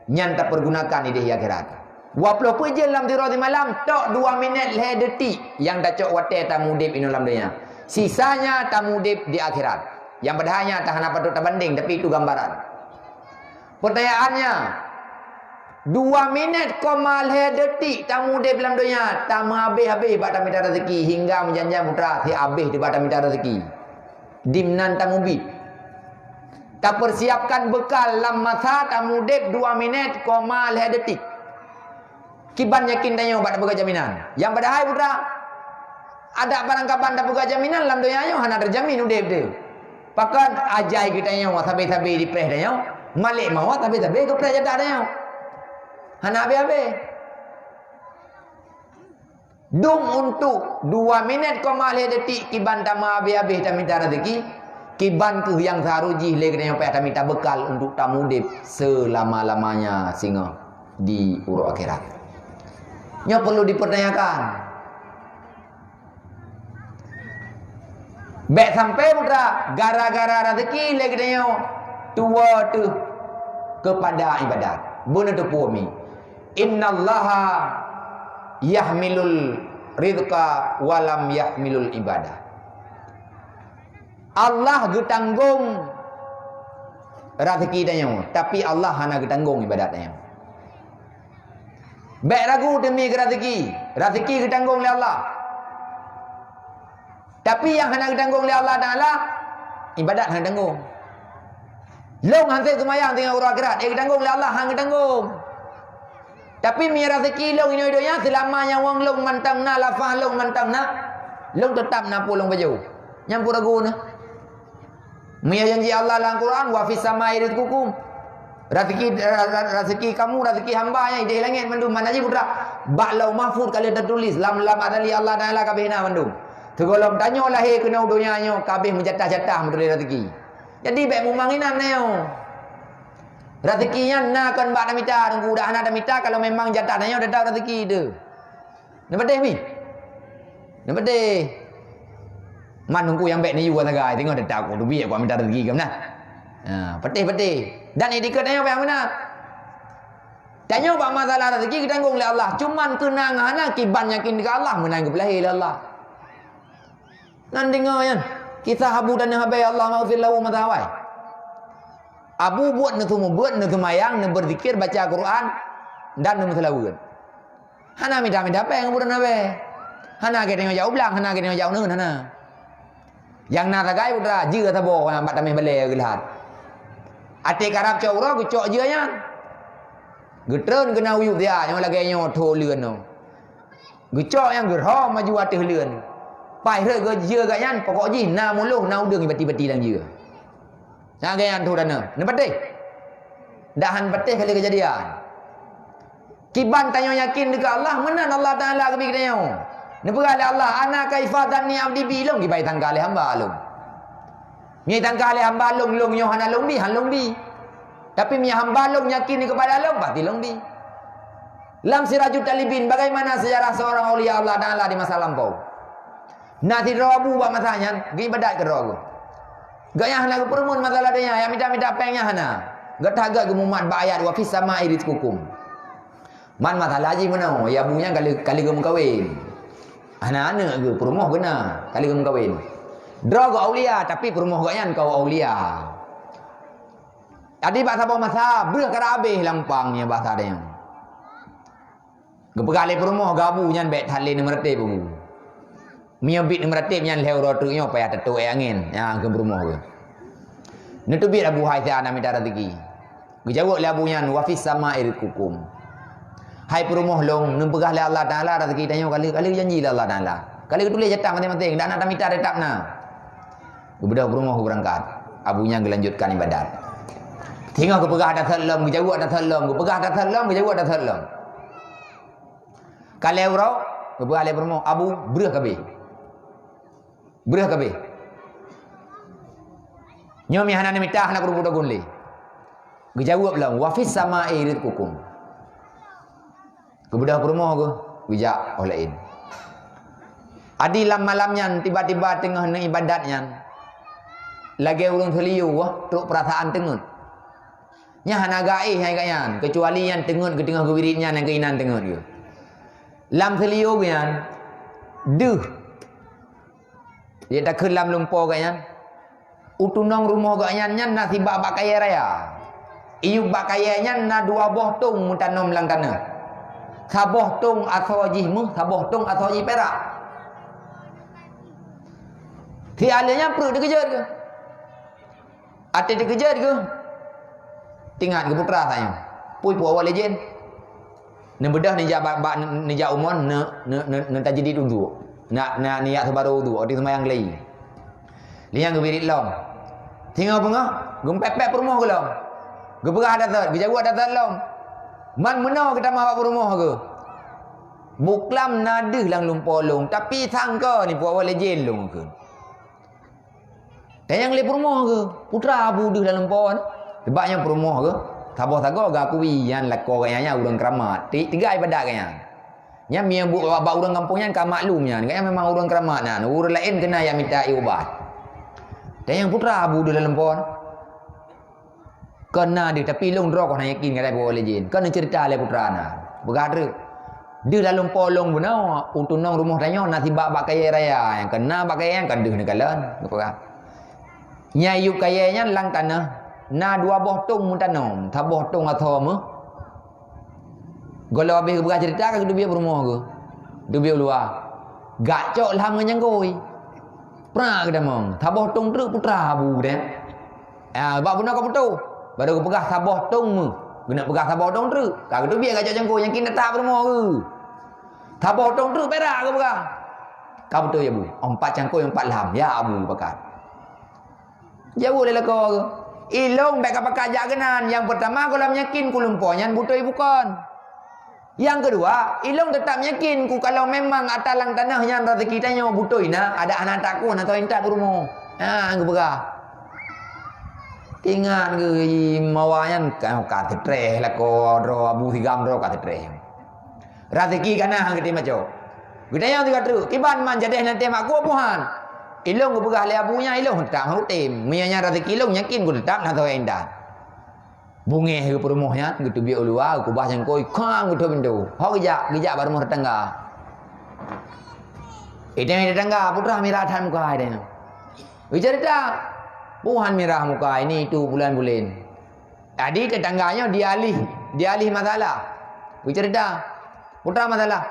nyan tapergunakan ideh di akhirat. Dua ploh peuet jeuem lam sidroe simalam, tok dua minét lhée detik nyang tacok watée tamudeb inoe lam donya. Sisanya tamudeb di akhirat. Nyang padahai nyan hana patôt tabandeng, tapi itu gambaran. Pertanyaannya, dua minét koma lhée detik tamudeb lam donya, tameuabéh-abéh bak tamita rezeki hingga meujan-jan putra si abéh teuh bak tamita rezeki. Dimnan tamubiet. Tapersiapkan beukal lam masa tamudeb dua minét koma lhée detik. Kiban yakin tanyoe bak tapeugah jaminan. Nyang padahai putra, Adak barangkaban tapeugah jaminan lam donya nyoe hana teujamin udeb teuh. Pakon ajai geutanyoe sabe-sabe jipreh tanyoe, malek mawöt sabe-sabe geupreh jadah tanyoe. Hana habéh-habéh. Dum untuk dua minét koma lhèe detik kiban tameuhabéh-habéh tamita raseuki, kiban kheueh nyang seuharôh jih lé geutanyoe payah tamita beukal untuk tamudeb seulama-lamanya singoh di uroe akhirat. Nyoe perlu dipertanyakan. Bèk sampai putra gara-gara raseuki lé geutanyoe tuwoe teuh keupada ibadat. Beuneuteupeu mi. Innallaha yahmilul rizqa walam yahmilul ibadah. Allah geutanggong raseuki tanyoe, tapi Allah hana geutanggong ibadat tanyoe. Bèk ragu demi keu raseuki. Raseuki geutanggong lé Allah. Tapi nyang hana geutanggong lé Allah Taala, ibadat hana tanggong. Lôn han sép seumayang teungoh uroe akhirat, eh, geutanggong lé Allah, han geutanggong. Tapi meunyoe raseuki lôn inoe donya, seulama nyawöng lôn mantong na, lafah lôn mantong na, lôn teutap na peue lôn pajoh. Nyan peue ragu na. Meunyoe janji Allah lam Quran, "Wa fis samai rizqukum." Raseuki, ra-, ra-, raseuki kamu, raseuki hamba nyang idéh langét mandum, mana jih putra. Bak Lauh Mahfuz ka lheueh teutuléh, lam, lam azali Allah Taala ka abéh na mandum. Sigohlom tanyoe lahé keunoe donya nyoe ka abéh meujatah-jatah meutuléh raseuki. Jadi bèk mumang inan nyoe. Raseuki nyan na kon bak tamita, teungku, dak hana tamita kalau memang jatah tanyoe teutap raseuki teuh. Neupeudeh mi? Neupeudeh. Man teungku nyang bèk neuyue sagai, teungoh teutap ku teubiet ku minta raseuki keu meunan. Ha, peudeh-peudeh. Dan iktikeuet tanyoe payah meunan. Tanyoe bak masalah raseuki geutanggong lé Allah, cuman keunangan hana kiban yakin keu Allah meunan geupeulahé lé Allah. Nan deungoe nyan, kisah Abu Taneuh Abée, Allahummaghfir lahu, masa awai. Abu buet neuseumeubeuet, neuseumayang, neubeuzikir, baca Quran, dan neumeuseulaweuet. Hana mita-mita péng Abu Taneuh Abée. Hana geutanyoe jak u blang, hana geutanyoe jak u neuen, hana. Nyang na sagai putra, jeuet saboh bak tameh balée geulhat. Até karab cok uroe geucok jeuet nyan. Geutreun keunan u yup siat nyang lagée nyoe tho leuen nyoe. Geucok nyang geurhom maju ateueh leuen. Paih rhot geuh jeuet geuh nyan, pokok jih na muloh, na udeueng bati-bati lam jeuet. Nyang geuh nyan tho Taneuh. Neupatéh? Dak han patéh kali keujadian. Kiban tanyoe yakin deungon Allah, meunan Allah Taala geubri geutanyoe. Neupeugah lé Allah, "Ana kaifa zanni abdi bi," lôn kiban tangka lé hamba lôn. Meunyo tangka lé hamba lôn, lôn nyoe hana lôn bi, han lôn bi. Tapi meunyo hamba lôn yakin keupada lôn, pasti lôn bi. Lam Sirajut Talibin, bagaimana sejarah seorang aulia Allah Taala di masa lampau? Na sidroe abu bak masa nyan, geuibadat keu droe geuh. Gobnyan hana geupeureumeun masalah donya, nyang mita-mita péng nyan hana. Gata gét geumumat bak ayat, "Wa fis samai rizqukum." Man masalah jih meunoe, ya abu nyan kali, kali geumeukawen. Hana aneuk geuh, peurumoh geuh na, kali geumeukawen. Droe geuh aulia, tapi peurumoh gobnyan kon aulia. Jadi bak saboh masa, breueh karab habéh lam pang nyan bak saboh nyan. Geupeugah lé peurumoh geuh abu nyan bék that lé neumeureutéb abu. Meunyoe biet neumeureutéb nyan lhée uroe treuk nyoe payah teutok ék angén, nyan kheun peurumoh geuh. Neuteubiet abu hai siat na mita raseuki. Geujaweueb lé abu nyan, "Wa fis samai rizqukum." Hai peurumoh lôn, neupeugah lé Allah Taala raseuki tanyoe ka lheueh, ka lheueh janji lé Allah Taala. Ka lheueh geutuléh jatah maséng-maséng, dak na tamita teutap na. Geubeudôh peurumoh geubeurangkat. Abu nyan geulanjutkan ibadat. Singoh geupeugah ata sot lom, geujaweueb ata sot lom, geupeugah ata sot lom, geujaweueb ata sot lom. Ka lhée uroe, geupeugah lé peurumoh, "Abu, breueh kabéh. Breueh kabéh. Nyoe meuhana neumita, hana keureubot tagun lé." Geujaweueb lom, "Wa fis samai rizqukum." Geubeudôh peurumoh geuh, geujak óh laén. Adi lam malam nyan, tiba-tiba teungoh neuibadat nyan, lagée ureuëng seuliyue, trok peurasaan teungeut. Nyan hana gaéh hai gobnyan, keucuali nyan teungeut geuteungoh geuwirit nyan nyang keuinan teungeut geuh. Lam seuliyue geuh nyan, deuh. Jeuet takheun lam lumpo gobnyan. U tunong rumoh gobnyan nyan na sibak bak kayée raya. Iyup bak kayée nyan na dua boh tong meutanom lam tanoh. Saboh tong asoe jih méuh, saboh tong asoe jih pirak. Si aleuh nyan pruet teukeujot geuh. Até teukeujot geuh, teuingat geuh putra tanyoe. Pui pu awak lé jén. Neubeudôh neujak bak, bak, neujak umon, ne, ne, ne, neutajeudid udhu. Nak, nak niat seubarô udhu, óh teuk seumayang glé. Lheuh nyan geubirit lom. Singoh beungoh, geumpet-pet peurumoh geuh lom. Geupeugah adat, geujaweueb adat lom. Man meunoe geutamah bak peurumoh geuh. Buklam na deuh lam lumpo lôn, tapi sangka ni puwoe lé jén lôn kheun. Dan nyang lé peurumoh geuh, putra Abu deuh lam lumpo nyan. Sebab nyang peurumoh geuh, saboh sagoe geuakui nyan lakoe geuh nyan ureuëng keuramat. Ti-, tiga ibadat geuh nyan. Nyan meunyo bu-, bak ureuëng gampông nyan ka maklum nyan. Geuh nyan memang ureuëng keuramat nyan. Ureuëng laén keunan jak mita ié ubat. Dan nyang putra Abu deuh lam lumpo nyan. Kon na deuh, tapi lôn droe kon hana yakin kadai puwoe lé jén. Kon neuceurita lé putra na. Peugah treuk. Deuh lam lumpo lôn bunoe, u tunong rumoh tanyoe na sibak bak kayée raya nyang kon na bak kayée nyan kon deuh neukalon. Geupeugah. Nyang yup kayée nyan lam tanoh na dua boh tong meutanom, saboh tong asoe meuh. Gohlom habéh geupeugah ceurita ka geuteubiet peurumoh geuh. Teubiet u luwa. Gak cok lham ngon nyang gôi. Pra geutamong, saboh tong treuk putra Abu deh. Ah, bak bunoe ka putôh. Baru geupeugah saboh tong meuh. Geuneuk peugah saboh tong treuk. Ka geuteubiet gak cok cangkôi nyang keuneuk that peurumoh geuh. Saboh tong treuk pirak geupeugah. Ka beutôi ya, Bu. Empat cangkôi, empat lham. Ya, Abu pakat. Jaweueb lé lakoe geuh. Ilôn bék ka pakat jak keunan. Nyang peurtama gohlom yakin ku lumpo nyan beutôi bukon. Nyang keudua, ilôn teutab yakin ku kalau memang ata lam tanoh nyan raseuki tanyoe beutôi na, adak hana takueh na toh intat peurumoh. Ha, geupeugah. Ingat geuh mawa nyan ka, ka teutreh lakoe droe Abu Sigam droe ka teutreh. Raseuki ka na geutem baco. Geutanyong sigoe treuk, kiban man jadeh lam tem aku puhan. Ilôn geupeugah lé Abu nyan ilôn teutab hana tem. Meunyo nyan raseuki ilôn yakin ku teutab na toh intat. Bungéh geuh peurumoh nyan, geuteubiet u luwa, geukubah cangkôi, khang geutôp pintoe. Ho geujak, geujak bak rumoh tetangga. Itém tetangga, putra mirah that muka itém. Geuceurita, puhan mirah muka ini itu bulan-bulan. Jadi tetangga nyoe dialih, dialih masalah. Geuceurita, putra masalah.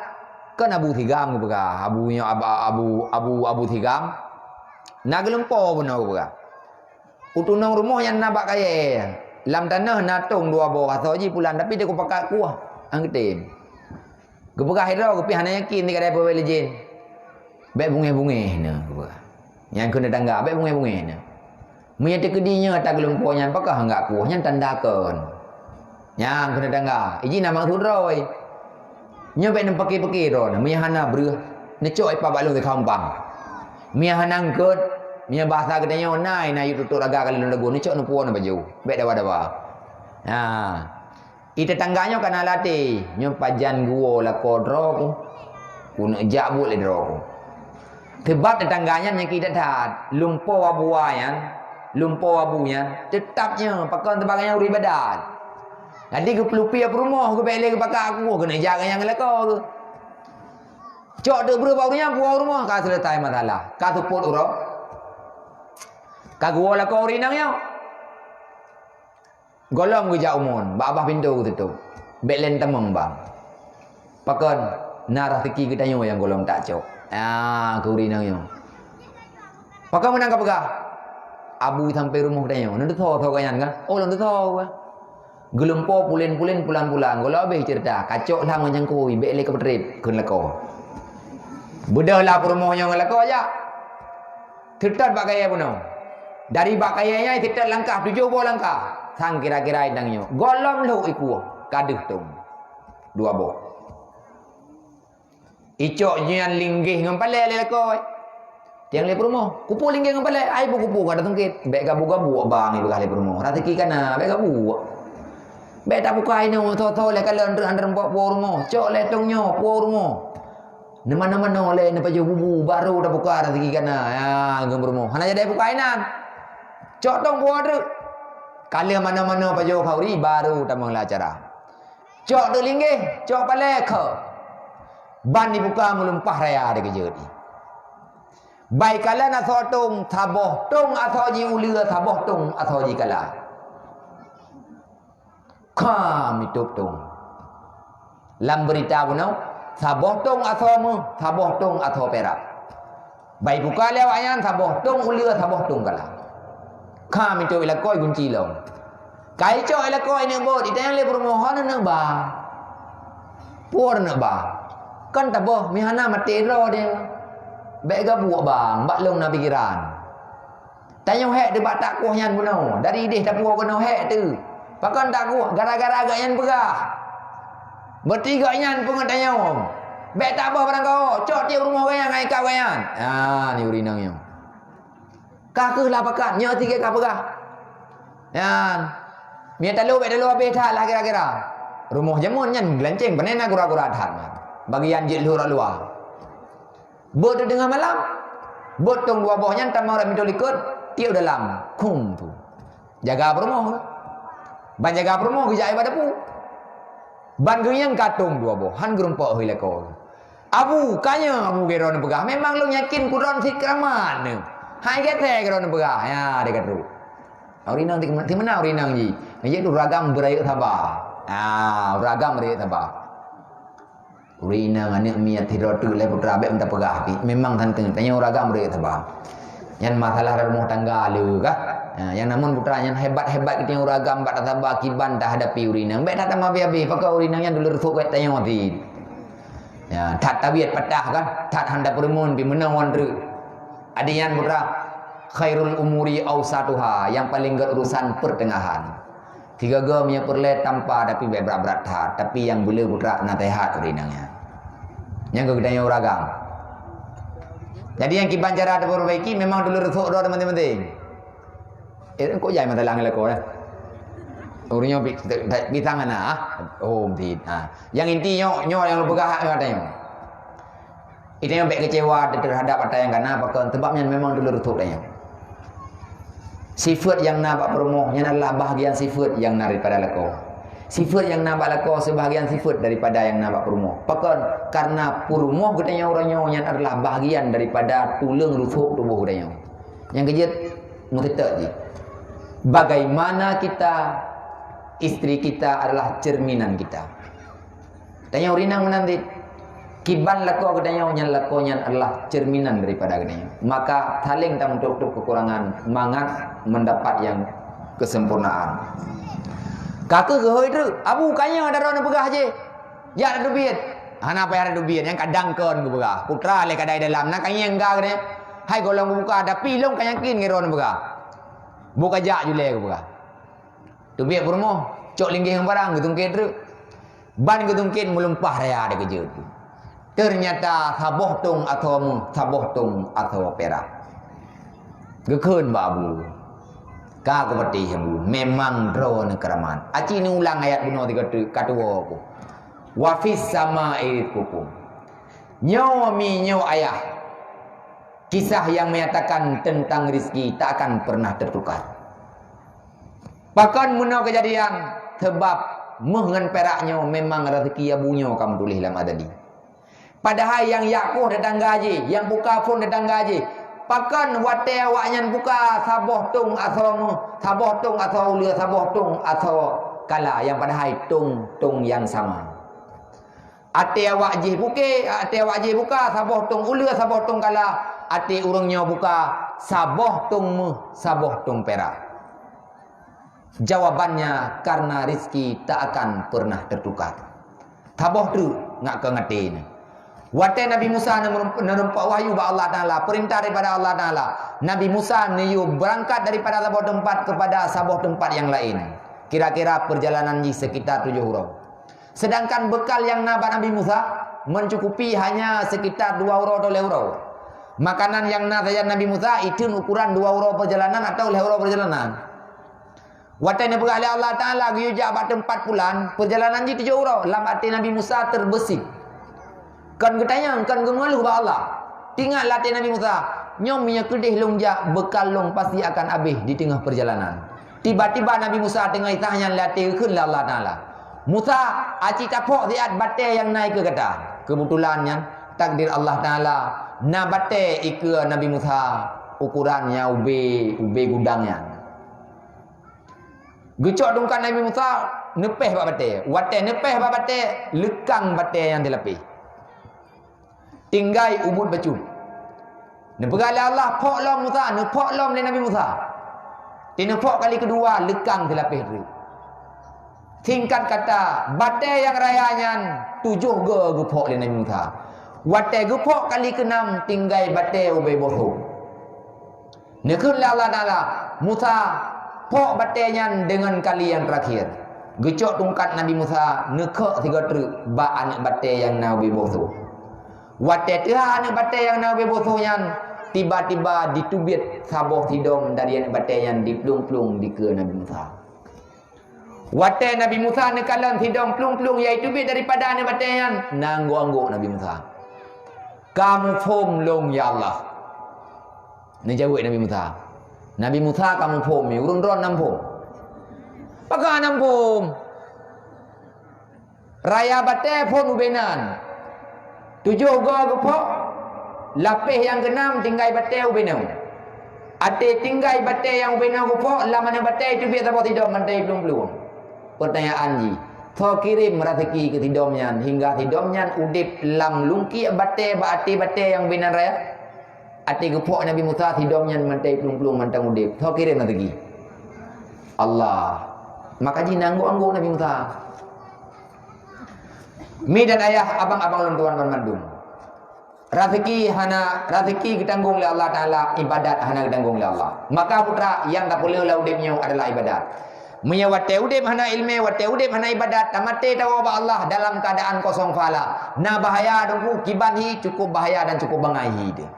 Kan Abu Sigam geupeugah, Abu nyoe Abu, Abu, Abu, Abu Sigam. Na geulumpo bunoe geupeugah. U tunong rumoh nyang na bak kayée, lam tanoh na tong dua boh asoe jih pulan, tapi teuka pakat kueh, han geutem. Geupeugah sidroe geuh pih hana yakin di kadai peuwé lé jén. Bék bungéh-bungéh na geupeugah. Nyang keuneuk tangga, bék bungéh-bungéh na. Meunyo teukeudi nyoe ata geulumpo nyan pakon han gak kueh, nyan tanda kon. Nyang keuneuk tangga, iji na maksud droe. Nyoe bék neupaké-paké droe, meunyo hana breueh, neucok ipa bak lôn sikhampang. Meunyo hana eungkot, meunyo bahasa geutanyoe na, na yue tutok raga ka lôn lagoe, neucok neupuwoe neupajoh. Bék dawa-dawa. Ha. I tetangga nyoe kana latée, nyoe pajan geuwoe lakoe droe ku. Ku neujak buet lé droe ku. Teubab tetangga nyan nyang keu that-that, lumpo Abu nyan, lumpo Abu nyan, teutab nyoe pakon teubagai nyang ureuëng ibadat. Jadi geupeulupi peurumoh geubek lé geupakat aku keuneuk jak ngon nyang lakoe geuh. Cok teuk breueh bak ureuëng nyan puwoe rumoh ka seuleusoe masalah, ka seupôt uroe. Ka geuwoe lakoe ureuëng inong nyoe. Gohlom geujak umon, bak babah pintoe geututôp. Bék lé neutamong bang. Pakon na raseuki geutanyoe nyang gohlom tacok. Ah, keu ureuëng inong nyoe. Pakon meunan ka peugah? Abu sampai rumoh geutanyoe. Neuteusoe-soe gobnyan kan? Oh, lôn teusoe kan. Geulumpo pulen-pulen pulan-pulan. Gohlom habéh ceurita. Kacok lham ngon cangkôi, bék lé ka peutrép kheun lakoe. Beudôh lah peurumoh nyoe ngon lakoe jak. Teutot bak kayée bunoe. Dari bak kayée nyan teutot langkah tujoh boh langkah. Sang kira-kira idang nyoe. Gohlom lhok ikueh. Ka deuh tong. Dua boh. Icok nyan linggeh ngon palée lé lakoe. Tiang lé peurumoh, kupu linggeh ngon palée, ai pun kupu kada sungkét. Bék gabu-gabu bang ipeugah lé peurumoh. Raseuki kana, bék gabu. Bék tabuka inoe, tho-tho lé kalon treuk aneuëk po-po rumoh. Cok lé tong nyoe, po rumoh. Neumanoe-manoe lé neupajoh bubu, baru tabuka raseuki kana. Ya, geumeurumoh. Hana jadi buka inan. Cok tong po treuk. Ka lheueh manoe-manoe pajoh khauri, baru tamong lam acara. Cok teuk linggeh, cok palée keu. Ban dibuka meulimpah raya dikeujeuet. Bai kala na soe tong, saboh tong asoe jih uleue, saboh tong asoe jih kala. Ka mitôb tong. Lam beurita bunoe, saboh tong asoe méuh, saboh tong asoe pirak. Bai buka lé awaknyan saboh tong uleue, saboh tong kala. Ka mitôb i lakoe gunci lom. Ka icok i lakoe ineuk bot, itanyong lé peurumoh, "Ho neuneuk ba?" "Peue neuneuk ba?" "Kan taboh meuhana maté droe deh." Bék gabuek bang, bak lôn na pikiran. Tanyoe hék teuh bak takueh nyan bunoe, dari idéh tapuwoe keunoe hék teuh. Pakon takueh? Gara-gara gobnyan peugah. Berarti gobnyan peungeut tanyoe. Bék tabôh barang kawöh, cok tieb rumoh gobnyan ngon ikab gobnyan. Ah, ni ureueng inong nyoe. Ka kheueh lah pakat, nyoe sigoe ka peugah. Nyan. Meunyo talo bék talo habéh that lah kira-kira. Rumoh jameun nyan geulanceng, pane na gura-gura that. Bagian jeuet lhok rot luwa. Beuet teungoh malam. Beuet tông dua boh nyan tamong rot pintoe likot, tieb dalam. Khum tu. Jaga peurumoh. Ban jaga peurumoh geujak bak dapu. Ban geungieng ka tông dua boh, han geurumpok hôi lakoe. Abu, ka nyoe Abu keudroe neupeugah. Memang lôn yakin keudroe cit keuramat neuh. Hai gét keudroe neupeugah. Ya, dia kata. Ureueng inong ti, ti meunan ureueng inong jih. Nyan ureueng agam beurayeuk saba. Ah, ureueng agam beurayeuk saba. Ureueng inong aneuk miet sidroe teuk lé putra bék meuta peugah pih. Memang santeung tanyoe ureueng agam beurayeuk saba. Nyan masalah rumoh tangga le kah? Ha, nyang namun putra nyan hebat-hebat geutanyoe ureueng agam bak tasaba kiban tahadapi ureueng inong. Bék that tamah habéh-habéh, pakon ureueng inong nyan dulur sôk gét tanyoe cit. Ya, that tabiet patah kan, that hana peureumeun pih meunan wan treuk. Adak nyan putra, khairul umuri ausatuha, nyang paleng gét urusan pertengahan. Sigoe-goe meunyoe peureulée tampa tapi bék brat-brat that, tapi nyang beuleu putra naseuhat ureueng inong nyan. Nyang keu geutanyoe ureueng agam. Jadi nyang kiban cara tapeurbaiki memang dulur sôk droe teuman-teuman. Eh, kok jai mata lang lakoe, eh? Ureueng nyoe pi-, pi-, pisang ana, ah. Oh, meutit. Ah. Nyang inti nyoe, nyoe nyang lôn peugah hak nyoe ata nyoe. Geutanyoe bék keucewa terhadap ata nyang kana, pakon? Sebab nyan memang dulur sôk tanyoe. Sifeuet nyang na bak peurumoh nyan adalah bahagian sifeuet nyang na daripada lakoe. Sifeuet nyang na bak lakoe sebahagian sifeuet daripada nyang na bak peurumoh. Pakon? Karena peurumoh geutanyoe uroe nyoe nyan adalah bahagian daripada tuleueng rusok tuboh geutanyoe. Nyang keujeuet, meuteuteuek jih. Bagaimana kita, istri kita adalah cerminan kita. Tanyoe ureueng inong meunan cit. Kiban lakoe geutanyoe nyan, lakoe nyan adalah cerminan daripada geutanyoe. Maka saléng tameututob keukurangan mangat mendapat nyang kesempurnaan. Ka kheueh geuhôi treuk, Abu, ka nyoe ata droe neupeugah jih. Jak tateubiet. Hana payah tateubiet, nyang kadang kon geupeugah. Putra lé kadai dalam, na ka ngieng ga geutanyoe. Hai gohlom geubuka, tapi lôn ka yakin ngon droe neupeugah. Boh ka jak julée geupeugah. Teubiet peurumoh, cok linggih ngon parang, geutungkét treuk. Ban geutungkét meulumpah raya dikeujeuet. Teunyata saboh tông asoe meuh, saboh tông asoe pirak. Geukheun bak Abu, "Ka kupatéh, Abu, memang droeneuh keuramat. Aci neuulang ayat bunoe sigoe teuk, ka tuwoe ku. Wa fis sama'i rizqukum." Nyoe mi, nyoe ayah. Kisah yang menyatakan tentang rezeki tak akan pernah tertukar. Pakon meunoe keujadian? Sabab meuh ngon pirak nyoe memang raseuki Abu nyoe ka meutuléh lam azali. Padahai nyang jak koh teutangga jih, nyang buka phon teutangga jih. Pakon watée awaknyan buka saboh tông asoe meuh, saboh tông asoe uleue, saboh tông asoe kala, nyang padahai tông-tông nyang sama. Até awak jih buke, até awak jih buka saboh tông uleue, saboh tông kala, até ureuëng nyoe buka saboh tông meuh, saboh tông pirak. Jawabannya, karena rizki tak akan pernah tertukar. Saboh treuk ngat keu ngaté nyan. Watée Nabi Musa neureumpok wahyu bak Allah Taala, peurintah daripada Allah Taala, Nabi Musa neuyue beurangkat daripada saboh teumpat keupada saboh teumpat nyang laén. Kira-kira peurjalanan jih seukitar tujoh uroe. Sedangkan beukal nyang na bak Nabi Musa meucukupi hanya seukitar dua uroe atau lhée uroe. Makanan nyang na sajan Nabi Musa itheun ukuran dua uroe peurjalanan atau lhée uroe peurjalanan. Watée neupeugah lé Allah Taala geuyue jak bak teumpat pulan, peurjalanan jih tujoh uroe, lam até Nabi Musa teubeusit. Kon geutanyong, kon geumeugeuluh bak Allah. Teuingat lam até Nabi Musa, "Nyoe meunyoe keudeh lôn jak, beukal lôn pasti akan habéh di teungoh peurjalanan." Tiba-tiba Nabi Musa teungoh itah nyan lam até geukheun lé Allah Taala, "Musa, aci taphok siat batée nyang na ikeue gata." Keubeutulan nyan takdir Allah Taala, na batée ikeue Nabi Musa ukuran nyang ubé, ubé gudang nyan. Geucok tungkat Nabi Musa, neupéh bak batée. Watée neupéh bak batée, leukang batée nyang teulapéh. Tinggai ubit bacut. Neupeugah lé Allah, "Phok lom Musa," neuphok lom lé Nabi Musa. Teuneupok kali keudua, leukang teulapéh treuk. Singkat kata, batée nyang raya nyan tujoh goe geuphok lé Nabi Musa. Watée geuphok kali keunam, tinggai batée ubé boh tho. Neukheun lé Allah Taala, "Musa, phok batée nyan deungon kali nyang teurakhir." Geucok tungkat Nabi Musa, neukhok sigoe treuk bak aneuëk batée nyang na ubé boh tho. Watée teuhah aneuëk batée nyang na ubé boh tho nyan, tiba-tiba jiteubiet saboh sidom dari aneuëk batée nyan jiplueng-plueng dikeue Nabi Musa. Watée Nabi Musa neukalon sidom plueng-plueng nyang jiteubiet daripada aneuëk batée nyan, na anggôk-anggôk Nabi Musa. "Ka muphom lôn, ya Allah," neujaweueb Nabi Musa. "Nabi Musa ka muphom, ureuëng droe na muphom?" "Pakon na muphom? Raya batée phon ubé nan. Tujoh goe geuphok, lapéh nyang keunam tinggai batée ubé nan. Até tinggai batée nyang ubé nan geuphok, lam aneuëk batée teubiet saboh sidom mantong plueng-plueng." Peurtanyaan jih, "Soe kirém raseuki keu sidom nyan hingga sidom nyan udeb lam lungkiek batée bak até batée nyang ubé nan raya?" Até geuphok Nabi Musa, sidom nyan mantong plueng-plueng mantong udeb. Soe kirém raseuki? Allah. Maka jih na anggôk-anggôk Nabi Musa. Mi dan ayah, abang-abang lôn tuan banmandum. Raseuki hana, raseuki geutanggong lé Allah Taala, ibadat hana geutanggong lé Allah. Maka putra, nyang tapeureulee lam udeb nyoe adalah ibadat. Meunyoe watée udeb hana iéleumé, watée udeb hana ibadat, tamaté tawoe bak Allah dalam keuadaan kosong pahala, na bahaya teungku, kiban hi, cukup bahaya dan cukup bangai hi teuh.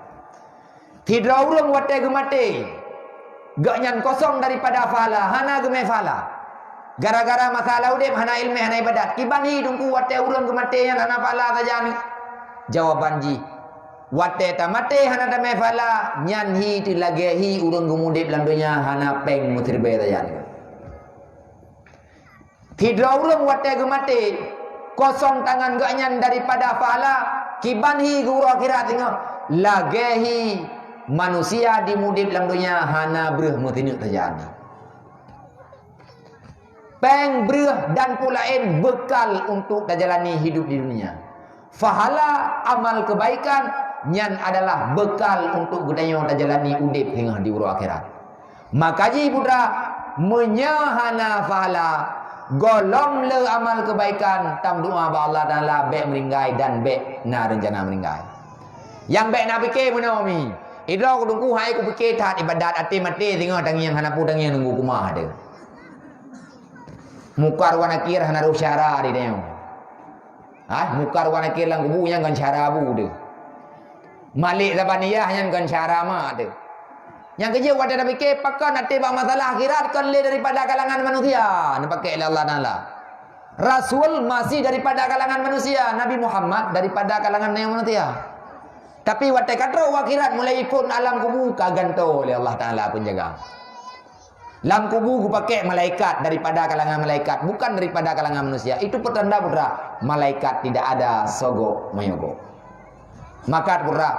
Sidroe ureuëng watée geumaté, gobnyan kosong daripada pahala, hana geumé pahala. Gara-gara masalah udeb hana iéleumé, hana ibadat. Kiban hi teungku watée ureuëng geumaté nyan hana pahala sajan? Jawaban jih, watée tamaté hana tamé pahala, nyan hi teuh lagée hi ureuëng geumudeb lam donya hana péng meusiribée sajan. Sidroe ureuëng watée geumaté, kosong tangan gobnyan daripada pahala, kiban hi geuuroe akhirat singoh, lagée hi manusia jimudeb lam donya hana breueh meusineuk sajan. Péng, breueh dan peue laén beukal untuk tajalani hidup di dunia. Pahala amal kebaikan nyan adalah beukal untuk geutanyoe tajalani udeb singoh di uroe akhirat. Maka jih putra, meunyoe hana pahala, gohlom le amal kebaikan, tameudoá bak Allah Taala bék meuninggai dan bék na reuncana meuninggai. Nyang bék na pike meunoe mi, idroe kudungku hai kupike that ibadat até maté singoh tangieng hana peue tangieng nunggu keumah teuh. Mukar wan Nakir hana roh syara di tanyoe. Ah, Mukar wan Nakir lam kubu nyan kon syara bu teuh. Malik Zabaniyah nyan kon syara mak teuh. Nyang keujeuet watée tapike pakon até bak masalah akhirat kon lé daripada kalangan manusia, neupakée lé Allah Taala. Rasul masih daripada kalangan manusia, Nabi Muhammad daripada kalangan manusia. Tapi watée ka trok u akhirat mulai ikot alam kubu ka gantoe lé Allah Taala penjaga. Lam kubu geupakée malaikat daripada kalangan malaikat, bukan daripada kalangan manusia. Itu pertanda putra malaikat tidak ada sogok menyogok. Maka putra,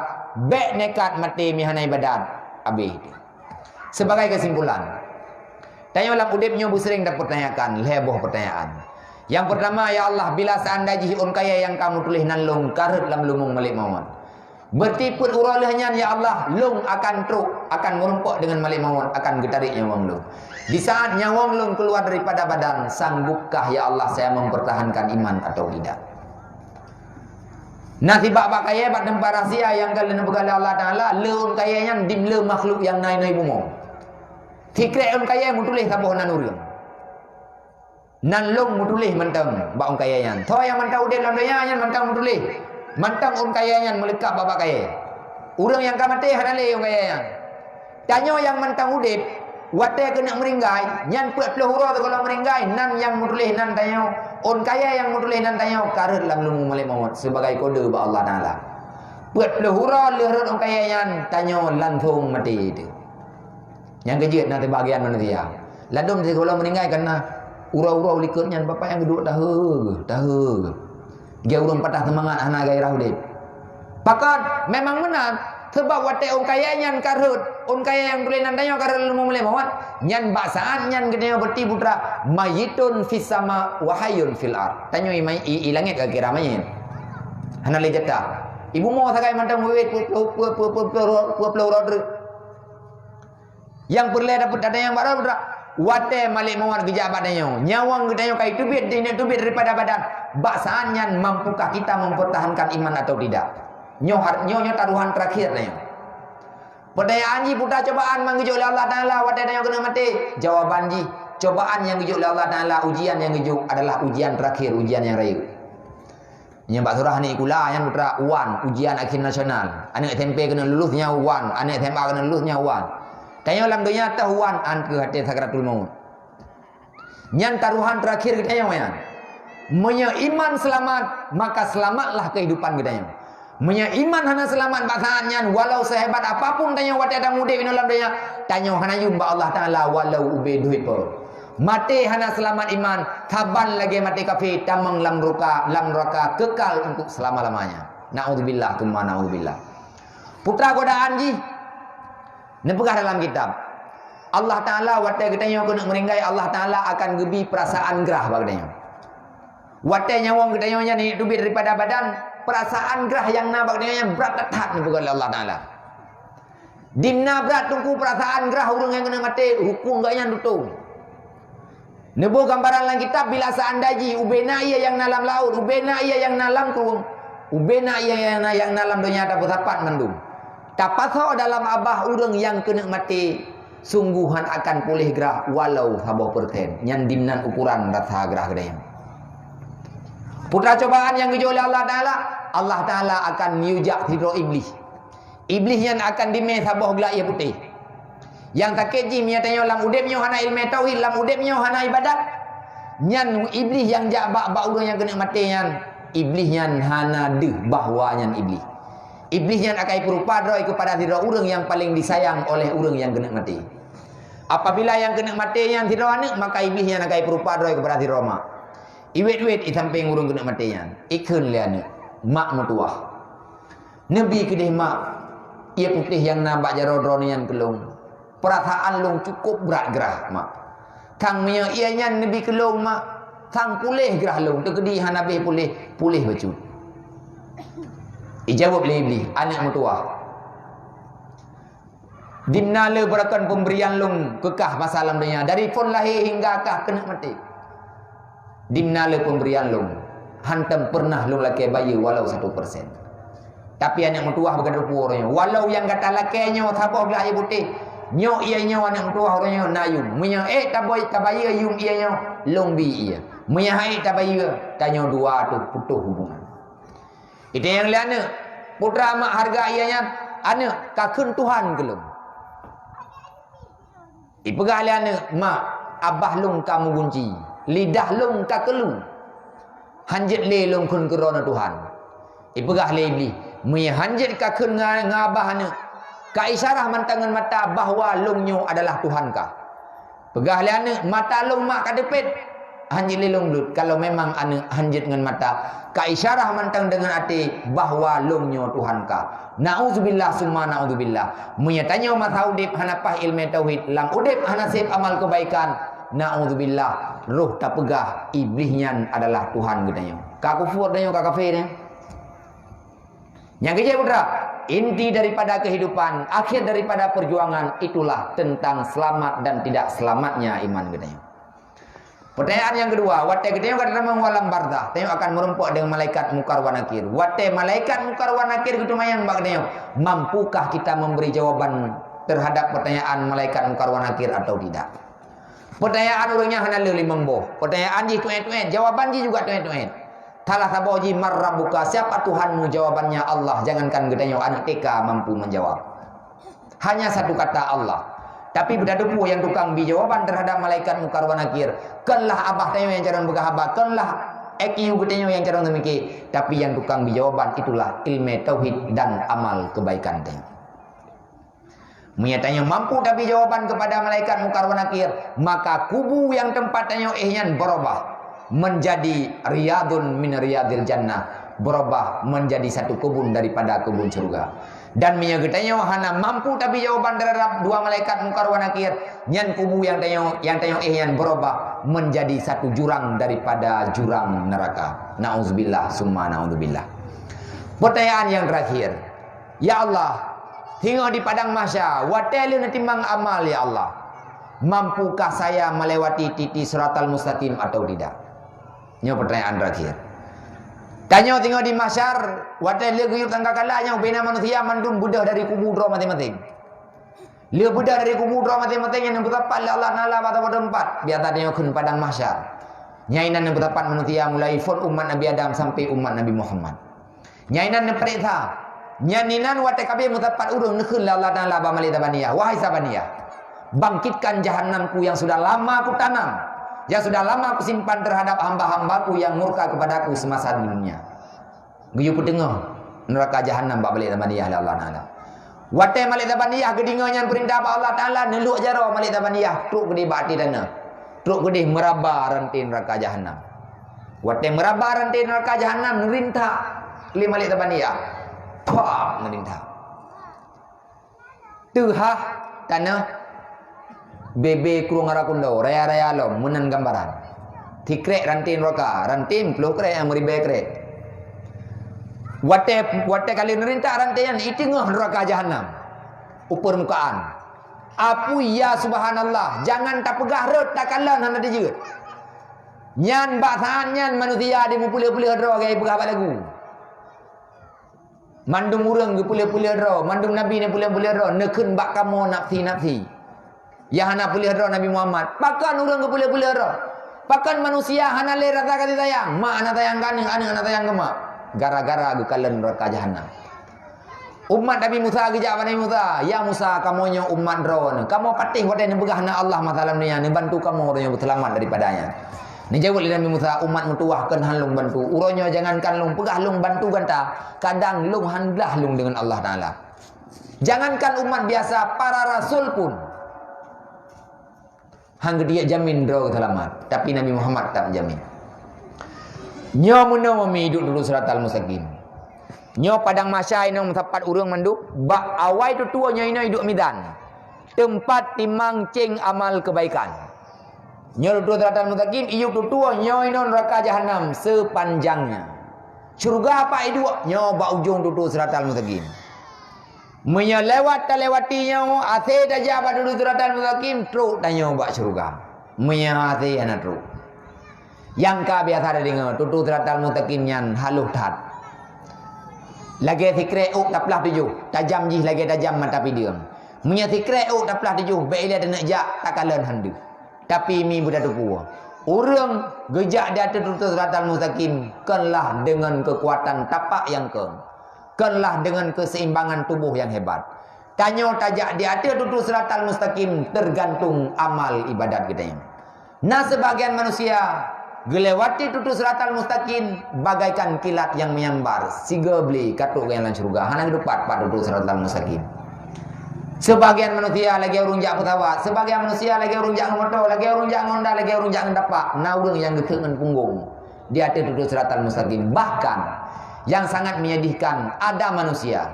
bék nekat maté mi hana ibadat, habéh. Sebagai kesimpulan, tanyoe lam udeb nyoe beuseuring tapeurtanyakan lhée boh peurtanyaan. Nyang peurtama, "Ya Allah, bila seandai jih ôn kayée nyang ka meutuléh nan lôn ka rhot lam leumo malek mawöt, berarti peuet uroe lheueh nyan, ya Allah, lôn akan trok, akan meurumpok deungon malek mawöt, akan geutarek nyawöng lôn. Di saat nyawöng lôn keuluwa daripada badan, sanggupkah, ya Allah, saya mempertahankan iman atau tidak?" Na sibak bak kayée bak teumpat rahsia nyang ka lheueh neupeugah lé Allah Taala, le ôn kayée nyan dim le makhluk nyang na inoe bumoe. Sikrek ôn kayée meutuléh saboh nan ureuëng. Nan lôn meutuléh mantong bak ôn kayée nyan. Soe nyang mantong udeb lam donya nyan mantong meutuléh. Mantong ôn kayée nyan meuleukab bak, bak kayée. Ureuëng nyang ka maté hana lé ôn kayée nyan. Tanyoe nyang mantong udeb, watée keuneuk meuninggai, nyan peuet ploh uroe sigohlom meuninggai, nan nyang meutuléh nan tanyoe, ôn kayée nyang meutuléh nan tanyoe ka rhot lam leumo malek mawöt sibagai kode bak Allah Taala. Peuet ploh uroe lheueh rhot ôn kayée nyan, tanyoe langsong maté teuh. Nyang keujeuet na teubagian manusia. Ladôm sigohlom meuninggai kana uroe-uroe likot nyan, bapak nyang geuduek tahe, tahe. Geu ureuëng patah seumangat hana gairah udeb. Pakon? Memang meunan. Sabab watée ôn kayée nyan ka rhot, ôn kayée nyang tuléh nan tanyoe ka rhot lam leumo malek mawöt, nyan bak saát nyan geutanyoe berarti putra, mayitun fis sama wa hayyun fil ard. Tanyoe i, i, i langét ka kira mayit. Hana lé jatah. Ibu mo sagai mantong wéwét peuet ploh, peuet ploh, peuet ploh, peuet ploh uroe treuk. Nyang peureulée dapeuet that nyang baroe, watée malek mawöt geujak bak tanyoe, nyawöng geutanyoe ka jiteubiet, jiteubiet daripada badan, bak saát nyan mampukah kita mempertahankan iman atau tidak? Nyoe har-, nyoe, nyoe taruhan terakhir tanyoe. Peutanyaan jih, peue cobaan nyang geujok lé Allah Taala watée tanyoe keuneuk maté? Jawaban jih, cobaan nyang geujok lé Allah Taala, ujian nyang geujok adalah ujian terakhir, ujian nyang rayeuk. Nyan bak surah aneuk sikula nyan putra wan, ujian akhir nasional. Aneuk S M P keuneuk lulus nyan wan, aneuk S M A keuneuk lulus nyan wan. Tanyoe lam donya teuh wan, 'an keuh watée sakaratul maut. Nyan taruhan terakhir geutanyoe nyan. Meunyoe iman seulamat, maka seulamatlah kehidupan geutanyoe. Meunyoe iman hana seulamat bak saát nyan, walau sehebat apapun tanyoe watée taudeb inoe lam donya, tanyoe hana yum bak Allah Taala walau ubé dui po. Maté hana seulamat iman, saban lagée maté kafé, tamong lam ruka-, lam neraka kekal untuk selama-lamanya. Naudzubillah, tsumma naudzubillah. Putra godaan jih, neupeugah dalam kitab, Allah Taala watée geutanyoe keuneuk meuninggai, Allah Taala akan geubi peurasaan grah bak geutanyoe. Watée nyawöng geutanyoe nyan teubiet daripada badan, peurasaan grah nyang na bak geutanyoe nyan brat that-that neupeugah lé Allah Taala. Dimna brat teungku peurasaan grah ureuëng nyang keuneuk maté, huköm geuh nyan tutong. Neuboh gambaran lam kitab, bila seandai jih ubé na ié nyang na lam laôt, ubé na ié nyang na lam krueng, ubé na ié nyang na, nyang na lam donya tapeusapat mandum, tapasoe dalam babah ureuëng nyang keuneuk maté, sunggoh hana akan puléh grah walau saboh persen. Nyan dimnan ukoran rasa grah geutanyoe. Putra cobaan nyang geujok lé Allah Taala, Allah Taala akan yue jak sidroe Iblih. Iblih nyan akan dimé saboh glak ié putéh. Nyang sakét jih meunyoe tanyoe lam udeb nyoe hana ileumé tauhid, lam udeb nyoe hana ibadat, nyan Iblih nyang jak bak, bak ureuëng nyang keuneuk maté nyan, Iblih nyan hana deuh bahwa nyan Iblih. Iblih nyan akai peurupa droe keupada sidroe ureuëng nyang paleng disayang oleh ureuëng nyang keuneuk maté. Apabila nyang keuneuk maté nyan sidroe aneuëk, maka Iblih nyan akai peurupa droe keupada sidroe mak. Iwét-wét i sampéng ureuëng keuneuk maté nyan, ikheun lé aneuëk, mak meutuwah. Neubi keudeh mak, ié putéh nyang na bak jaroe droeneuh nyan keu lôn. Peurasaan lôn cukôp brat grah mak. Sang meunyoe ié nyan neubi keu lôn mak, sang puléh grah lôn, teukeudi hana béh puléh, puléh bacut. Ijaweueb lé Iblih, aneuëk meutuwah. Dimna le beurakon peubrian lôn keu kah masa lam donya, dari phon lahé hingga kah keuneuk maté. Dimna le peubrian lôn, hántom peureunah lôn lakée bayeue walau satu persen. Tapi aneuëk meutuwah beugeutupeue uroe nyoe, walau nyang gata lakée nyoe saboh glak ié putéh, nyoe ié nyoe aneuëk meutuwah uroe nyoe na yum. Meunyoe ék taboh tabayeue yum ié nyoe, lôn bi ié. Meunyoe han ék tabayeue, tanyoe dua teuh putôh hubungan. Itanyong lé aneuëk, putra mak hareuga ié nyan, aneuëk, kakheun Tuhan keu lôn. Ipeugah lé aneuëk, mak, abah lôn ka meugunci, lidah lôn ka keulu. Hanjeuet lé lôn kheun keu droeneuh Tuhan. Ipeugah lé Iblih, meunyoe hanjeuet kakheun ngon, ngon abah aneuëk, ka isyarah mantong ngon mata bahwa lôn nyoe adalah Tuhan kah. Peugah lé aneuëk, mata lôn mak ka teupet, hanjeuet lé lôn bleuet. Kalau memang aneuëk hanjeuet ngon mata, ka isyarah mantong deungon até bahwa lôn nyoe Tuhan kah. Naudzubillah summa naudzubillah. Meunyoe tanyoe masa udeb hana paih ileumé tauhid, lam udeb hana sép amal keubaikan, naudzubillah, roh tapeugah Iblih nyan adalah Tuhan geutanyoe. Ka kufur tanyoe, ka kafé tanyoe. Nyang keujeuet putra, inti daripada kehidupan, akhir daripada perjuangan itulah tentang selamat dan tidak selamatnya iman geutanyoe. Peutanyaan nyang keudua, watée geutanyoe ka tatamong u alam barzakh, tanyoe akan meurumpok deungon malaikat Mungkar wa Nakir. Watée malaikat Mungkar wa Nakir geuteumayang bak geutanyoe, mampukah kita memberi jawaban terhadap pertanyaan malaikat Mungkar wa Nakir atau tidak? Peutanyaan ureuëng nyan hana le limong boh. Peutanyaan jih tuet-tuet, jawaban jih juga tuet-tuet. Salah saboh jih, "Man rabbuka?" Siapa Tuhanmu? Jawabannya, "Allah." Jangankan geutanyoe, aneuk T K mampu menjawab. Hanya satu kata, "Allah." Tapi beutateupeue nyang tukang bi jawaban terhadap malaikat Mungkar wa Nakir, kon lah abah tanyoe nyang carông peugah haba, kon lah I Q geutanyoe nyang carông teumike, tapi nyang tukang bi jawaban itulah ilmu tauhid dan amal kebaikan tanyoe. Meunyoe tanyoe mampu tabi jawaban kepada malaikat Mungkar wa Nakir, maka kubu nyang teumpat tanyoe éh nyan beurubah menjadi riyadun min riyadil jannah, beurubah menjadi satu kebun daripada kebun syurga. Dan meunyoe geutanyoe hana mampu tabi jawaban terhadap dua malaikat Mungkar wa Nakir, nyan kubu nyang tanyoe, nyang tanyoe éh nyan beurubah menjadi satu jurang daripada jurang neraka. Nauzubillah summa nauzubillah. Pertanyaan yang terakhir, Ya Allah, singoh di padang mahsyar, watée lheueh neutimbang amal, ya Allah, mampukah saya melewati titi siratal mustaqim atau tidak? Nyoe pertanyaan terakhir. Tanyoe singoh di mahsyar, watée lheueh geuyue sangkakala nyoe, bina manusia mandum beudôh dari kubu droe maséng-maséng. Lheueh beudôh dari kubu droe maséng-maséng nyang neupeusapat lé Allah Taala bak saboh teumpat, biasa tanyoe kheun padang mahsyar. Nyang inan neupeusapat manusia mulai phon umat Nabi Adam sampai umat Nabi Muhammad. Nyang inan neupareksa. Nyan inan watée ka abéh meusapat ureuëng neukheun lé Allah Taala bak malaikat Zabaniyah, "Wahai Zabaniyah, bangkitkan jahanamku yang sudah lama kutanam, yang sudah lama kusimpan terhadap hamba-hambaku yang murka kepadaku semasa di dunia." Geuyue peuteungoh neuraka jahanam bak malaikat Zabaniyah lé Allah Taala. Watée malaikat Zabaniyah geudeungoe nyan peurintah bak Allah Taala, neulok jaroe malaikat Zabaniyah trok keudeh bak até tanoh. Trok keudeh meuraba ranté neuraka jahanam. Watée meuraba ranté neuraka jahanam, neurintak lé malaikat Zabaniyah. Pah, neurintak. Teuhah tanoh bebe krueng ara kundo, raya-raya lom, meunan gambaran. Sikrek ranté neuraka, ranté meuploh krek, meuribée krek. Watée, watée ka lheueh neurintak ranté nyan, iteungoh neuraka jahanam u peurmukaan. Apui, ya subhanallah, jangan tapeugah rhot, takalon hana teujeuet. Nyan bak saát nyan manusia di meupeuleueh-peuleueh droe, gaya peugah bak lagu. Mandum ureuëng geupeuleueh-peuleueh droe, mandum nabi neupeuleueh-peuleueh droe, neukheun bak kamoe nafsi-nafsi. Nyang hana peuleueh droe Nabi Muhammad. Pakon ureuëng geupeuleueh-peuleueh droe? Pakon manusia hana lé rasa kasih sayang? Mak hana sayang keu aneuëk, aneuëk hana sayang keu mak. Gara-gara geukalon neuraka jahanam. Umat Nabi Musa geujak bak Nabi Musa, "Ya Musa, kamoe nyoe umat droeneuh. Kamoe patéh watée neupeugah na Allah masa lam dunia, neubantu kamoe uroe nyoe beuseulamat daripada nyan." Neujaweueb lé Nabi Musa, "Umat meutuwah kon han lôn bantu. Uroe nyoe jangankan lôn peugah lôn bantu gata, kadang lôn han glah lôn deungon Allah Taala. Jangankan umat biasa, para rasul pun han geutiek jamin droe geuseulamat, tapi Nabi Muhammad tak jamin." Nyoe meunoe meuiduek dulu siratal mustaqim. Nyoe padang mahsyar inoe meusapat ureuëng mandum, bak awai tutoe nyoe inoe iduek mizan. Teumpat timang céng amal kebaikan. Nyoe tutoe siratal mustaqim, iyup tutoe nyoe inoe neuraka jahanam sepanjangnya. Syeuruga pat iduek, nyoe bak ujong tutoe siratal mustaqim. Meunyoe lewat talewati nyoe, asé tajak bak tutoe siratal mustaqim, trok tanyoe bak syeuruga. Meunyoe asé hana trok. Nyang ka biasa tadeungoe, tutoe siratal mustaqim nyan halôh that. Lagée sikrek ôk taplah tujoh, tajam jih lagée tajam mata pideueng. Meunyoe sikrek ôk taplah tujoh, bék ilée taneuk jak, takalon han deuh. Tapi mi beutateupeue, ureuëng geujak di ateueh tutoe siratal mustaqim konlah deungon keukuatan tapak nyang kong, konlah deungon keuseimbangan tuboh nyang hebat. Tanyoe tajak di ateueh tutoe siratal mustaqim teugantung amal ibadat geutanyoe. Na seubagian manusia geulewati tutoe siratal mustaqim bagaikan kilat nyang menyambar, sigoe bli ka trok geuh lam syeuruga, hana geuteupat pat tutoe siratal mustaqim. Seubagian manusia lagée ureuëng jak peusawat, seubagian manusia lagée ureuëng jak ngon moto, lagée ureuëng jak ngon honda, lagée ureuëng jak ngon tapak. Na ureuëng nyang geuseuet ngon punggong di ateueh tutoe siratal mustaqim. Bahkan, nyang sangat menyedihkan, ada manusia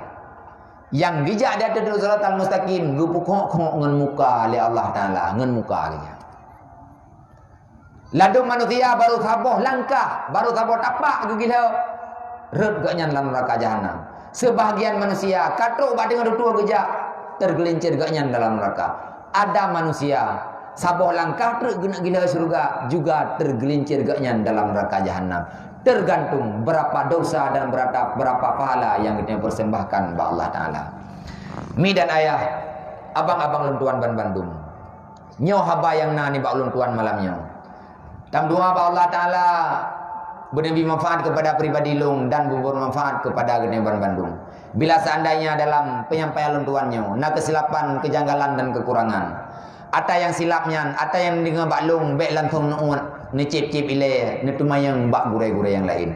nyang geujak di ateueh tutoe siratal mustaqim geupeukhok-khok ngon muka lé Allah Taala, ngon muka geuh. Ladôm manusia barô saboh langkah, barô saboh tapak geugilhôi, rhot geuhnyan lam neuraka jahanam. Seubahagian manusia ka trok bak teungoh tutoe geujak, teugeuleuncér geuhnyan dalam neuraka. Ada manusia saboh langkah treuk geuneuk gilhôi syeuruga, juga teugeuleuncér geuhnyan dalam neuraka jahanam. Teugantung beurapa dosa dan beurapa, beurapa pahala nyang geutanyoe peurseumbahkan bak Allah Taala. Mi dan ayah, abang-abang lôn tuan banbandum. Nyoe haba nyang na nibak ulôn tuan malam nyoe. Tameudoa bak Allah Taala beuneubri manfaat keupada pribadi lôn dan beubermanfaat keupada geutanyoe banbandum. Bila seandainya dalam penyampaian lôn tuan nyoe na keusilapan, kejanggalan dan kekurangan, ata nyang silap nyan, ata nyang neudeungoe bak lôn, bék langsong neuuet, neucéb-céb ilée, neuteumanyong bak gurée-gurée nyang laén.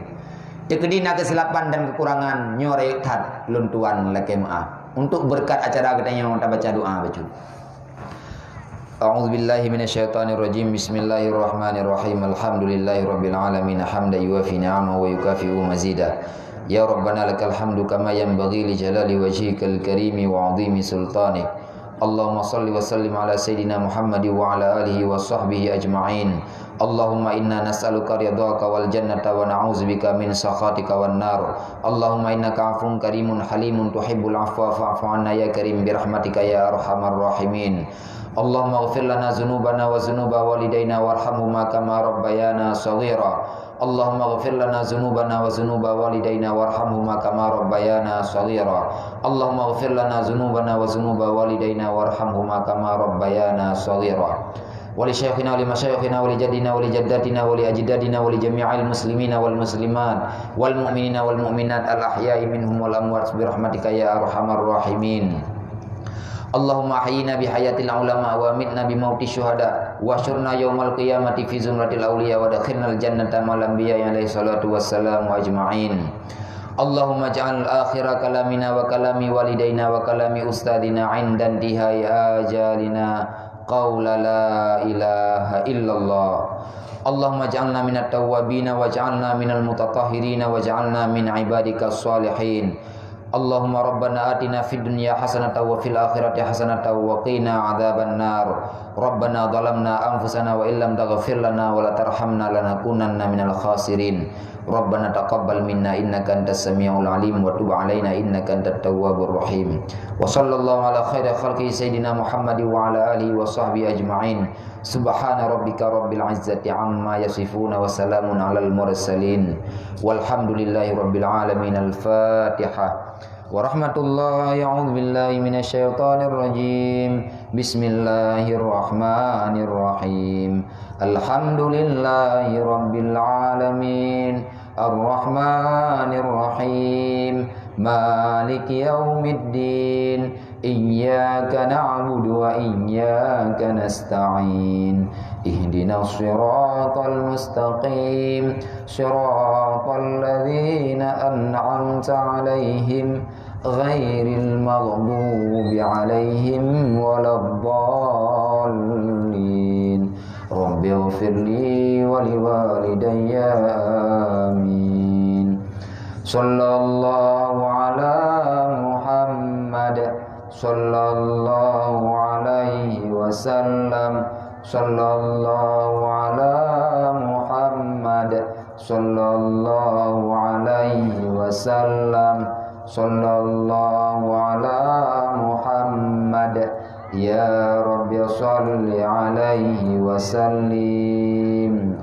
Teukeudi na keusilapan dan kekurangan, nyoe rayeuk that lôn tuan lakée meuáh. Untuk beureukat acara geutanyoe, tabaca doa bacut. أعوذ بالله من الشيطان الرجيم. بسم الله الرحمن الرحيم. الحمد لله رب العالمين، حمدا يوافي نعمه ويكافئ مزيده. يا ربنا لك الحمد كما ينبغي لجلال وجهك الكريم وعظيم سلطانك. اللهم صل وسلم على سيدنا محمد وعلى آله وصحبه أجمعين. اللهم إنا نسألك رضاك والجنة ونعوذ بك من سخطك والنار. اللهم إنك عفو كريم حليم تحب العفو فاعف عنا يا كريم برحمتك يا أرحم الراحمين. اللهم اغفر لنا ذنوبنا وذنوب والدينا وارحمهما كما ربيانا صغيرا. اللهم اغفر لنا ذنوبنا وذنوب والدينا وارحمهما كما ربيانا صغيرا. اللهم اغفر لنا ذنوبنا وذنوب والدينا وارحمهما كما ربيانا صغيرا. ولشيخنا ولمشايخنا ولجدنا ولجداتنا ولأجدادنا ولجميع المسلمين والمسلمات والمؤمنين والمؤمنات الأحياء منهم والأموات برحمتك يا أرحم الراحمين. اللهم أحينا بحياة العلماء وأمتنا بموت الشهداء واحشرنا يوم القيامة في زمرة الأولياء وأدخلنا الجنة مع الأنبياء عليه الصلاة والسلام أجمعين. اللهم اجعل آخر كلامنا وكلام والدينا وكلام أستاذنا عند انتهاء آجالنا قول لا إله إلا الله. اللهم اجعلنا من التوابين واجعلنا من المتطهرين واجعلنا من عبادك الصالحين. اللهم ربنا آتنا في الدنيا حسنة وفي الآخرة حسنة وقنا عذاب النار. ربنا ظلمنا أنفسنا وإن لم تغفر لنا وترحمنا لنكونن من الخاسرين. ربنا تقبل منا إنك أنت السميع العليم وتب علينا إنك أنت التواب الرحيم. وصلى الله على خير خلقه سيدنا محمد وعلى آله وصحبه أجمعين. سبحان ربك رب العزة عما يصفون وسلام على المرسلين والحمد لله رب العالمين. الفاتحة. ورحمة الله، أعوذ بالله من الشيطان الرجيم. بسم الله الرحمن الرحيم. الحمد لله رب العالمين. الرحمن الرحيم. مالك يوم الدين. إياك نعبد وإياك نستعين. اهدنا الصراط المستقيم. صراط الذين أنعمت عليهم غير المغضوب عليهم ولا الضالين. رب اغفر لي ولوالدي. آمين. صلى الله على محمد. صلى الله عليه وسلم. صلى الله على محمد. صلى الله عليه وسلم. صلى الله على محمد. يا رب صل عليه وسلم.